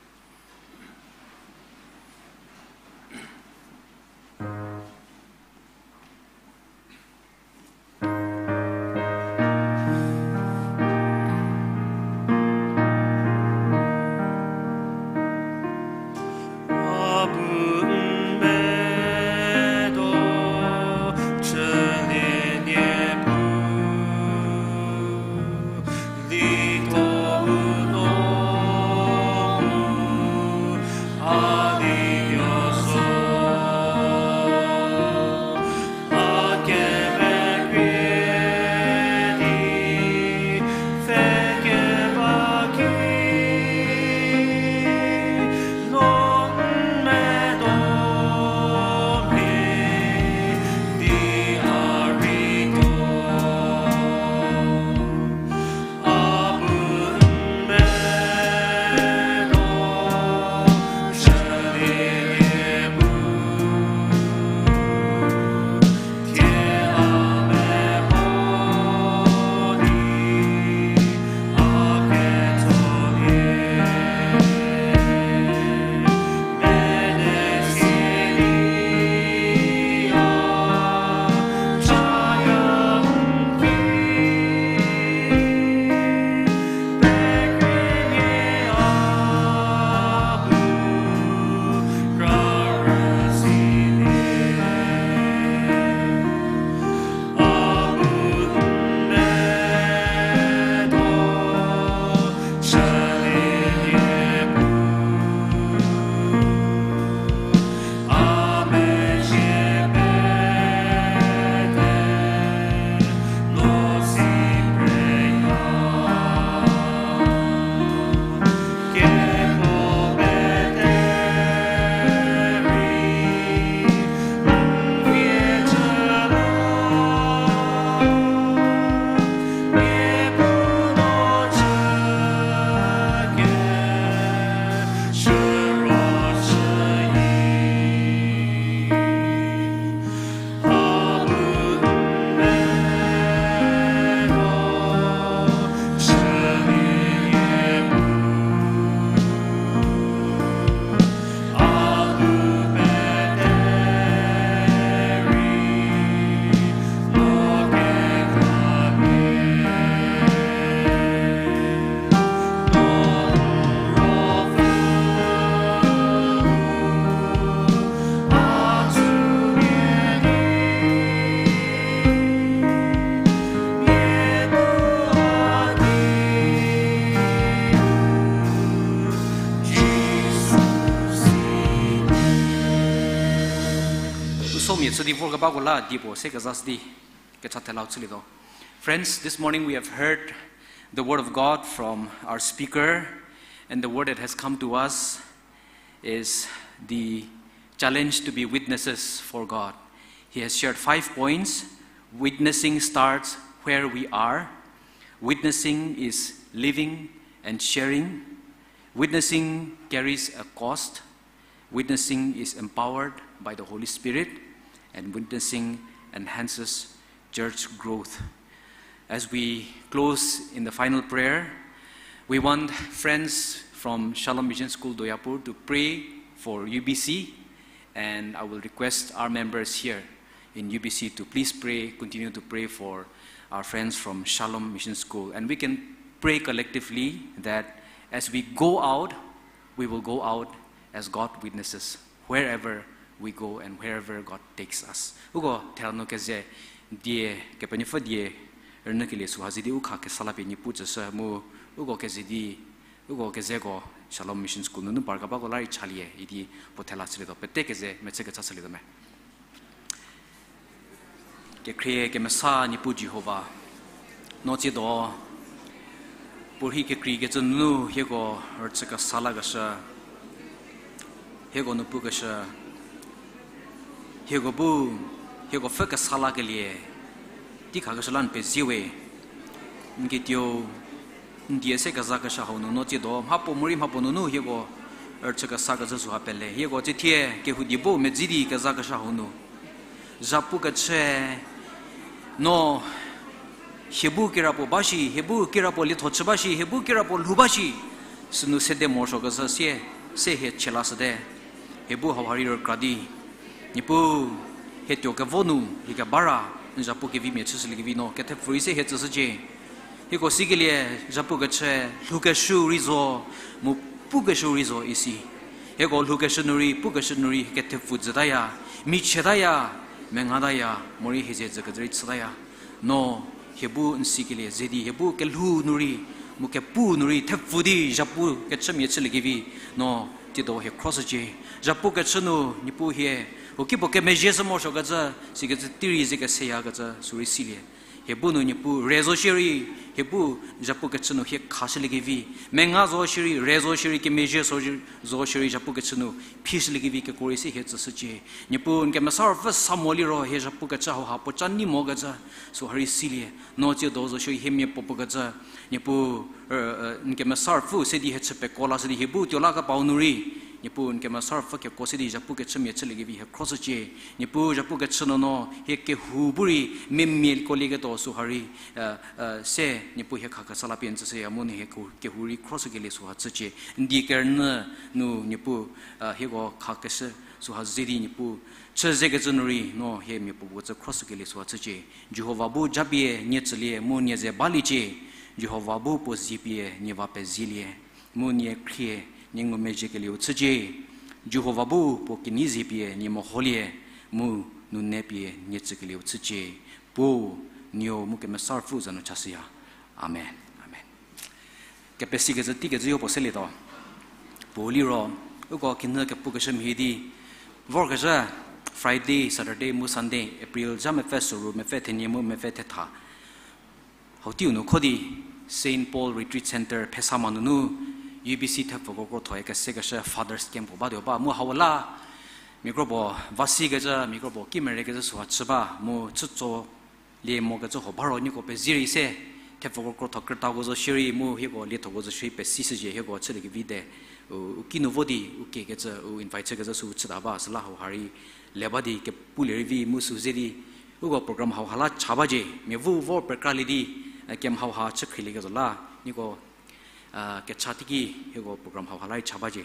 Uso mia chü di vorkebako la die puo se kezashü di kecha thelau chülietuo. Friends, this morning we have heard the word of God from our speaker, and the word that has come to us is the challenge to be witnesses for God. He has shared five points. Witnessing starts where we are. Witnessing is living and sharing. Witnessing carries a cost. Witnessing is empowered by the Holy Spirit, and witnessing enhances church growth. As we close in the final prayer, we want friends from Shalom Mission School Doyapur to pray for U B C, and I will request our members here in U B C to please pray, continue to pray for our friends from Shalom Mission School. And we can pray collectively that as we go out, we will go out as God witnesses wherever we go and wherever God takes us. Uko thela nu keze die, Kepenuopfü die rünyükelie süha zie di u kha kesa la pie Niepuu tsüshü mu, uko keze di, uko kezeko Shalom Mission School nunu parkebako la rei chalie idi puo thela chülietuo, pete keze mechü kecha chülietuo me. Kekhrie kemesa Niepuu Jihova, no tsiedo puorhi kekreikecü nunu hieko rüchü kesa lakeshü, hieko nu pukeshü, hieko bu, hieko pfü kesa lakelie tei khakeshü la n pezie we. N kituo, n die se kezakeshü hau nu no tsiedo mhapuo morei mhapuo nunu hieko Rüchü kesa kecü süha pele. Hieko tsithie kehou die bu medzi di kezakeshü hau nu, zhapu kechü no hie bu kirapuo ba shi, hie bu kirapuo lietho chü ba shi, hie bu kirapuo lhou ba shi, sünu sede morosuo kecü sie, se hie chie lashüte. Hie bu hauha rei rükra di, Niepuu, hie tuo kevo nu hie keba ra, n zhapu kevimia chüshüliekevi no kethepfü rei se hie tsüshücie. Hieko sikelie zhapu kechü lhoukeshü rei zo, mu pukeshü rei zo isi. Hieko lhoukeshü nu rei, pukeshü nu rei, kethepfü jütaya, michietaya, mengataya, morei hie ze jükecü rei chütaya. No hie bu n sikelie ze di hie bu kelhou nu rei, mu kepu nu rei thepfü di zhapu kechümia chüliekevi no tsiedo hie khroshücie. Zhapu kechü nu Niepuu hie u kipuo kemezhie shü morosuokecü, sikecü tei rei ze keseyakecü sü rei silie. Hie bu nu Niepuu re zo shierei, hie bu zhapu kechü nu hie khashüliekevi, menga zo shierei, re zo shierei, kemezhie so, zo shierei zhapu kechü nu phishüliekevi kekuo rei se hie tsüshücie. Niepuu n kemesa ruopfü sa mo liro hie zhapu kechü hauha puoca nei mokecü süha rei silie. No tsiedo zo shierei hie mia puo puo kecü, Niepuu, n kemesa ruopfü se di hie chü pekuo lashü di hie bu tuo la kepau nu rei, Niepuu n kemesa ruopfü kekuo se di zhapu kechümia chüliekevi hie khroshücie. Niepuu zhapu kechü nu no hie kehou bu rei memiako lieketuo süha rei se, Niepuu hie khakesa la pie n tsüshüya mu n hie kehou rei khroshükelie süha chücie. N die kerünyü nu Niepuu hieko khakeshü süha ze di Niepuu chü zekecü nu rei no hie mia puo puo kecü khroshükelie süha chücie. Jihova bu japie nie tsülie mu nie ze baliecie. Jihova bu puo zie pie nie va pezielie, mu nie khrie nie ngumezhiekelieu chücie. Jihova bu puo kenei zie pie nie meholie, mu nune pie nie tsükelieu chücie. Puo, Nuou mu Kemesa Ruopfü za nu chashüya. Amen. Amen. Kepesikecü teikecü yopuo selietuo. Puo liro, uko kinü kepukeshü mhie di vorkezhü Friday, Saturday mu Sunday, April zha mepfü soru, mepfü thenie mu mepfü thetha, hau teiu nu kho di Saint Paul Retreat Centre Phesamanu nu U B C thepfuko krothoe kesekeshü Father's Camp puo batuo ba mu hau la mia kropuo va sikecü, mia kropuo kimerekecü süha chü ba mu chütsolie mokecü huo ba ro nieko pezie rei se, thepfuko krotho krütako zo shierei mu hieko liethoko zo shierei pesishücie. Hieko chüliekevi de u, u kinu vo di u kiekecü, u invite chükecü sü chüta ba, süla hauha rei le ba di kepulie rei vi mu sü ze di uko program hauha la cha bacie, mia vo vor pekralie di, camp hauha chükhrielieketuo la nieko kecha teiki hieko program hauha la rei cha bacie.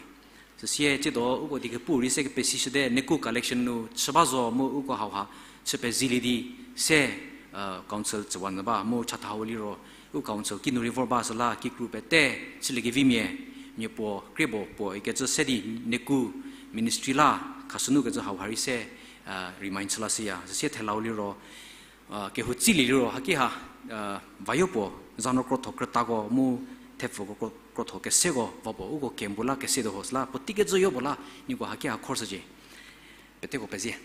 Süsie tsiedo uko die kepu rei se kepesishüte, neku collection nu chü ba zo mu uko hauha chü pezielie di se, council tsüwanyü ba mu chatha hau liro u council kinu rei vor ba, süla kikru pete chüliekevimia, mia puo krie puo puo ikecü se di neku ministry la khashünukecü hauha rei se remind chü la shüya. Süsie thelau liro kehou tsilie liro haki ha vayo puo za nu krotho krütako mu thepfuko krotho keseko va puo uko camp bu la kesetuo ho, süla puo teikecü yopuo la nieko haki ha khorshücie. Peteko pezie.